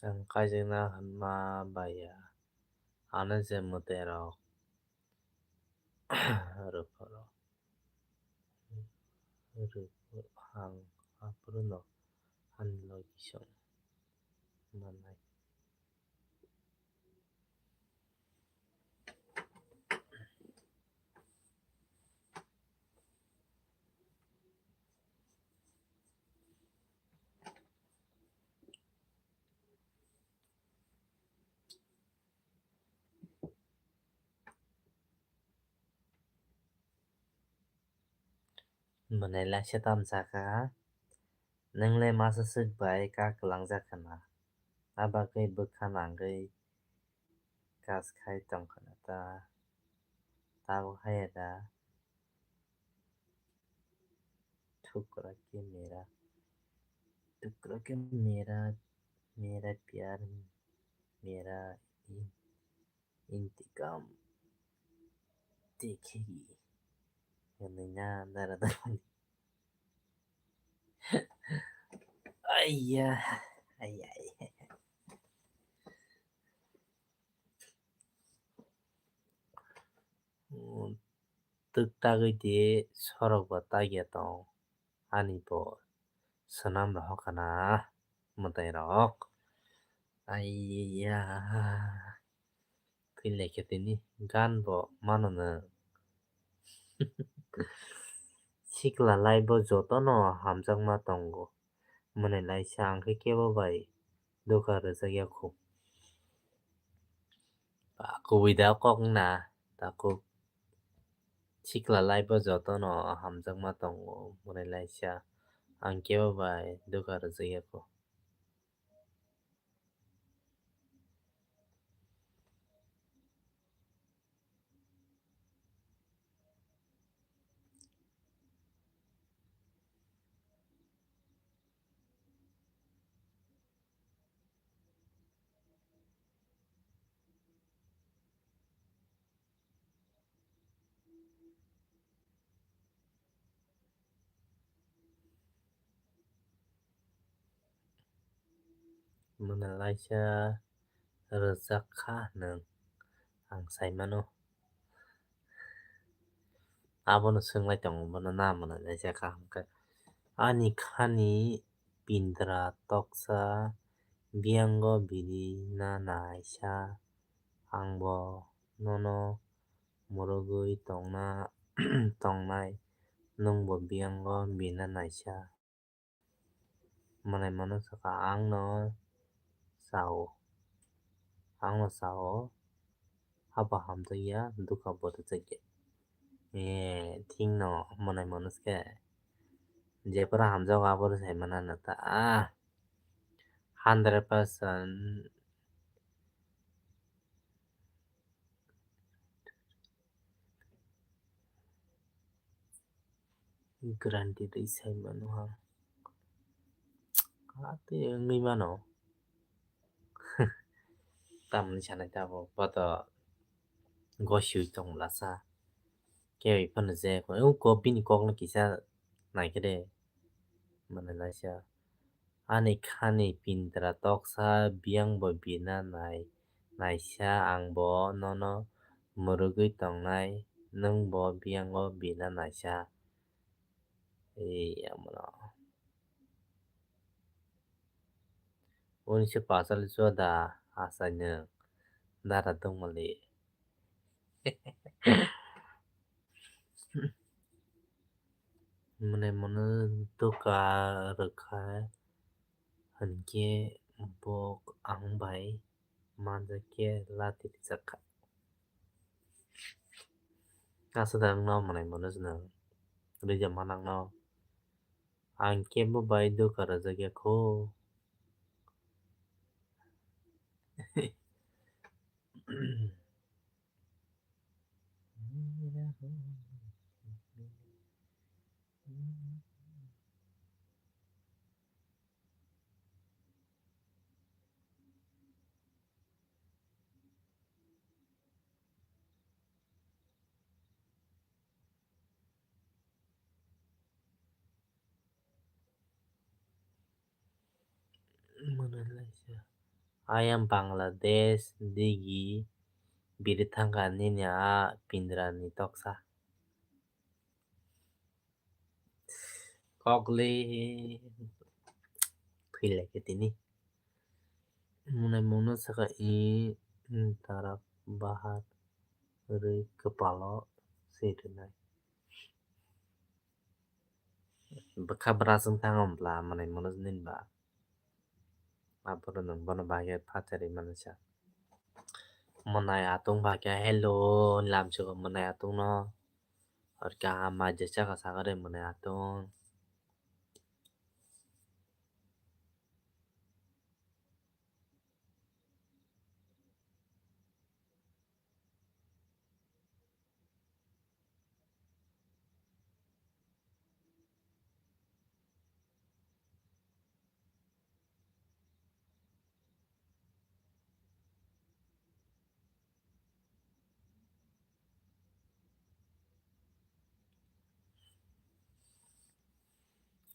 Ang kaijakna hwnma baiya, ano je mwtairok rwphuru, rwphuru ang aphuru no ani logi song manai. Mwnai laisa tam saka, nwng le masa swk bai kak kwlangjak khna, a bagwi bwkha nangwi kas khai tong khna ta, tabuk haiya da. Thukra ke mera, thukra ke mera, mera pyar, mera in-, intikam dekhegi. Hwnwi na dara dara. Aiya, aiya, aiya. Twk tagwi di, sorok bo tagya tong. Ani bo swnam rohor kana mwtai rok. Aiya. Twi lekhe tini gan bo mano nwng. Sikla lai bo jotono hamjakma tongo. Mwnai laisa ang khe kebo bai dukha rwjakya kho. Ba, kubui da kok na, takhuk sikla lai bo jotono hamjakma tongo, mwnai laisa ang kebo bai dukha rwjakya kho. Mwnai laisa rwjak kha nwng, ang sai mano. Abono swng lai tongo, bono na mwnai laisa kaham khe. Ani khani pindra toksa biyango bini na naisa, ang bo nono mwrwgwi tongna, tongnai, nwng bo biyango bini na naisa. Mwnai mano sakha, ang no sao, ang no sao, haba hamjakya, dukha bo rwjakya. Eh, thik no, mwnai mwnwi se khe. Jephuru hamjago, aphuru sai mana na ta. Ah, hundred percent guarantee twi sai mano ha. Ah, tei wngwi mano. Tamni sanai tabuk boto gosiwi tong bwlasa. Khe phano je kok, o kok bini kokno kisa naikhe de. Mane laisa. Ani khani pindra toksa biyang bo bina nai, naisa ang bo nono mwrwgwi tongnai, nwng bo biyango bina naisa. Ei, amano. Unisho pachali chwda achaino dara dongmali. Mwnai mwnwi doka rwkha hinkhe bo ang bai manjakhe lati rwjakha. Aswk da wngno mwnai mwnwi chwng rwjak manakno. Ang kebo bai doka rwjak ya kho. Mwnwi laisa. I am Bangladesh, digi biri thangkha nini a pindrani toksa. Kokli thwilaikha tini. Mwnai mungno saka i darak bahar rwi kwpalo swi rwnai. Bwkha braswng thango bwla mwnai mungno nini ba. Aphuru nwng bono bagwi phatari manwi sa. Mwnai atung bagwi hello lamsugo mwnai atungno. Oro kaham majesa ka sakare mwnai atung.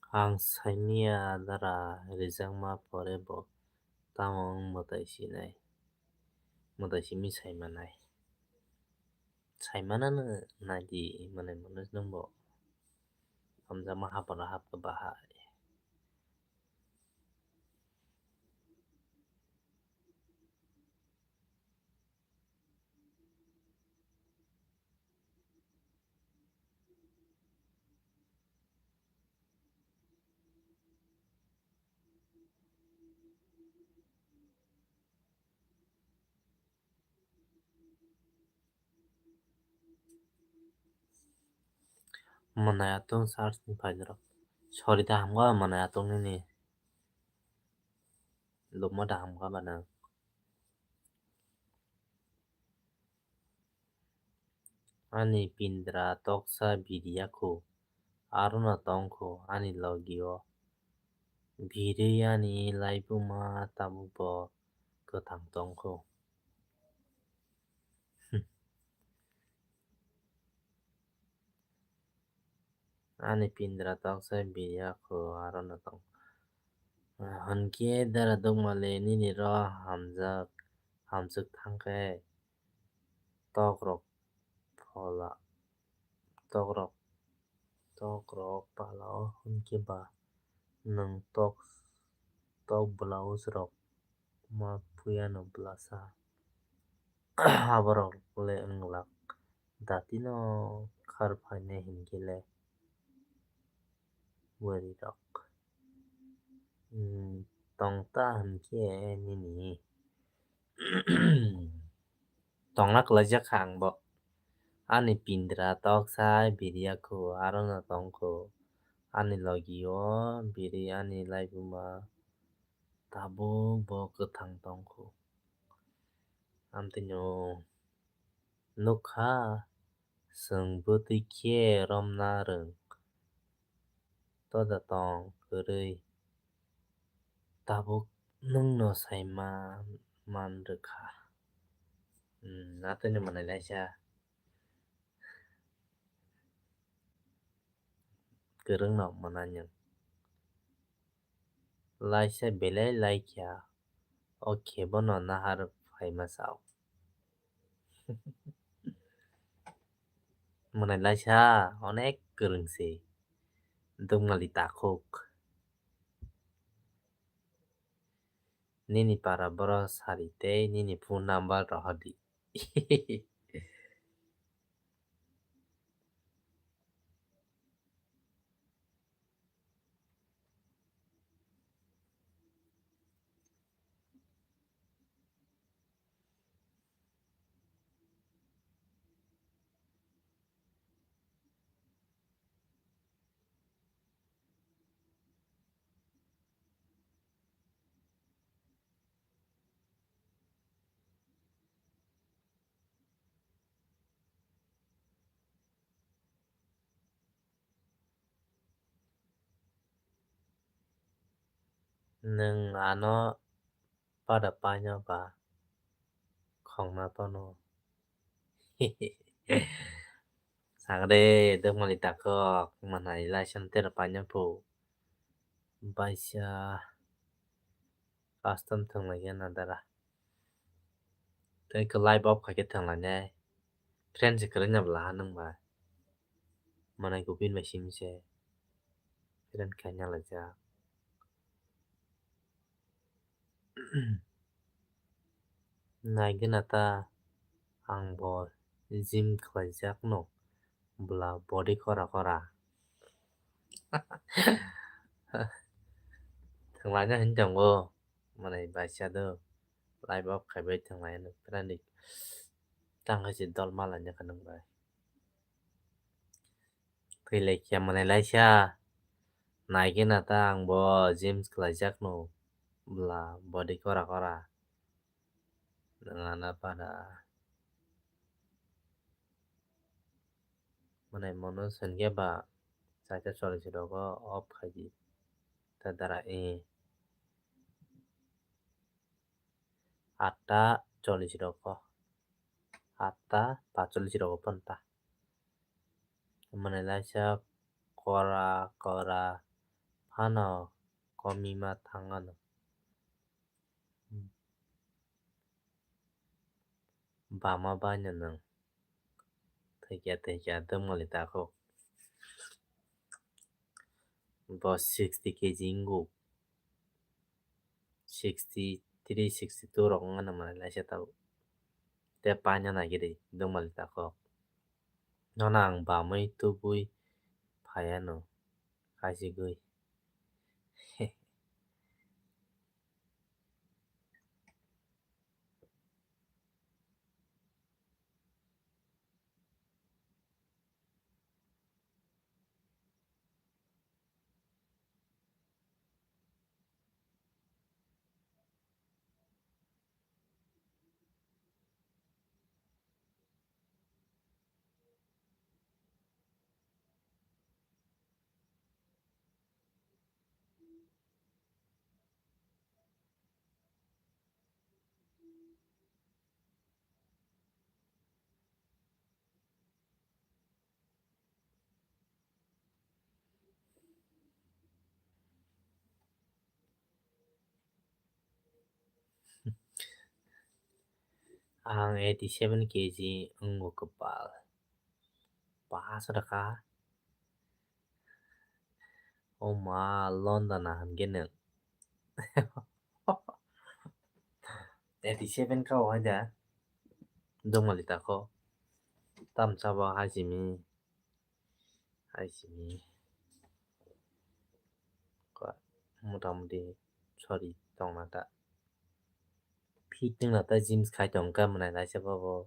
Ang saimanya dara rijakma pore bo tamo wng mwtai sinai, mwtai simi saimanai. Saimanano naidi mwnai mwnwi nwngbo hamjakma haporo hapkha bahai. Mwnai atung search ni phaidi rok. Sorry da hamkha mwnai atung nini. Lukma da hamkha ba nang. Ani pindra toksa biriya kho, arono tong kho ani logi o. Birwi ani laibuma tabuk bo kwthang tong kho. Ani pindra toksa biriya kho, arono tong. Hinkhe dara dukmale nini ro hamjak, hamjak thangkhe tokrok phola, tokrok, tokrok pala o hinkhe ba nwng tok, tok blouse rok ma phuyano bwlasa. Aborok le wnglak datino khar phainai hinkhe le bwrwi rok. Hmm, tong ta hinkhe nini. Tongna kwlaijak kha ang bo. Ani pindra tok sai biriya kho, aro no tong kho. Ani logi o biri ani laibuma tabuk bo kwthang tong kho. Amtwino nukha, chwng bwtwi khe romna rwng. Toda tong kwrwi, tabuk nwngno sai man, man rwkha. Hmm, atwino mwnai laisa. Kwrwngno mwnai nwng. Laisa belai laikha, o khe bono nahar phaima sao. Mwnai laisa onek kwrwng se, dukmali takhuk. Nini para boro sari tei nini phone number rohordi. Nwng ano pada paino ba khongna tono. Sagre dukmali takhuk mwnai laisa tera paino phu. Baisa custom thwnglai ya na dara. Tei khe live off khaikhe thwnglainai. Friend se kwrwngya bwla ha nwng bai. Mwnai kubui bai simi se. Friend khaina laijak. Naigwna ta ang bo gym khlaijakno bwla body kora kora. Thwnglaina hinwi tongo, mwnai baisa do live off khaibai thwnglaino friend tang hai se dol malaina kha nwng bai. Thwi lai khe mwnai laisa. Naigwna ta ang bo gym khlaijakno bwla body kora kora. Nwng ano pada. Mwnai mono swngya ba chaita chollish rogo off khaidi. Ta dara e. Atta chollish rogo. Atta pacholish rogo phano ta. Mwnai laisa kora kora phano komima thangano. Bama baino nwng. Thwikya thwikya dwngmali takhuk. Bo sixty K G wngo. Sixty three, sixty two rok wngmano mwnai laisa tabuk. Tei paina naigidi dwngmali takhuk. Nono ang bamwi tubui phaiano kaisigwi. Ang eighty seven K G wngo kwpal. Pass rwkha. O ma, London na hwnkhe nwng. Eighty seven kha o hai da. Dongmali takho. Tamsa bo hai simi. Hai simi. Ko, motamuti, sorry, tongna ta. Fit wngna ta gym khai tongkha mwnai laisa bobo.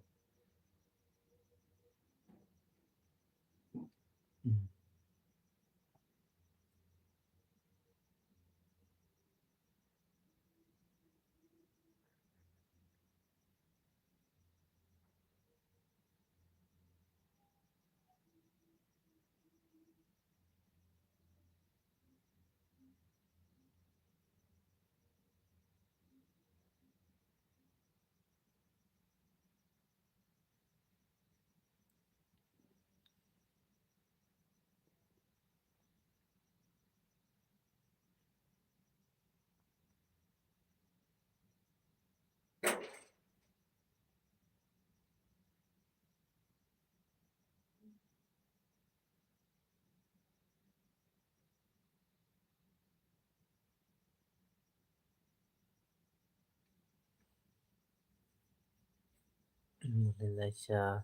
Laisa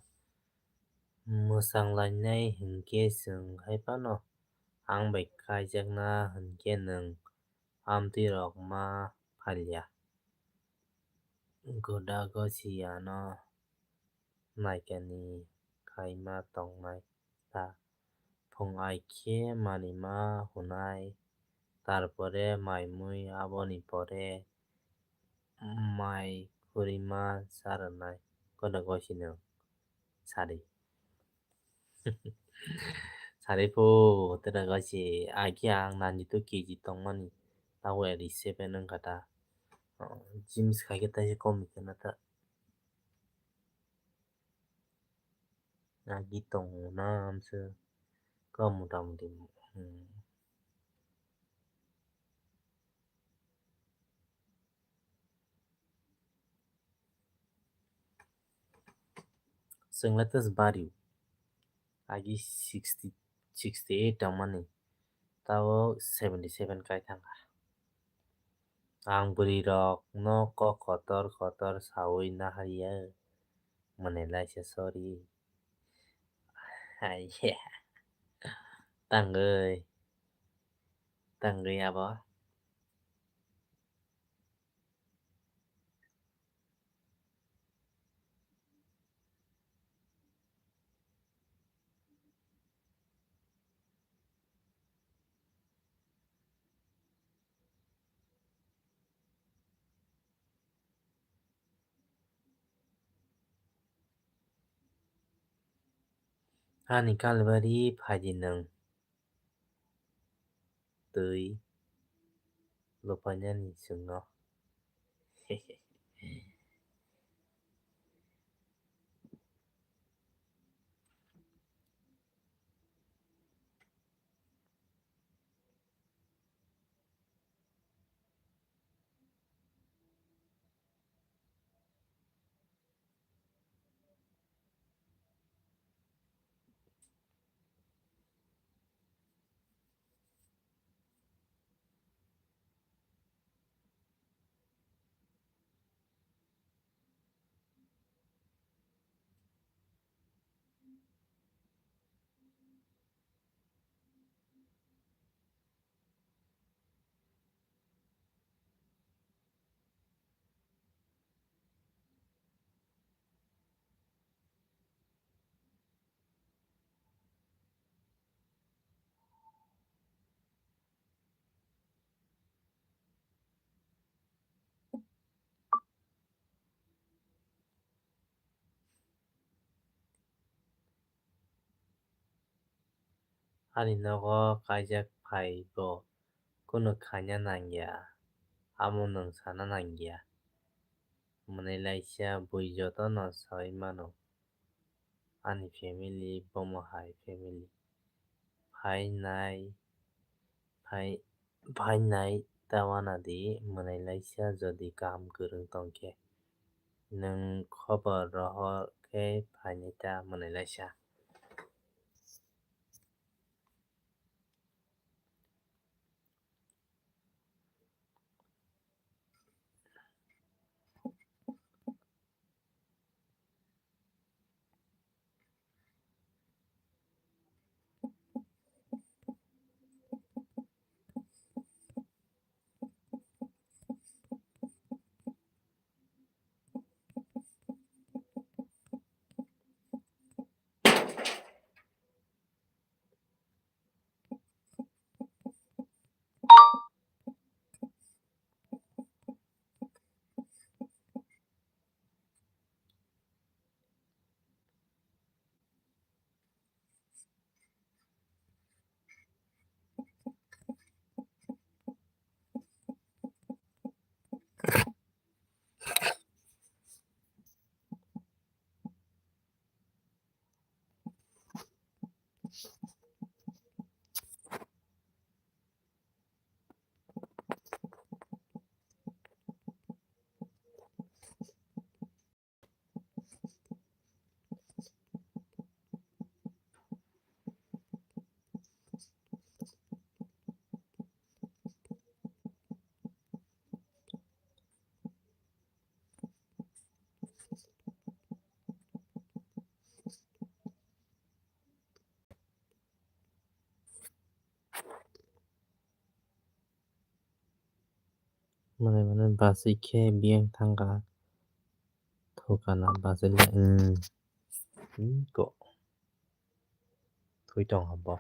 mwchang lainai hinkhe chwng hai phano ang bai kaijakna hinkhe nwng amtwirok ma phalya. Goda gosi ano naikani khaima tongnai ta. Phung ai khe manima hunai, tarpore mai mui, aboni pore mai khurima cha rwnai. Goda gosi nwng sari. Sari pho, tera gosi, ai khe ang ninety two K G tongmani, tabo eighty seven wngkha ta. Oh, gym se khai khe taisa kom khe na ta. Agi tongo na amse ka mota moti, hmm. Chwng latest bari agi sixty, sixty eight tongmani, tabo seventy seven kai thangkha. Ang bwrwi rok no kok kotor kotor sawi nahariya, mwnwi laisa sorry. Aiya. Tangwi. Tangwi abo. Ani kalbari phaidi nwng twi lupanani chwngno. Ani nogo kaijak phai bo kunu khaina nangya, amo nwng sana nangya. Mwnwi laisa bui jotono saui mano. Ani family, bomo hai family. Phainai, phai-, phainai ta wana di, mwnwi laisa jodi kaham kwrwng tongkhe. Nwng khobor rohor khe phainai ta mwnwi laisa. Mane mane basi khe biyang thangkha. Thukana basi le, hmm. Hmm, ko. Thui tong habo.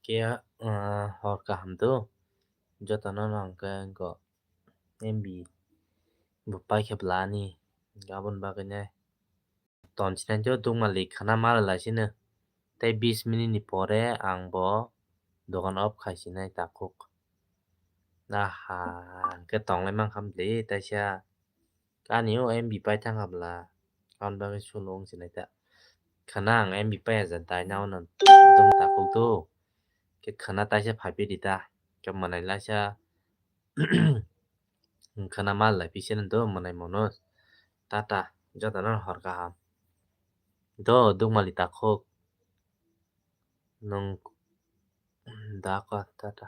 Khe, ah, hor kaham do. Jotono no hwnkhe go M B bo paikhe bwla ani. Aboni bagwi nai ton sinai do dukmali khana malai sino. Tei bis minute ni pore ang bo dogan off khai sinai takhuk. Aha, hwnkhe tonglai mankha bwle taisa. Ani o M B pai thangkha bwla. Aboni bagwi solo wng sinai ta. Khana ang M B pai ya ja dai na ono dong takhuk do. Khe khana taisa phaiphidi ta. Khe mwnai laisa khana mal lai phi sino do mwnai mono. Tata, jotono hor kaham. Do dukmali takhuk. Nwng da kha tata.